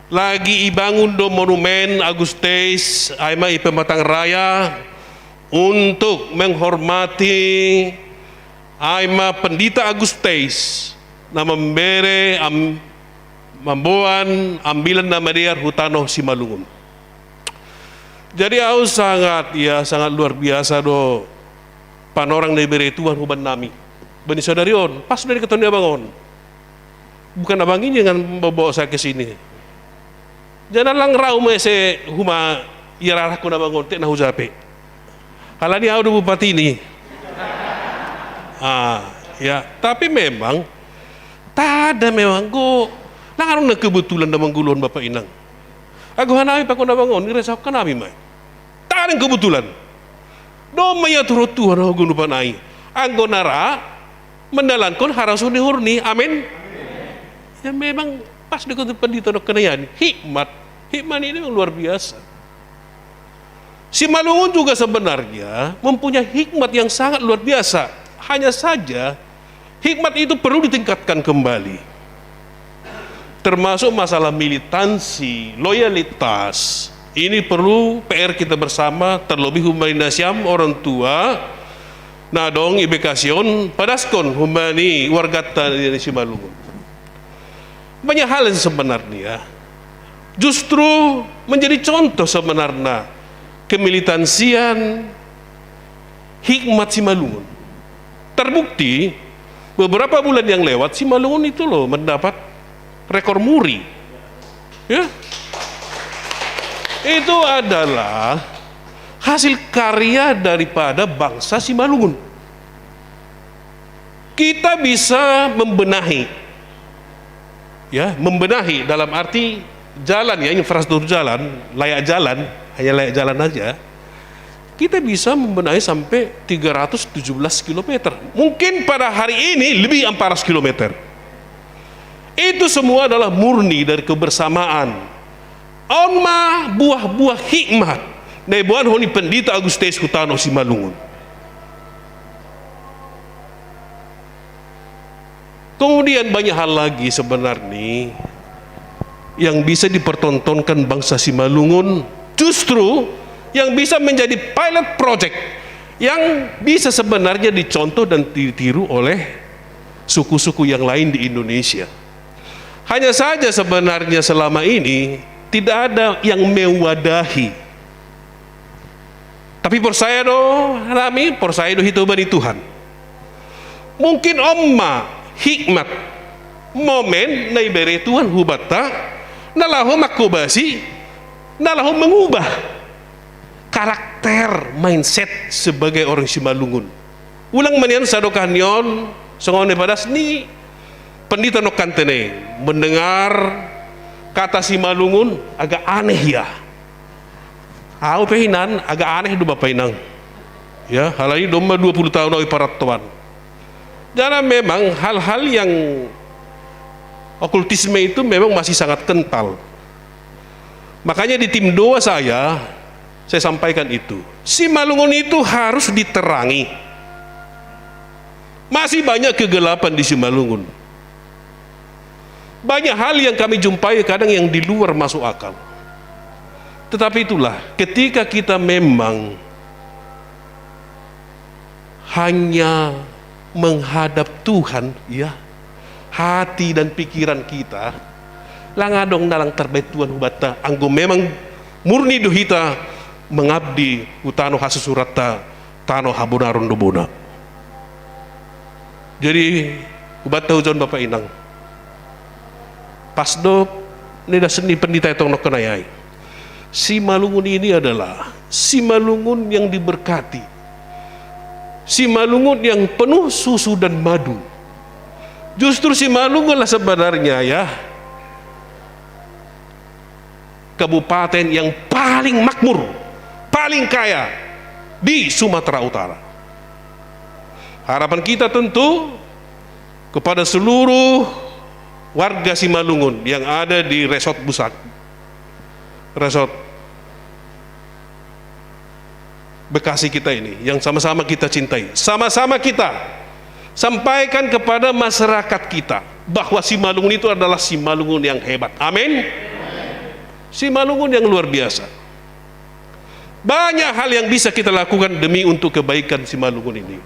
lagi ibangun do monumen Agus Teis, ai ma i Pematang Raya, untuk menghormati, ai ma Pendita Agus Teis, na mambere am-, mamboan Ambilan Namadear hu tano Simalungun. Jadi au sangat, ya, sangat luar biasa do panorang na ibere Tuhan hubannami. Bani sadari on, pas do dikataon ni abang on. Bukan abang ini dengan membawa saya ke sini. Jana lang rau ma ese huma iarahkon abang on, tek na hujape. Halani au do bupati ni. Ah, ya, tapi memang, tada memang go, lang adong na kebetulan da mangguluhon Bapa Inang. Anggo hanami pakon abang on, iresahon hanami ma i. Tada kebetulan. Domma iaturhon Tuhan haganupan ai. Anggo na ra mandalankon harajaon ni uhurni. Amin. Ya memang pas do ikut Pendita do kena i. Hikmat. Hikmat ini memang luar biasa. Simalungun juga sebenarnya mempunyai hikmat yang sangat luar biasa. Hanya saja, hikmat itu perlu ditingkatkan kembali. Termasuk masalah militansi, loyalitas. Ini perlu P R kita bersama, terlebih hubani nasiam orang tua, na adong i Bekasi on, padaskon hubani warganta di Simalungun. Banyak hal yang sebenarnya justru menjadi contoh sebenarnya kemilitansian hikmat Simalungun. Terbukti, beberapa bulan yang lewat, Simalungun itu loh mendapat rekor muri. Ya. Itu adalah hasil karya daripada bangsa Simalungun. Kita bisa membenahi, ya, membenahi dalam arti jalan, ya, infrastruktur jalan, layak jalan, hanya layak jalan aja. Kita bisa membenahi sampai tiga ratus tujuh belas kilometer. Mungkin pada hari ini lebih empat ratus kilometer. Itu semua adalah murni dari kebersamaan. On ma buah-buah hikmat na iboan honi Pendita Agus Teis hu tano Simalungun. Kemudian banyak hal lagi sebenarnya yang bisa dipertontonkan bangsa Simalungun, justru yang bisa menjadi pilot project yang bisa sebenarnya dicontoh dan ditiru oleh suku-suku yang lain di Indonesia. Hanya saja sebenarnya selama ini tidak ada yang mewadahi. Tapi porsaya do hami, porsaya do hita hubani Tuhan. Mungkin on ma hikmat, momen na ibere Tuhan hubanta, na laho mangkobasi, na laho mengubah karakter, mindset sebagai orang Simalungun. Ulang ma nian sadokah ni on, songon ipadas ni Pendita nongkan tene, mendengar kata Simalungun agak aneh ya. Au pe hinan agak aneh do Bapa Inang. Ya, halani domma dua puluh tahun au i parantoan. Jala memang hal-hal yang Okultisme itu memang masih sangat kental. Makanya di tim doa saya, saya sampaikan itu. Simalungun itu harus diterangi. Masih banyak kegelapan di Simalungun. Banyak hal yang kami jumpai kadang yang di luar masuk akal. Tetapi itulah, ketika kita memang hanya menghadap Tuhan, ya, hati dan pikiran kita, langadong nalang terbaik Tuhan hubata, anggo memang murni do hita mengabdi hu tano hasusuratta, tano habonaron do bona. Jadi, hubata hujaon Bapa Inang, pas do nida seni pendita etong nongkenai ai. Simalungun ini adalah Simalungun yang diberkati, Simalungun yang penuh susu dan madu. Justru Simalungunlah sebenarnya, ya, kabupaten yang paling makmur, paling kaya di Sumatera Utara. Harapan kita tentu kepada seluruh warga Simalungun yang ada di Resort Busak, Resort Bekasi kita ini, yang sama-sama kita cintai, sama-sama kita sampaikan kepada masyarakat kita bahwa Simalungun itu adalah Simalungun yang hebat. Amin. Simalungun yang luar biasa. Banyak hal yang bisa kita lakukan demi untuk kebaikan Simalungun ini.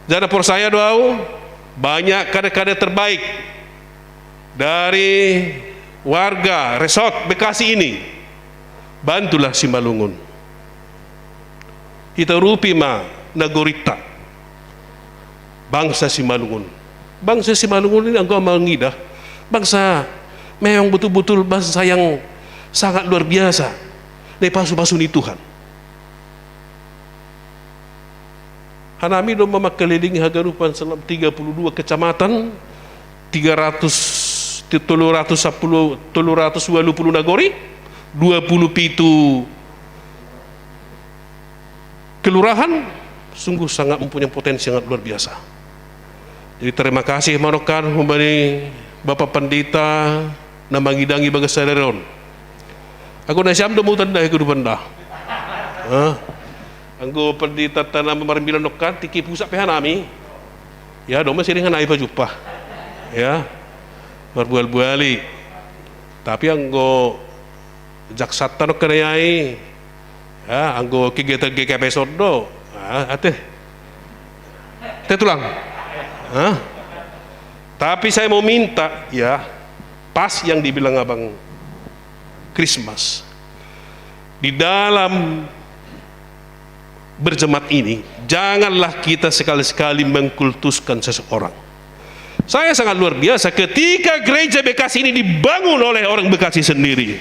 Jadi percaya doau, banyak karya-karya terbaik dari warga Resort Bekasi ini. Bantulah Simalungun. Kita rupi ma nagorita, bangsa Simalungun. Bangsa Simalungun ini anggo mangidah, bangsa memang betul-betul bangsa yang sangat luar biasa. Dari pasu-pasu ni Tuhan. Hanami do mangkelilingi haganupan selama tiga puluh dua kecamatan, tiga ratus, tolu ratus sepuluh, tolu ratus walu puluh nagori, dua puluh pitu kelurahan, sungguh sangat mempunyai potensi sangat luar biasa. Jadi terima kasih manokkan humbani Bapak Pendeta na mangidangi bagas sadari on. Aku na siam do mutan dah, aku dupan dah. Hah? Anggo pendeta tanam marmbilan nokkan, tiki pusat pe hanami. Ya, doma sering hanami pajumpah. Ya. Marbual-buali. Tapi anggo jaksanta nokkan ai. Ya, anggo kegiatan G K P S on do. Ah, ate. Te tulang. Hah? Tapi saya mau minta, ya, pas yang dibilang Abang Christmas. Di dalam berjemaat ini, janganlah kita sekali-sekali mengkultuskan seseorang. Saya sangat luar biasa ketika gereja Bekasi ini dibangun oleh orang Bekasi sendiri.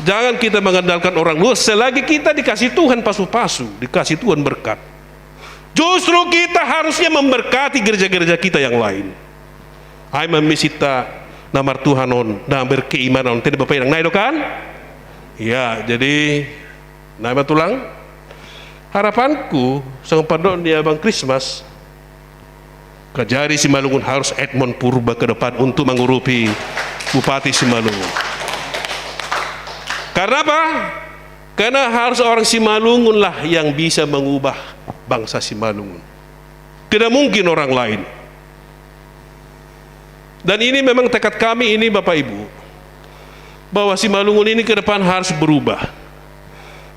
Jangan kita mengandalkan orang luar selagi kita dikasih Tuhan pasu-pasu, dikasih Tuhan berkat. Justru kita harusnya memberkati gereja-gereja kita yang lain. Ai mamisita na martuhan on, na berkeimanan on, tadi Bapak yang naik kan? Ya, jadi naik tulang. Harapanku, sangpandok dia Bang Christmas, kajari Simalungun harus Edmond Purba ke depan untuk mengurupi Bupati Simalungun. Karena apa? Karena harus orang Simalungun lah yang bisa mengubah bangsa Simalungun. Tidak mungkin orang lain. Dan ini memang tekad kami ini, Bapak Ibu, bahwa Simalungun ini ke depan harus berubah.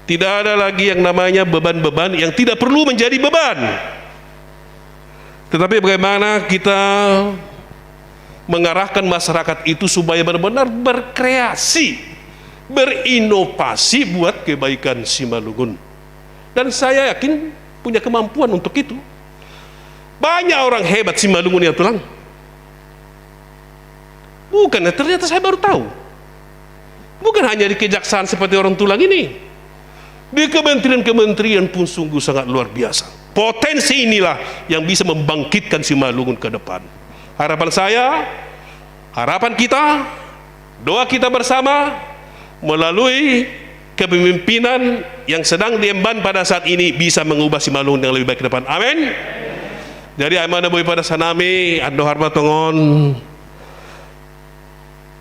Tidak ada lagi yang namanya beban-beban yang tidak perlu menjadi beban. Tetapi bagaimana kita mengarahkan masyarakat itu supaya benar-benar berkreasi, berinovasi buat kebaikan Simalungun. Dan saya yakin punya kemampuan untuk itu. Banyak orang hebat Simalungun yang tulang. Bukan, ternyata saya baru tahu. Bukan hanya di kejaksaan seperti orang tulang ini. Di kementerian-kementerian pun sungguh sangat luar biasa. Potensi inilah yang bisa membangkitkan Simalungun ke depan. Harapan saya, harapan kita, doa kita bersama melalui kepemimpinan yang sedang diemban pada saat ini bisa mengubah Simalungun yang lebih baik ke depan. Amin. Jadi ai ma na boi padas hanami, andohar ma tongon,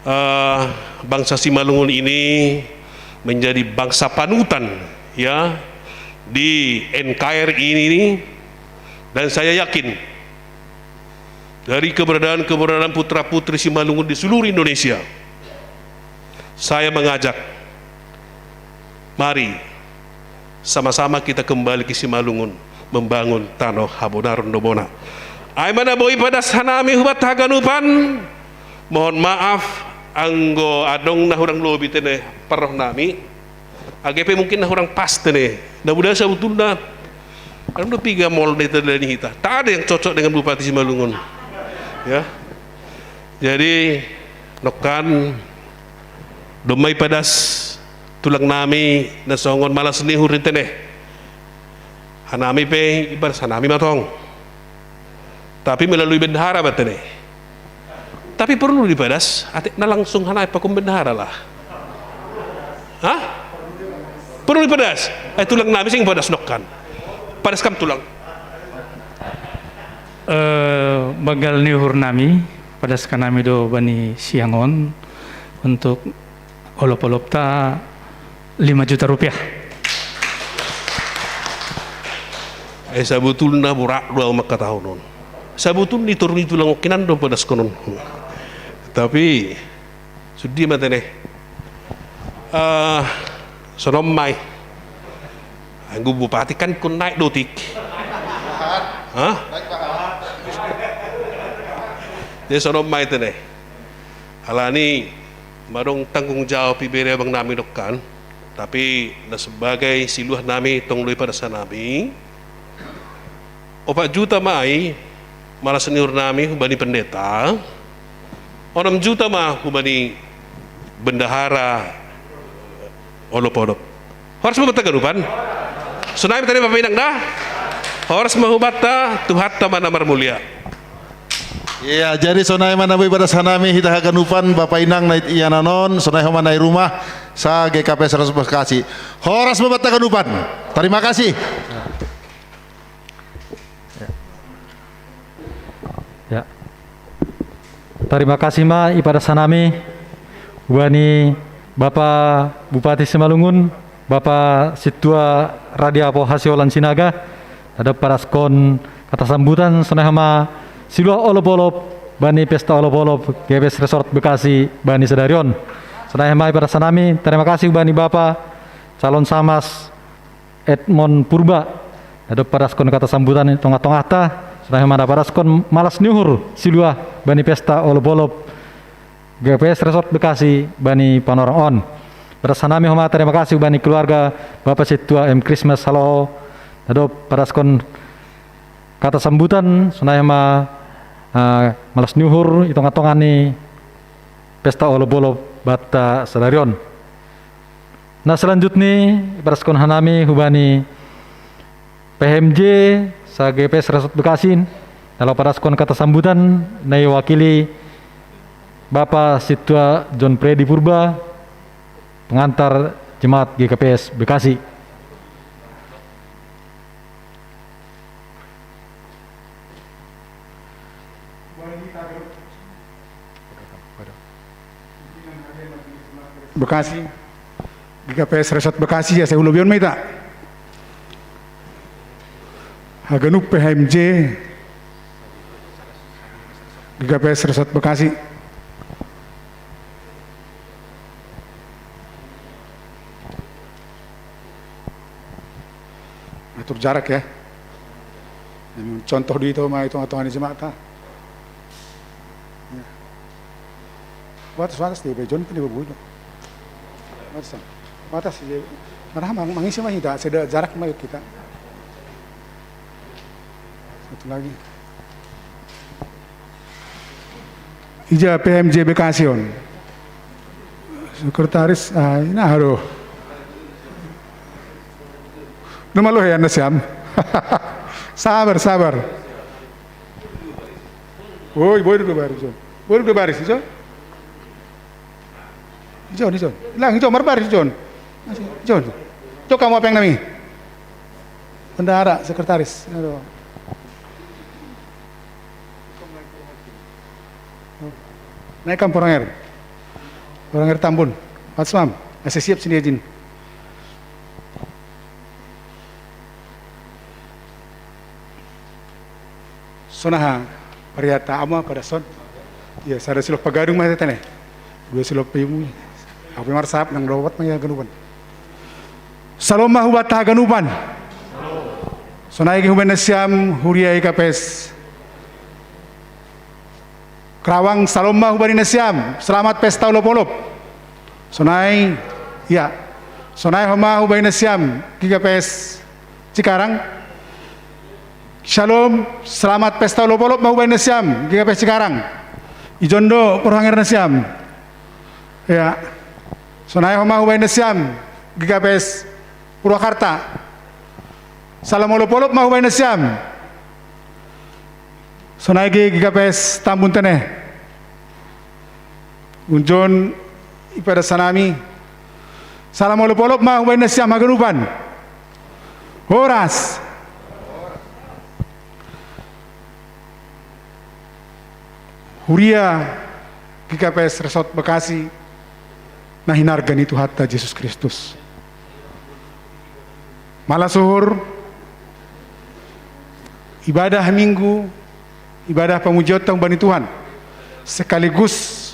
eh, bangsa Simalungun ini menjadi bangsa panutan, ya, di N K R I ini, dan saya yakin dari keberadaan-keberadaan putra-putri Simalungun di seluruh Indonesia, saya mengajak, mari sama-sama kita kembali ke Simalungun, membangun tano habonaron do bona. Ai ma na boi padas hanami hubat haganupan. Mohon maaf, anggo adong na hurang lobi tene parroh nami. Age pe mungkin na hurang pas tene. Na muda sabutulna. Adong do piga mol na hita dani hita. Tak ada yang cocok dengan Bupati Simalungun. Ya. Jadi, nongkan, domma ipadas tulang nami na songon malas ni uhur tene. Hanami pe ipadas hanami ma tong. Tapi melalui bendahara ma tene. Tapi perlu dipadas, atik na langsung hanami pakon bendahara lah. Hah? Perlu dipadas? Eh, tulang nami sing padas nongkan. Padas kam tulang. Eh, banggal ni uhur nami, padas hanami do bani siang on untuk olop-olopta lima juta rupiah. Eh, sabutulna borat do au mangkatahon on. Sabutulna i toru ni tulang on hinan do padaskon on. Tapi, sude ma tene. Eh, sonon ma i. Anggo bupati kan ingkon naek do otik. Hah? Jadi sonon ma i tene. Alani, madung tanggung jawab ibere abang nami nongkan, tapi na sebagai siluah nami tong do ipadas hanami. Opat juta ma i, malas ni uhur nami hubani pendeta. Onom juta ma hubani bendahara olop-olop. Horas ma hubanta haganupan. Sonai ma tadi Bapa Inang da. Horas ma hubanta, Tuhanta ma na marmulia. Iya, jadi sonai ma na boi padas hanami hita haganupan, Bapa Inang na i, ia nanon, sonai homa na i rumah, sa G K P S Resort Bekasi. Horas ma hubanta haganupan. Terima kasih. Ya. Tarima kasih ma ipadas hanami hubani Bapa Bupati Simalungun, Bapa Sintua Radiapo Hasiolan Sinaga, na dob padaskon kata sambutan, sonai homa siluah olop-olop bani pesta olop-olop G K P S Resort Bekasi bani sadari on. Sonai homa ipadas hanami, tarima kasih hubani Bapa Calon Samas Edmond Purba, na dob padaskon kata sambutan i tongah-tongahta, sonai homa na padaskon malas ni uhur siluah bani pesta olop-olop G K P S Resort Bekasi bani panorang on. Padas hanami homa tarima kasih bani keluarga Bapa Sintua M Christmas Haloho, na dob padaskon kata sambutan, sonai homa, eh, malas ni uhur i tongah-tongah ni pesta olop-olop banta sadari on. Na selanjutni, ipadaskon hanami hubani P H M J sa-G K P S Resort Bekasi, na laho padaskon kata sambutan, na iwakili Bapa Sintua John Freddy Purba, pengantar jemaat G K P S Bekasi. Bekasi, G K P S Resort Bekasi, ya, sai hulobion ma hita. Haganup P H M J, G K P S Resort Bekasi. Atur jarak, ya. Contoh di itu ma i tongah-tongah ni jemaat, ah. Ya. Batas, batas di Bejon pun di Bebujo. Batas, batas di mana mang-, mangisi ma hita, sada jarak ma hita. Satu lagi. Ija P H M J Bekasi on. Sekretaris, ah, ina, aduh. Nama lo ya, nasiam. Sabar, sabar. Woi, boi dua baris, John. Boi dua baris, John. John, John. Lang, John, marbaris, John. John. John, kamu apa yang nami? Bendahara, sekretaris. Aduh. Naikkan porhanger. Porhanger Tambun. Patsmam. Asa siap sini ajin. Sonaha parihata ama pada son. Ya, sada silo pagadung mah tene. Dua silo pimu. Apa marsap nang dawat mah ya ganupan. Salom ma hubatta haganupan. Sonai ge hubaen nasiam huria I K P S Kerawang, salom ma hubaen nasiam. Selamat pesta olop-olop. Sonai, ya. Sonai ho ma hubaen nasiam G K P S Cikarang. Shalom, selamat pesta olop-olop ma hubaen nasiam G K P S Cikarang. Ijon do porhanger nasiam. Ya. Sonai ho ma hubaen nasiam G K P S Purwakarta. Salam olop-olop ma hubaen nasiam. Sonai ge G K P S Tambun tene. Unjon ipada sanami. Salam olop-olop ma hubaen nasiam haganupan. Horas. Huria G K P S Resort Bekasi na hinarga ni Tuhanta Jesus Kristus. Malas uhur, ibadah Minggu, ibadah pamujionta humbani Tuhan, sekaligus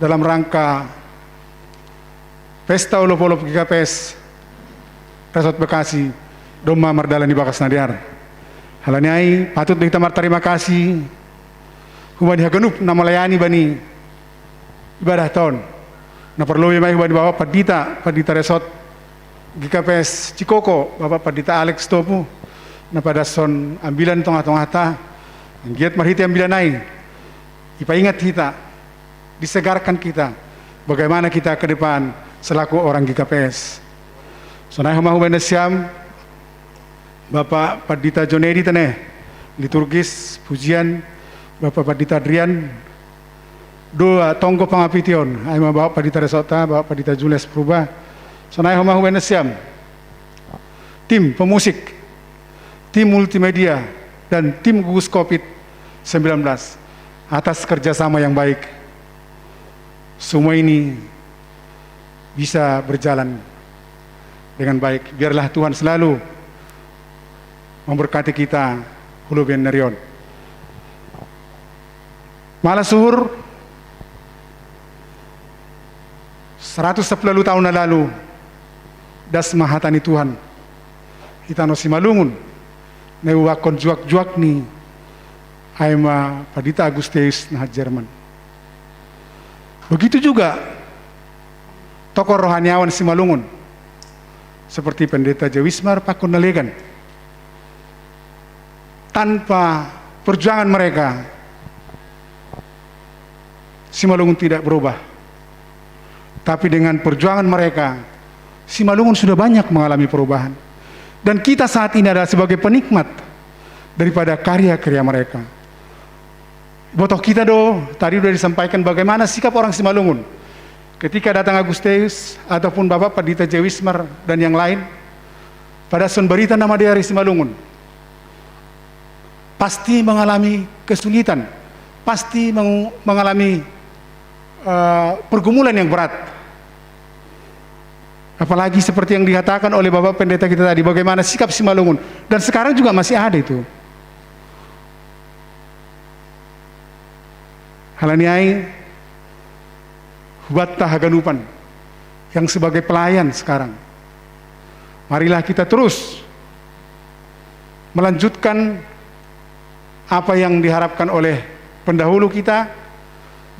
dalam rangka pesta olop-olop G K P S Resort Bekasi domma mardalan ibagas na dear. Halani ai patut do hita martarima kasih humbani haganup na malayani bani ibadah ton. Na parlobei ma i humbani Bapak Pandita, Pandita Resort G K P S Cikoko, Bapak Pandita Alex Topu, na padashon ambilan tongah-tongahta. Anggiat marhite ambilan ai ipaingat hita, disegarkan kita, bagaimana kita ke depan selaku orang G K P S. Sonai ho ma hubaen nasiam Bapak Pandita Jonedi tene, liturgis, pujian, Bapak Pandita Adrian, doa tonggo pangapition, ai ma Bapak Pandita Resortta, Bapak Pandita Julius Purba. Sonai ho ma hubaen nasiam tim pemusik, tim multimedia, dan tim gugus covid sembilan belas atas kerjasama yang baik. Semua ini bisa berjalan dengan baik. Biarlah Tuhan selalu memberkati kita, huluben nerion. Malas uhur, seratus sepuluh tahun na lalu, das ma hata ni Tuhan. Hita no Simalungun, na iuakkon juak-juak ni ai ma Pandita Agusteus na Jerman. Begitu juga tokoh rohaniawan Simalungun, seperti Pendeta Jawismar pakon na legan. Tanpa perjuangan mereka, Simalungun tidak berubah. Tapi dengan perjuangan mereka, Simalungun sudah banyak mengalami perubahan. Dan kita saat ini adalah sebagai penikmat daripada karya-karya mereka. Botoh kita do, tadi sudah disampaikan bagaimana sikap orang Simalungun ketika datang Agusteus ataupun Bapak Pandita Jawismar dan yang lain, padashon barita na madear i Simalungun, pasti mengalami kesulitan, pasti mengalami uh, pergumulan yang berat. Apalagi seperti yang dikatakan oleh Bapak Pendeta kita tadi, bagaimana sikap Simalungun. Dan sekarang juga masih ada itu. Halani ai, hubatta haganupan yang sebagai pelayan sekarang. Marilah kita terus melanjutkan apa yang diharapkan oleh pendahulu kita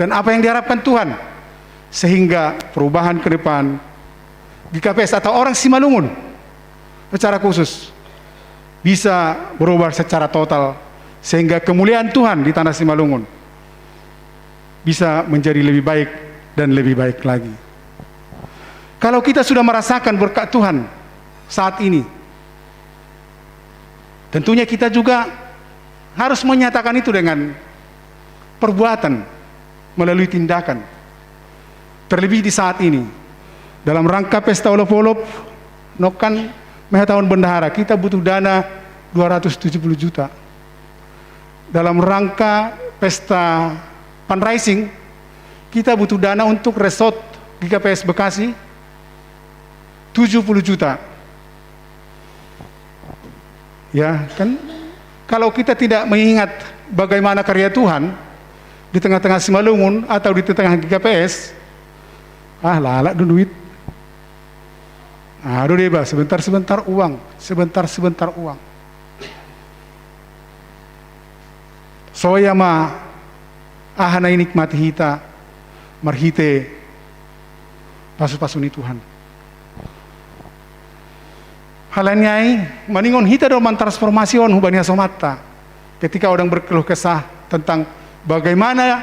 dan apa yang diharapkan Tuhan, sehingga perubahan ke depan G K P S atau orang Simalungun secara khusus bisa berubah secara total, sehingga kemuliaan Tuhan di tanah Simalungun bisa menjadi lebih baik dan lebih baik lagi. Kalau kita sudah merasakan berkat Tuhan saat ini, tentunya kita juga harus menyatakan itu dengan perbuatan, melalui tindakan. Terlebih di saat ini, dalam rangka pesta olop-olop, nokkan ma hata on bendahara, kita butuh dana dua ratus tujuh puluh juta. Dalam rangka pesta fundraising, kita butuh dana untuk resort G K P S Bekasi tujuh puluh juta. Ya, kan kalau kita tidak mengingat bagaimana karya Tuhan di tengah-tengah Simalungun atau di tengah G K P S, ah, lalak dulu duit. Aduh deh, bah, sebentar-sebentar uang, sebentar-sebentar uang. Soya ma aha na inikmati hita marhite pasu-pasu ni Tuhan. Hal ni ai, maningon hita do mantransformasi on hubani hasomatta. Ketika orang berkeluh kesah tentang bagaimana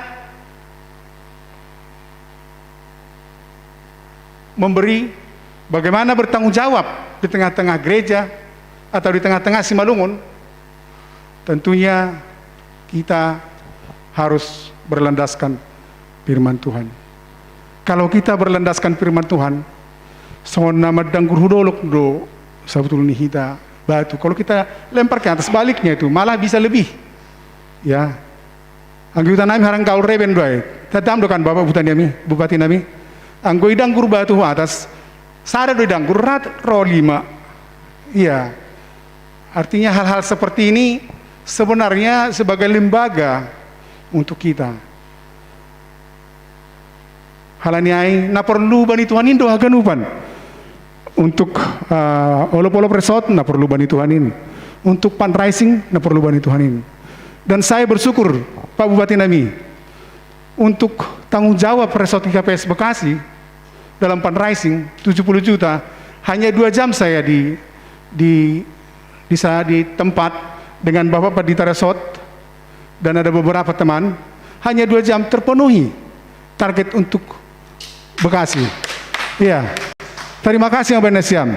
memberi, bagaimana bertanggung jawab di tengah-tengah gereja atau di tengah-tengah Simalungun, tentunya kita harus berlandaskan firman Tuhan. Kalau kita berlandaskan firman Tuhan, songon na mandanggur hu dolok do sabutul ni hita batu. Kalau kita lempar ke atas, baliknya itu malah bisa lebih. Ya, anggo huta nami Haranggaul Reben do ai. Tadam do kan Bapak Bupati nami, Bupati nami. Anggo idanggur batu hu atas, sada do idanggur, rat ro lima. Iya. Artinya hal-hal seperti ini sebenarnya sebagai lembaga untuk kita. Hal ni ai, na porlu bani Tuhan in do haganupan. Untuk, eh, olop-olop resort, na porlu bani Tuhan in. Untuk fundraising, na porlu bani Tuhan in. Dan saya bersyukur, Pak Bupati nami, untuk tanggung jawab resort G K P S Bekasi dalam fundraising tujuh puluh juta, hanya dua jam saya di, di, di sa-, di tempat dengan Bapak Pandita Resort dan ada beberapa teman, hanya dua jam terpenuhi target untuk Bekasi. Iya. Terima kasih, Abang Nasiam.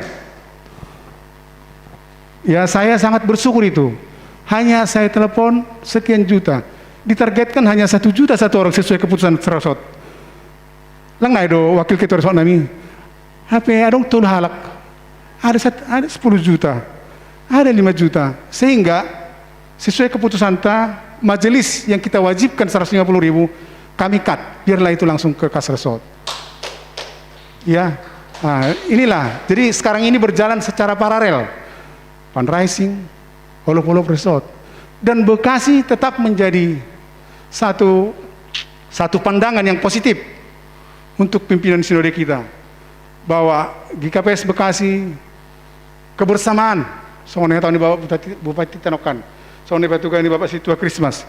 Ya, saya sangat bersyukur itu. Hanya saya telepon sekian juta. Ditargetkan hanya satu juta satu orang sesuai keputusan resort. Lang nai do wakil ketua resort nami. Hape adong tolu halak. Ada sat-, ada sepuluh juta. Ada lima juta. Sehingga sesuai keputusan ta, majelis yang kita wajibkan seratus lima puluh ribu, kami cut. Biarlah itu langsung ke kas resort. Ya, nah, inilah. Jadi sekarang ini berjalan secara paralel. Fundraising, olop-olop resort. Dan Bekasi tetap menjadi satu, satu pandangan yang positif untuk pimpinan sinode kita. Bahwa G K P S Bekasi kebersamaan, songon na tahu ni Bapak Bupati, Bupati Tanokan, songon na patuga ni Bapak Situa Christmas,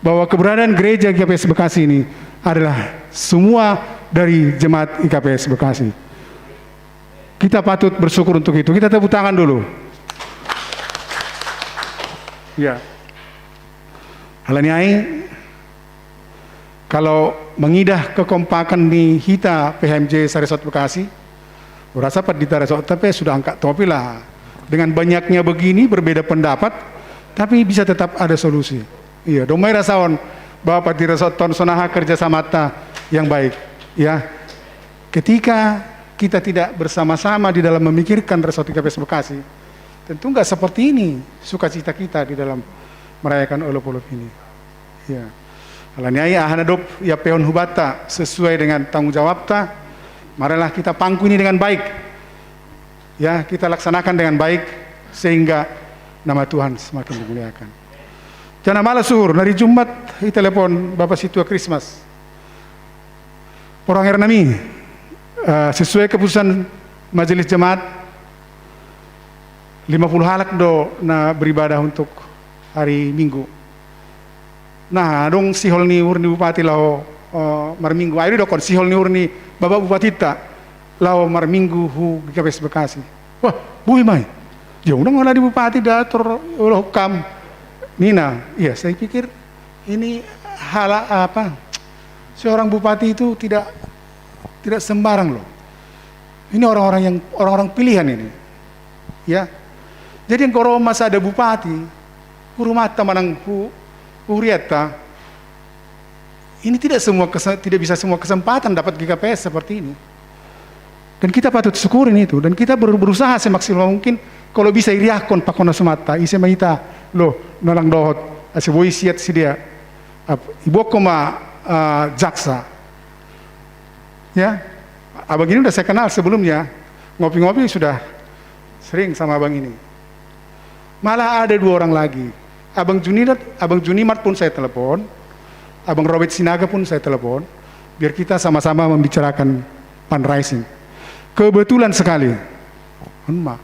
bahwa keberadaan gereja G K P S Bekasi ini adalah semua dari jemaat G K P S Bekasi. Kita patut bersyukur untuk itu. Kita tepuk tangan dulu. Ya. Hal ni ai, kalau mengidah kekompakan ni hita P H M J Saresot Bekasi, rasa Pandita Resort tapi sudah angkat topi lah. Dengan banyaknya begini berbeda pendapat, tapi bisa tetap ada solusi. Iya, domai rasaon Bapak Pandita Resort ton sonaha kerja samata yang baik. Ya, ketika kita tidak bersama-sama di dalam memikirkan Resort G K P S Bekasi, tentu nggak seperti ini sukacita kita di dalam merayakan olop-olop ini. Ya. Hal ni ai, aha na dob iapehon hubanta sesuai dengan tanggung jawabta, marilah kita pangku ini dengan baik. Ya, kita laksanakan dengan baik sehingga nama Tuhan semakin dimuliakan. Jana malas uhur, nari Jumat i telepon Bapak Situa Christmas. Orang nami, eh, sesuai keputusan majelis jemaat, lima puluh halak do na beribadah untuk hari Minggu. Nah, adong sihol ni uhur ni bupati laho, eh, marminggu. Ai do dokon sihol ni uhur ni Bapak Bupatinta laho marminggu hu G K P S Bekasi. Wah, boi ma i. Dia undang lah di bupati dator, ulah kam. Nina, iya, saya pikir ini hal apa? Seorang bupati itu tidak, tidak sembarang loh. Ini orang-orang yang, orang-orang pilihan ini. Ya. Jadi anggo ro ma sada bupati, hu rumahta manang hu, hu huriatta, ini tidak semua kese-, tidak bisa semua kesempatan dapat G K P S seperti ini. Dan kita patut syukurin itu. Dan kita ber-, berusaha semaksimal mungkin, kalau bisa iriahkon pakon na sumanta, ise ma hita, loh, na lang dohot, ase boi siat sidea. Ap-, ibokkon ma eh, jaksa. Ya, abang ini udah saya kenal sebelumnya, ngopi-ngopi sudah sering sama abang ini. Malah ada dua orang lagi. Abang Junimart, Abang Junimart pun saya telepon, Abang Robert Sinaga pun saya telepon, biar kita sama-sama membicarakan fundraising. Kebetulan sekali, Unma,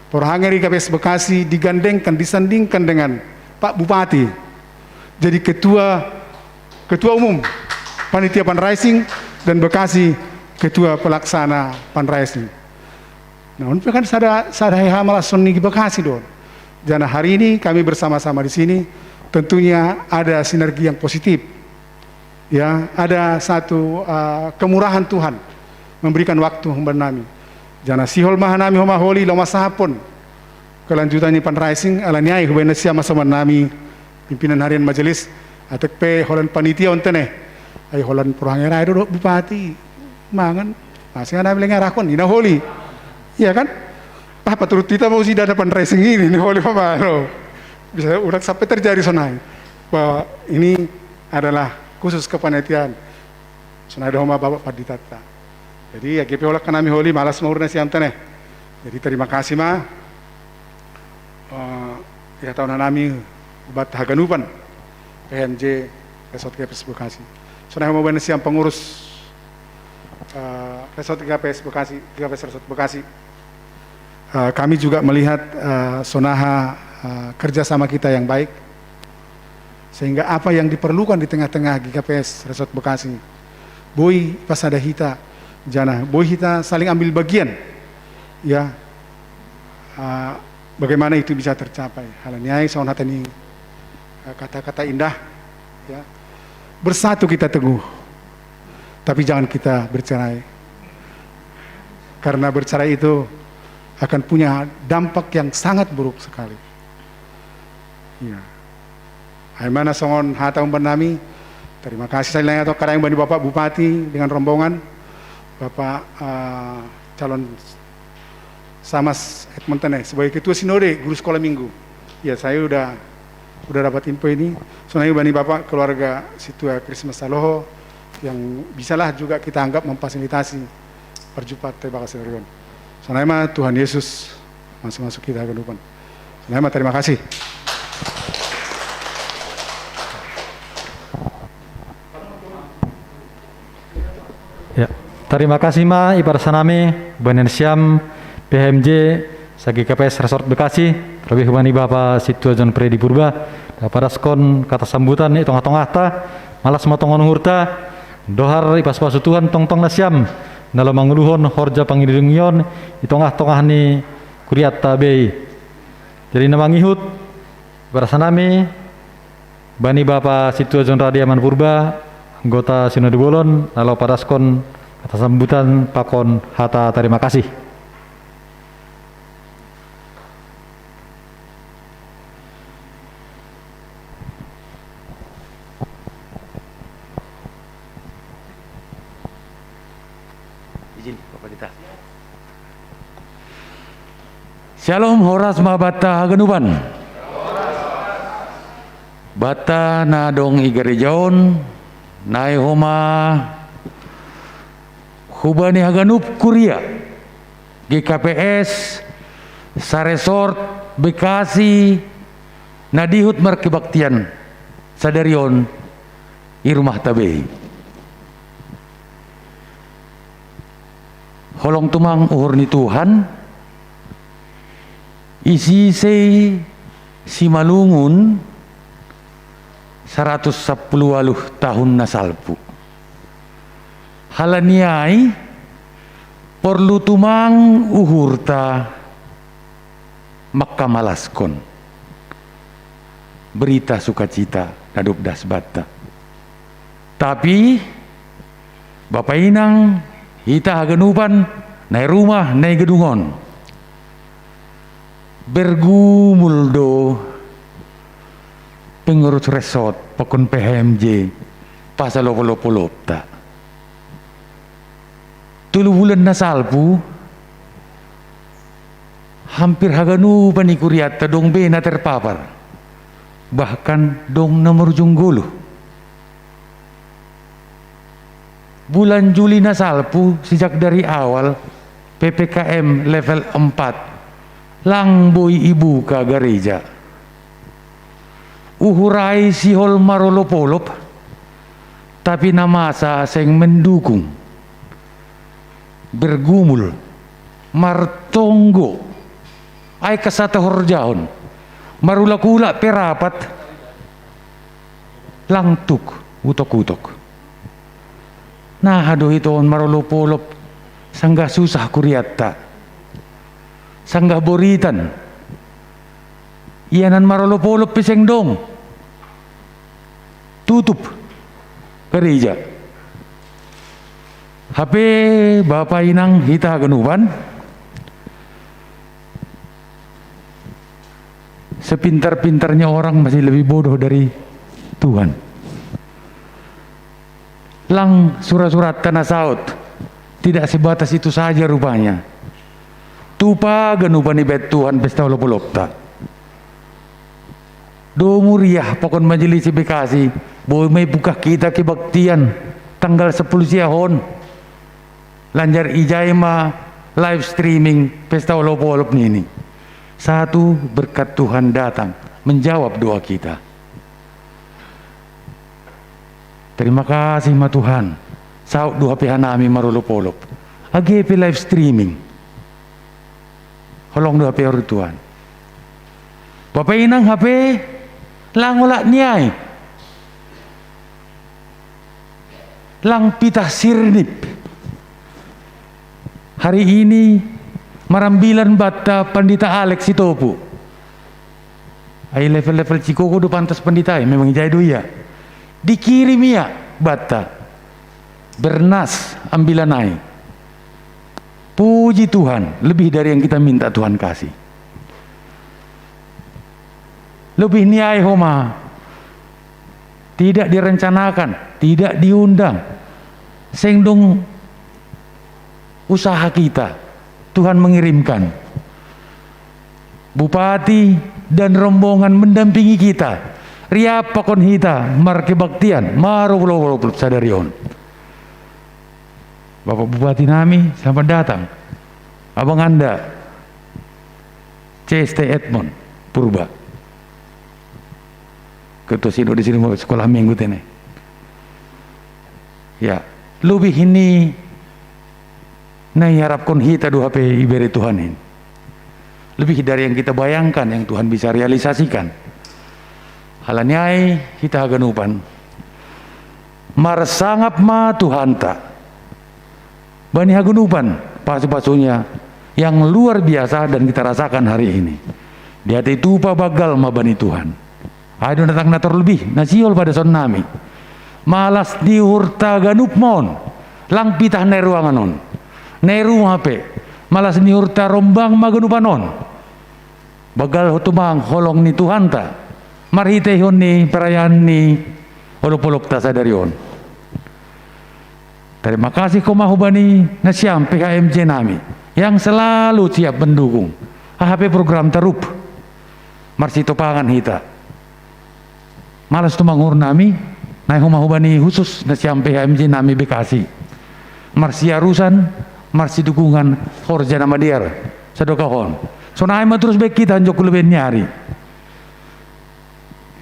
Porhangeri K P S Bekasi digandengkan, disandingkan dengan Pak Bupati. Jadi ketua ketua umum panitia fundraising dan Bekasi ketua pelaksana fundraising. Nah, untuk kan sada sada hal malah sonni Bekasi don. Jana hari ini kami bersama-sama di sini, tentunya ada sinergi yang positif. Ya, ada satu uh, kemurahan Tuhan memberikan waktu humban nami. Jana sihol maha nami homa holi loma sahapon kelanjutan ni fundraising ala niai hubaina siama soman nami pimpinan harian majelis, atek pe holan panitia ontene. Ai holan Porhangeri do bupati mangan, masih nami lenga rakon ina holi. Iya kan? Ah, paturut kita mau si dana fundraising ini nih holi pamaro. Bisa udah sampai terjadi sonai bahwa ini adalah khusus kepanitiaan. Sonai dohoma Bapak Pandita ta. Jadi ya G P olak nami holi malas maurna siam tene. Jadi terima kasih ma. Uh, ya tahu nami buat haganupan P H M J Resort K P S Bekasi. Sonai mau siam pengurus uh, Resort K P S Bekasi, K P S Resort Bekasi. Uh, kami juga melihat uh, sonaha uh, kerjasama kita yang baik, sehingga apa yang diperlukan di tengah-tengah G K P S Resort Bekasi, boi pasada hita jana, boi hita saling ambil bagian, ya, uh, bagaimana itu bisa tercapai. Halaniai soal hata ini uh, kata-kata indah, ya, bersatu kita teguh, tapi jangan kita bercerai. Karena bercerai itu akan punya dampak yang sangat buruk sekali. Iya. Aimana songon hata umban nami, terima kasih saya atau kadang bani Bapak Bupati dengan rombongan, Bapak uh, calon Samas Edmond Tene sebagai ketua sinode guru sekolah minggu. Ya, saya udah udah dapat info ini. Sonai bani Bapak keluarga Situa Krismas Saloho yang bisalah juga kita anggap memfasilitasi perjumpaan tebak Sirion. Sonai ma Tuhan Yesus masuk-masuk kita ke depan. Sonai ma terima kasih. Ya, terima kasih ma iparsanami banen siam P H M J sagi K P S Resort Bekasi, terlebih bani Bapa Situa John Freddy Purba, daparaskon kata sambutan i tongah-tongahta, malas ma tongon uhurta, dohar ipas-pasu Tuhan tongtong nasiam, na laho manguluhon horja pangidungion i tongah-tongah ni kuriatta bei. Jadi na mangihut, iparsanami, Bani Bapa Situa John Radia Manpurba, anggota Sinode Bolon, lalu padaskon kata sambutan pakon hata terima kasih. Izin, Bapak Dita. Shalom, horas ma banta haganupan. Banta na dong i gareja on, nai homa hubani haganup kuria G K P S saresort Bekasi na dihut markebaktian sadari on i rumahta bei. Holong tumang uhur ni Tuhan, isi sei Simalungun saratus sapuluh waluh tahun na salpu. Halani ai porlu tumang uhurta mangkamalaskon berita sukacita na dob das banta. Tapi Bapa inang, hita haganupan na i rumah na i gedung on, bergumul do pengurus resort pakon P H M J pasal opolopolopta. Tolu bulan na salpu, hampir haganupan i kuriatta dong be na terpapar, bahkan dong na marujung goluh. Bulan Juli na salpu, sejak dari awal P P K M level empat lang boi ibuka gareja. Uhurai sihol marolop-olop, tapi na masa seng mendukung. Bergumul, martonggo, ai kasata horjahon, marulak-ulak pe rapat, lang tuk utok-utok. Naha do hiton marolop-olop, sanggah susah kuriatta, sanggah boritan. Ia nan marolop-olop pe seng dong. Tutup gareja. Hape bapa inang hita haganupan, sepintar-pintarnya orang masih lebih bodoh dari Tuhan. Lang sura-suratta na saut, tidak sebatas itu saja rupanya. Tupa ganupan ibaen Tuhan pesta olop-olopta. Do muriah pakon majelis i Bekasi, boi ma ibuka hita kebaktian tanggal sepuluh siahon. Lanjar ijai ma live streaming pesta olop-olop nini. Satu berkat Tuhan datang menjawab doa kita. Terima kasih ma Tuhan. Saut do hape hanami marolop-olop. Age pe live streaming. Holong do hape orutuan. Bapa inang hape lang olak ni ai. Lang pitah sirnip. Hari ini marambilan banta Pandita Alex Sitopu. Ai level-level cikoko do pantas pandita i, memang ijai do ia. Dikirim ia banta. Bernas ambilan ai. Puji Tuhan, lebih dari yang kita minta Tuhan kasih. Lebih ni ai homa. Tidak direncanakan, tidak diundang. Seng dong usaha kita, Tuhan mengirimkan. Bupati dan rombongan mendampingi kita. Riap pakon hita markebaktian, marolop-olop sadari on. Bapak Bupati nami, selamat datang. Abang Anda, C S T Edmond Purba. Ketua Sinode di sini mau sekolah minggu tene. Ya, lebih ini na iharapkon hita do hape ibere Tuhan ini. Lebih dari yang kita bayangkan yang Tuhan bisa realisasikan. Halani ai hita haganupan. Marsangap ma Tuhanta. Bani haganupan pasu-pasunya yang luar biasa dan kita rasakan hari ini. Di hati tupa banggal ma bani Tuhan. Ai do na tang na terlebih, na sihol pada son nami. Malas ni uhurta ganup ma on, lang pitah na i ruangan on. Na i rumah pe, malas ni uhurta rombang ma ganupan on. Banggal ho tumang holong ni Tuhanta, marhiteihon ni perayaan ni olop-olopta sadari on. Terima kasih homa hubani nasiam P H M J nami yang selalu siap mendukung. Aha pe program tarup, marsitopangan hita. Malas tumang uhur nami, na i homa hubani khusus nasiam P H M J nami Bekasi. Marsiarusan, marsidukungan, horja na madear, sadokahon. Sonai ma torus baen hita hanjongku leben ni ari.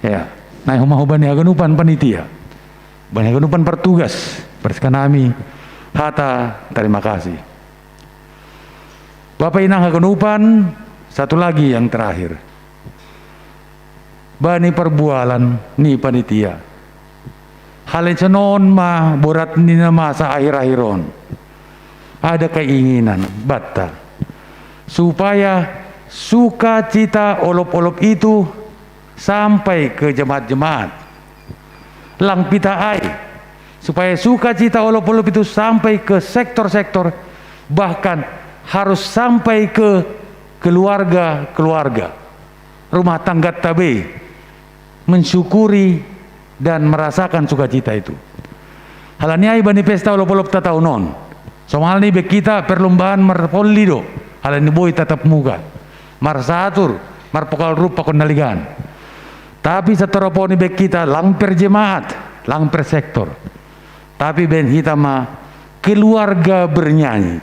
Ya, na i homa hubani haganupan panitia. Bani haganupan partugas, parskanami hata terima kasih. Bapa inang haganupan, satu lagi yang terakhir. Bani parbualan ni panitia. Hal i sonon ma borat ni na masa akhir-akhir on. Ada keinginan banta supaya sukacita olop-olop itu sampai ke jemaat-jemaat. Lang pitah ai, supaya sukacita olop-olop itu sampai ke sektor-sektor, bahkan harus sampai ke keluarga-keluarga, rumah tanggatta be mensyukuri dan merasakan sukacita itu. Halani ai bani pesta olop-olopta tahun on, somalna ibaen hita perlombaan marpolli do, halani boi tatap muka, marsatur, marpokal rup pakon na legan. Tapi satorop on ibaen hita lang per jemaat, lang per sektor. Tapi baen hita ma keluarga bernyanyi.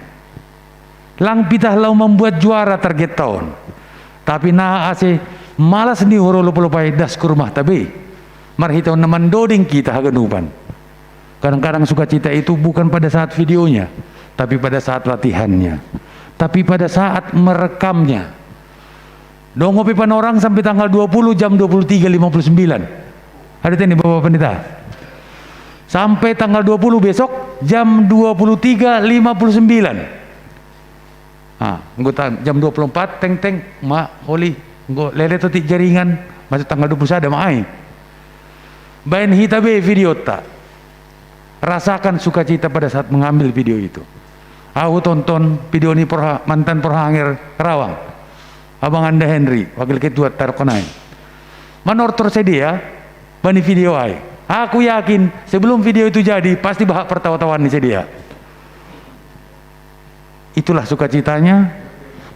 Lang pitah laho mambuat juara target ta on. Tapi naha ase malas ni uhur olopolop ai das ku rumahta be. Marhitehon na mandoding hita haganupan. Kadang-kadang sukacita itu bukan pada saat videonya, tapi pada saat latihannya, tapi pada saat merekamnya. Dong ope panorang sampai tanggal dua puluh jam dua puluh tiga lima puluh sembilan. Ada tadi Bapak Pendeta. Sampai tanggal dua puluh besok jam dua puluh tiga lima puluh sembilan. Ah, anggota jam dua puluh empat teng teng ma holi, enggo lele totik jaringan, masuk tanggal dua puluh sada ma ai. Baen hita be videota. Rasakan sukacita pada saat mengambil video itu. Au tonton video ni porha, mantan porhanger Karawang. Abang Anda Henry, wakil ketua taruh konai. Manortor sedia, bani video ai. Aku yakin sebelum video itu jadi pasti bahak pertawa-tawaan ni sedia. Itulah sukacitanya.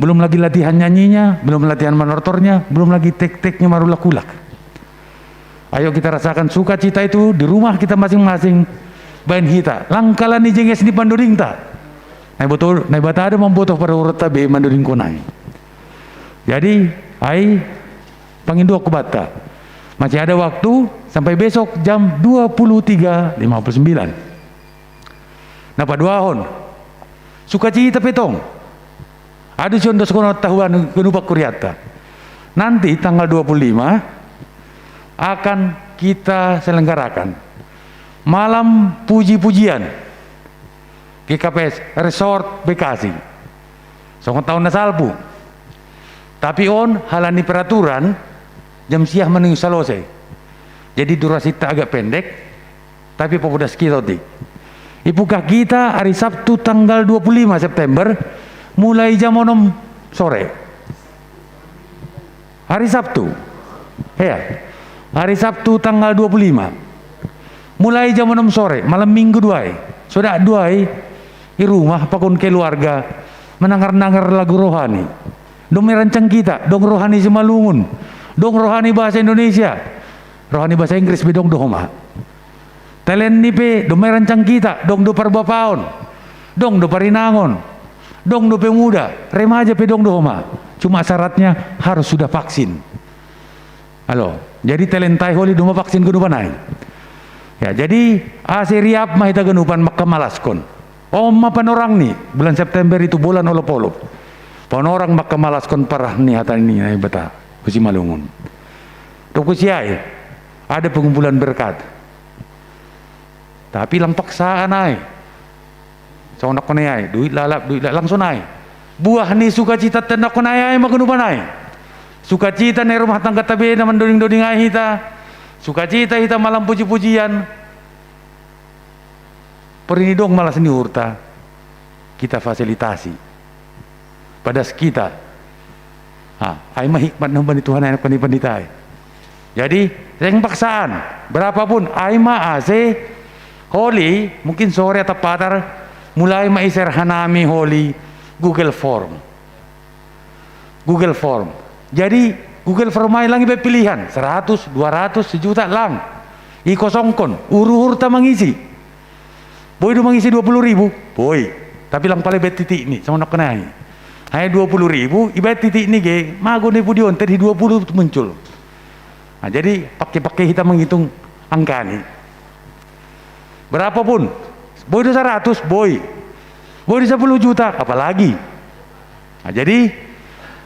Belum lagi latihan nyanyinya, belum latihan manortornya, belum lagi tek-teknya marulak-ulak. Ayo kita rasakan sukacita itu di rumah kita masing-masing. Baen hita, lang kalani jenges ni pandodingta. Naibata, Naibata do mambotoh paruhurta be mandodingkon ai. Jadi, ai pangindo ku banta. Masih ada waktu sampai besok jam dua puluh tiga lima puluh sembilan. Na paduahon, sukacita pe tong. Adu siondoskon tahuan genupak kuriatta. Nanti tanggal dua puluh lima akan kita selenggarakan malam puji-pujian G K P S Resort Bekasi. Songon taon na salpu. Tapi on halani peraturan jam siah manunggu salose. Jadi durasita agak pendek, tapi pabodas kita otik. Ipukah kita hari Sabtu tanggal dua puluh lima September mulai jam onom sore. Hari Sabtu. Ya. Hari Sabtu tanggal dua puluh lima. Mulai jam onom sore, malam minggu do ai. Sodak do ai, i rumah pakon keluarga, menangar-nangar lagu rohani. Dong merancang kita, dong rohani Simalungun, dong rohani bahasa Indonesia, rohani bahasa Inggris be dong do homa. Talent ni pe, dong merancang kita, dong do parbapaon, dong do parinangon, dong do pemuda, remaja pe dong do homa. Cuma syaratnya harus sudah vaksin. Alo, jadi talenta i holi doma vaksin ganupan ai. Ya, jadi ase riap ma hita ganupan mangkamalaskon. On ma panorang ni bulan September itu bulan olop-olop. Panorang mangkamalaskon parah ni hata ni Naibata. Husi Malungun. Toko siai, ada pengumpulan berkat. Tapi lang paksaan ai. Songon nangkon ai, duit lalap, duit lalap, langsung ai. Buah ni sukacita tandakon ai, ai ma ganupan ai. Sukacita ni rumah tangga tabe na mandoding-doding ai hita. Sukacita hita malam puji-pujian. Porini dong malas ni uhurta, kita fasilitasi. Padas kita. Ah, ai ma hikmat na humbani Tuhan ai nangkon i pandita ai. Jadi, seng paksaan, berapapun, ai ma ase holi, mungkin sore atau patar, mulai ma i-share hanami holi Google Form. Google Form. Jadi, Google Form ai lang ibaen pilihan, seratus, dua ratus, sejuta, lang. Ikosongkon, uhur-uhurta mangisi. Boi do mangisi dua puluh ribu? Boi. Tapi lang pala ibaen titik ni, songon nangkon ai. Hanya dua puluh ribu, ibaen titik ni ge, mago ni pudi on, tadi dua puluh muncul. Nah, jadi pake-pake hita menghitung angka ni. Berapapun, boi do seratus, boi. Boi do sepuluh juta, apalagi. Nah, jadi,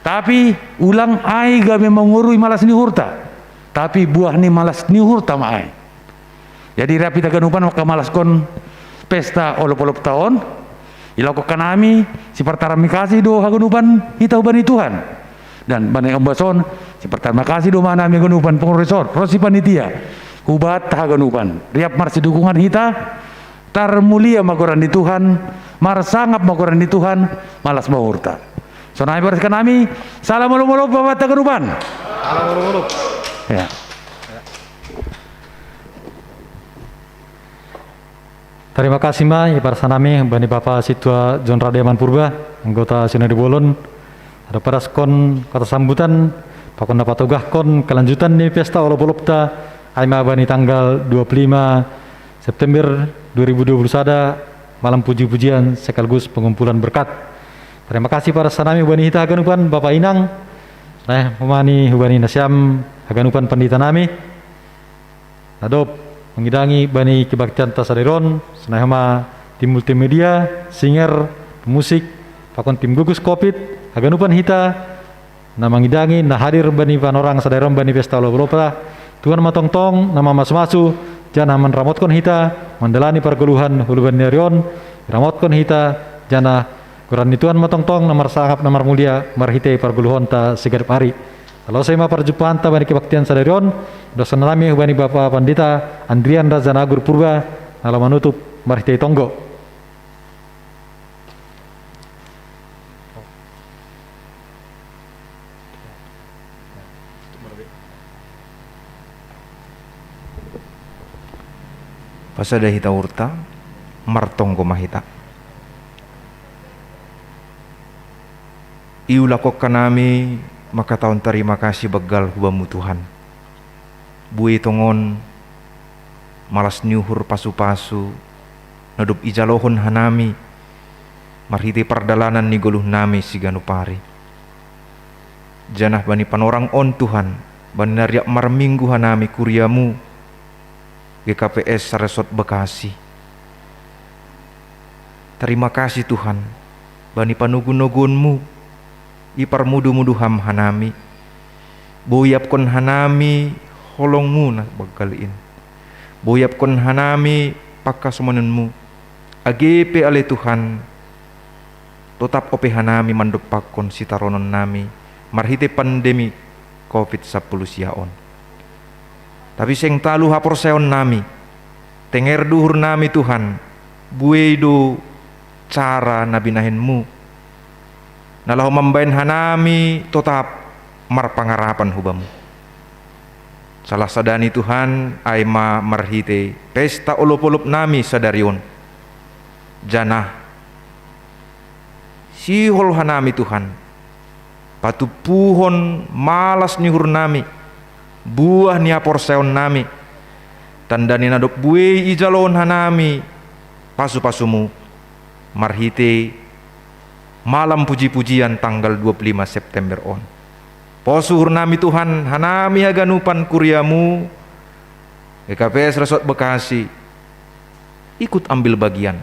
tapi ulang ai gabe mangorui malas ni uhurta. Tapi buah ni malas ni uhurta ma ai. Jadi rap hita ganupan mangkamalaskon pesta olop-olopta on. Ilakon hanami, sipartarima kasih do haganupan hita hubani Tuhan. Dan bani ombas on, sipartarima kasih do ma hanami haganupan pengurus resort, ro si panitia. Hubanta haganupan, riap marsidukungan hita, tarmulia ma goran ni Tuhan, marsangap ma goran ni Tuhan, malas ma uhurta. Sonai bariskan nami, salam olop-olop buat haganupan. Salam olop-olop. Ya. Tarima kasih ma, iparsanami, bani Bapa Sintua John Rademan Purba, anggota Sinode Bolon, ada paraskon kata sambutan, pakon na patogahkon kelanjutan ni pesta olop-olopta, ai ma bani tanggal dua puluh lima September dua ribu dua puluh sada, malam puji-pujian sekaligus pengumpulan berkat. Terima kasih parsanami hubani hita haganupan Bapa Inang, sonai homa ni hubani nasiam haganupan pandita nami. Na dob mangidangi bani kebaktianta sadari on, sonai homa tim multimedia, singer, pemusik, pakon tim gugus covid, haganupan hita, na mangidangi, na hadir bani panorang sadari on bani pesta olop-olopta, Tuhan ma tongtong na mamasu-masu, janah manramotkon hita, mandalani pargoluhan huluban ni ari on, iramotkon hita, janah goran ni Tuhan ma tongtong na marsangap na marmulia marhitei pargoluhonta siganup ari. Salosei ma parjumpahanta bani kebaktian sadari on, dosa nami hubani Bapa Pandita Andrian Raja Nagur Purba, na laho manutup marhitei tonggo. Pasada hita uhurta, martonggo ma hita. Iulakon hanami mangkatahon tarima kasih banggal hu Bamu Tuhan. Buei tongon malas ni uhur, pasu-pasu na dob ijalohon hanami marhitei pardalanan ni goluhnami siganup ari. Janah bani panorang on Tuhan, bani na riap marminggu hanami kuria-Mu, G K P S Resort Bekasi. Tarima kasih Tuhan, bani panogu-noguon-Mu, iparmudu-mudu Ham hanami. Boiapkon hanami holong-Mu na banggal in. Boiapkon hanami pangkasomanion-Mu. Age pe ale Tuhan, totap ope hanami mandompakkon sitarononnami marhitei pandemi covid sampulu sia on. Tapi seng talu haporsayaonnami, tenger do uhurnami Tuhan, buei do cara na binahen-Mu, na laho mambahen hanami totap marpangarapan hu Bamu. Salah sadani Tuhan, ai ma marhitei pesta olop-olopnami sadari on. Janah sihol hanami Tuhan, patumpuhon malas ni uhurnami, buah ni haporsayaonnami, tanda ni na dob buei ijalohon hanami pasu-pasu-Mu, marhitei malam puji-pujian tanggal dua puluh lima September on. Pos uhurnami Tuhan, hanami haganupan kuria-Mu, G K P S Resort Bekasi, ikut ambil bagian.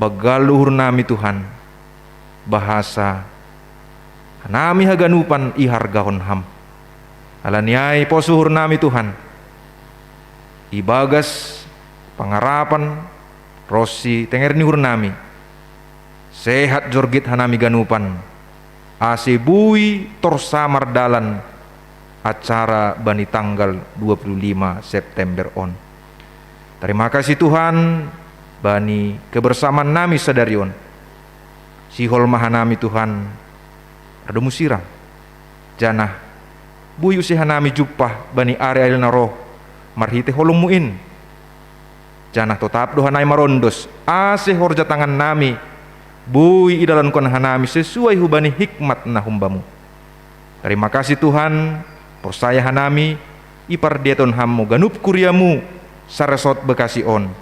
Banggal do uhurnami Tuhan, bahasa hanami haganupan ihargahon Ham. Ala ni ai pos uhurnami Tuhan, ibagas pangarapan ronsi tenger ni uhurnami, sehat jorgit hanami ganupan, ase buei torus mardalan acara bani tanggal dua puluh lima September on. Tarima kasih Tuhan, bani kebersamaannami sadari on. Sihol ma hanami Tuhan, ado musira. Janah buei use hanami jumpah bani ari-ari na roh marhitei holong-Mu in. Janah totap do hanami marondos, ase horja tangannami buei idalankon hanami sesuai hubani hikmat na humbamu. Tarima kasih Tuhan, porsaya hanami, ipardiaton Ham mo ganup kuriamu saresort Bekasi on,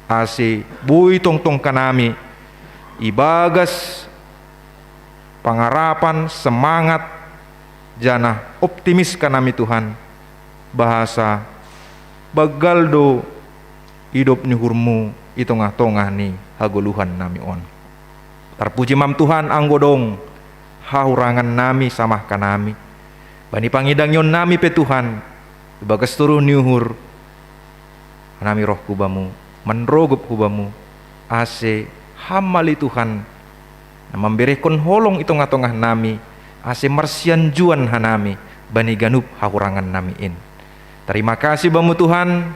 ase buei tongtong hanami ibagas pangarapan, semangat, janah optimis hanami Tuhan, bahasa banggal do idop ni uhurmu i tongah-tongah ni hagoluhan nami on. Tarpuji ma Ham Tuhan, anggo dong hahurangan nami samah hanami. Bani pangidangion nami pe Tuhan, ibagas toruh ni uhur, hanami roh hu Bamu, manrogop hu Bamu, ase Ham ma ale Tuhan, na mamberehkon holong i tongah-tongah nami, ase marsianjuan hanami bani ganup hahurangan nami in. Tarima kasih Bamu Tuhan,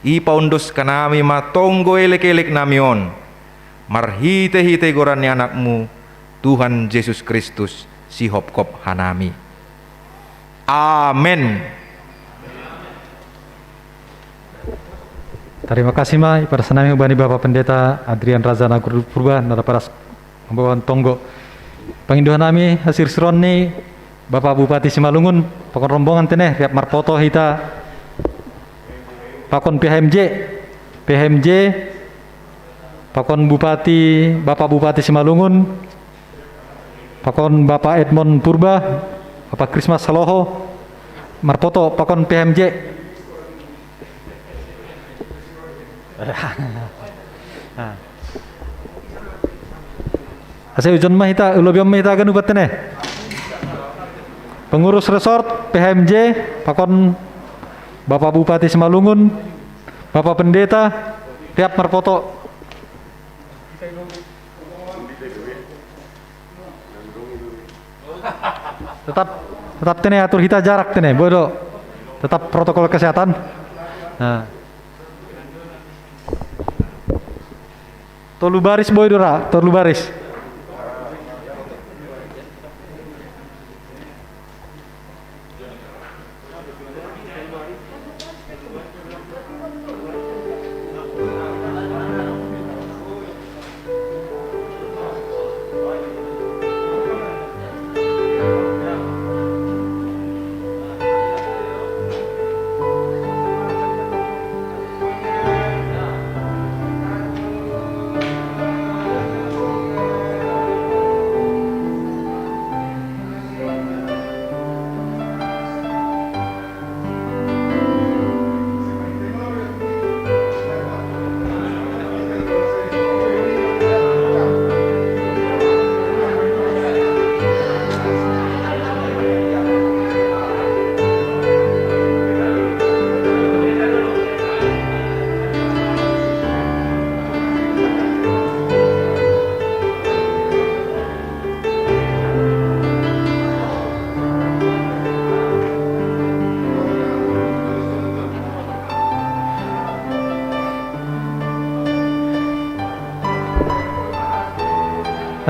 ipaondos hanami ma tonggo elek-elek nami on, marhite-hite goran ni Anakmu, Tuhan Jesus Kristus, sihopkop hanami. Amen. Tarima kasih ma ipadas hanami hubani Bapak Pendeta Adrian Raja Nagur Purba, na tapadas mambahen tonggo. Pangindo hanami hasirsironni Bapak Bupati Simalungun, pakon rombongan tene, riap marpoto hita pakon P H M J. P H M J, pakon Bupati, Bapak Bupati Simalungun, pakon Bapak Edmond Purba, Bapak Christmas Saloho, marpoto pakon P H M J. Nah. Asa ujon ma hita, ulobion ma hita ganup tene. Pengurus resort P H M J, pakon Bapak Bupati Simalungun, Bapak Pendeta, riap marpoto. Tetap, tetap tene atur hita jarak tene, boi do. Tetap protokol kesehatan. Nah. Tolu baris boi do ra, tolu baris.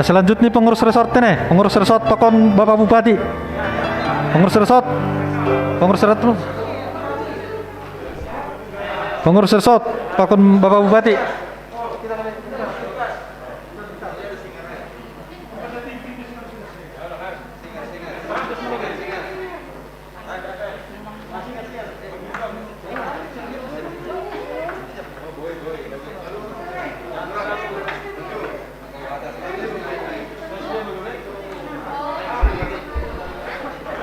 Nah, selanjutnya pengurus resort tene, pengurus resort pakon Bapak Bupati. Pengurus resort, pengurus resort, pengurus resort pakon Bapak Bupati.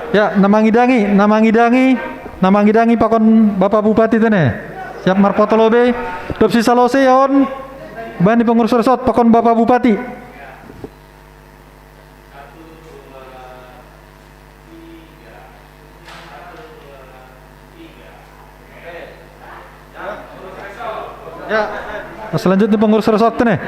Ya, na mangidangi, na mangidangi, na mangidangi pakon Bapak Bupati tene. Siap marpoto lobei, dob sisalosei on, bani pengurus resort pakon Bapak Bupati. Ya. Nah, selanjutnya pengurus resort nih.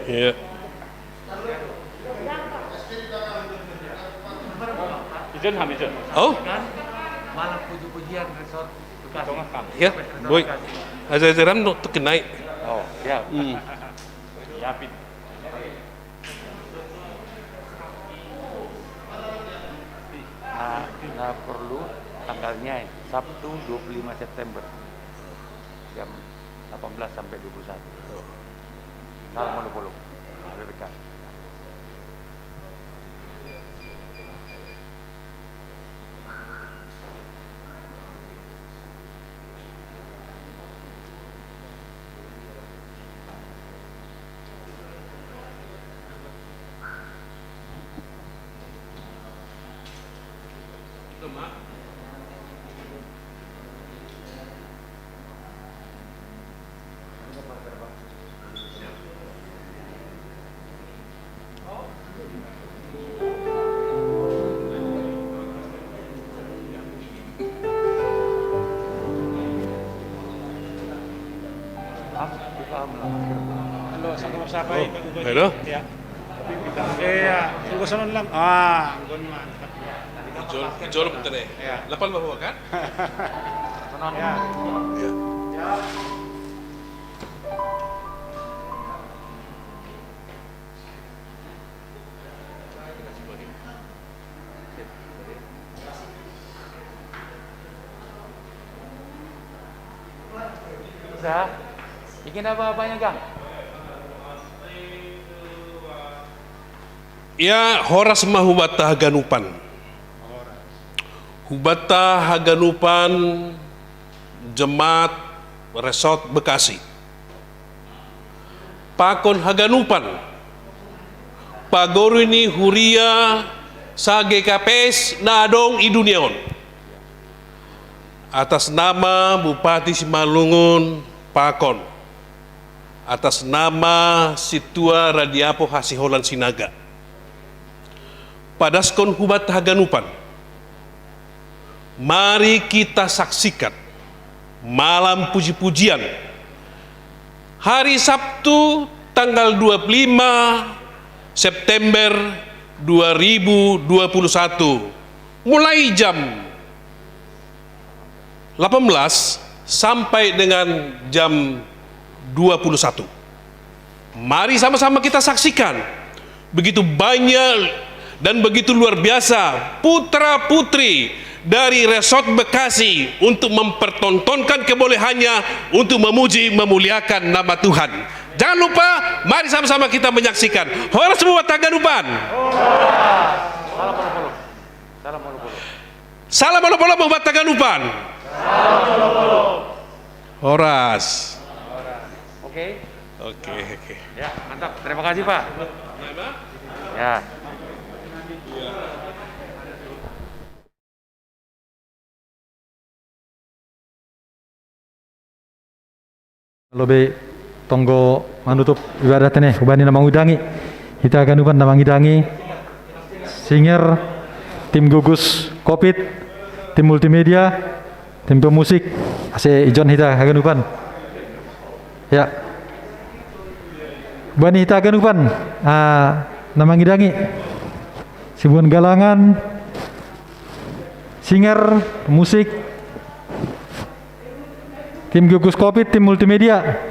Iya. Ijen ham, ijen. Oh? Malam puji-pujian resort Bekasi. Iya, boy. Aja-aja ram tuh tekenai. Oh, siap. Hmm. Siapin. Nah, nah, perlu tanggalnya, Sabtu dua puluh lima September, jam delapan belas sampai dua puluh satu. Salam Molo Polo. Nah, dekat. Halo, sa' kumusta pa? Oh, hello? Ya. Eh, ya, tunggu sanon lang. Ah, anggun man. Jol-, jolom tene. Ya. Lapal mahuwa kan? Ya. Ya. Sa', ikin apa apanya, Gang? Ya, horas ma hubat ta haganupan. Hubat ta haganupan jemaat Resort Bekasi. Pakon haganupan, pagoru ni huria sa-G K P S na adong i dunia on. Atas nama Bupati Simalungun, pakon. Atas nama Sintua Radiapo Hasiholan Sinaga. Padaskon hubat haganupan. Mari kita saksikan malam puji-pujian hari Sabtu tanggal dua puluh lima September dua ribu dua puluh satu, mulai jam delapan belas sampai dengan jam dua puluh satu. Mari sama-sama kita saksikan begitu banyak dan begitu luar biasa putra-putri dari Resort Bekasi untuk mempertontonkan kebolehannya untuk memuji, memuliakan nama Tuhan. Jangan lupa, mari sama-sama kita menyaksikan. Horas ma hubat ta haganupan. Salam olopolo. Salam olopolo. Salam olopolo ma hubat ta haganupan. Horas. Oke. Oke, oke. Ya, mantap. Terima kasih, Pak. Ya. Lobi tonggo manutup ibadah tene, hubani na mangudangi. Hita haganupan na mangudangi. Singer, tim gugus covid, tim multimedia, tim pemusik, ase ijon hita haganupan. Ya. Hubani hita haganupan, ah, na mangudangi. Sibuan galangan, singer, musik, tim gugus covid, tim multimedia.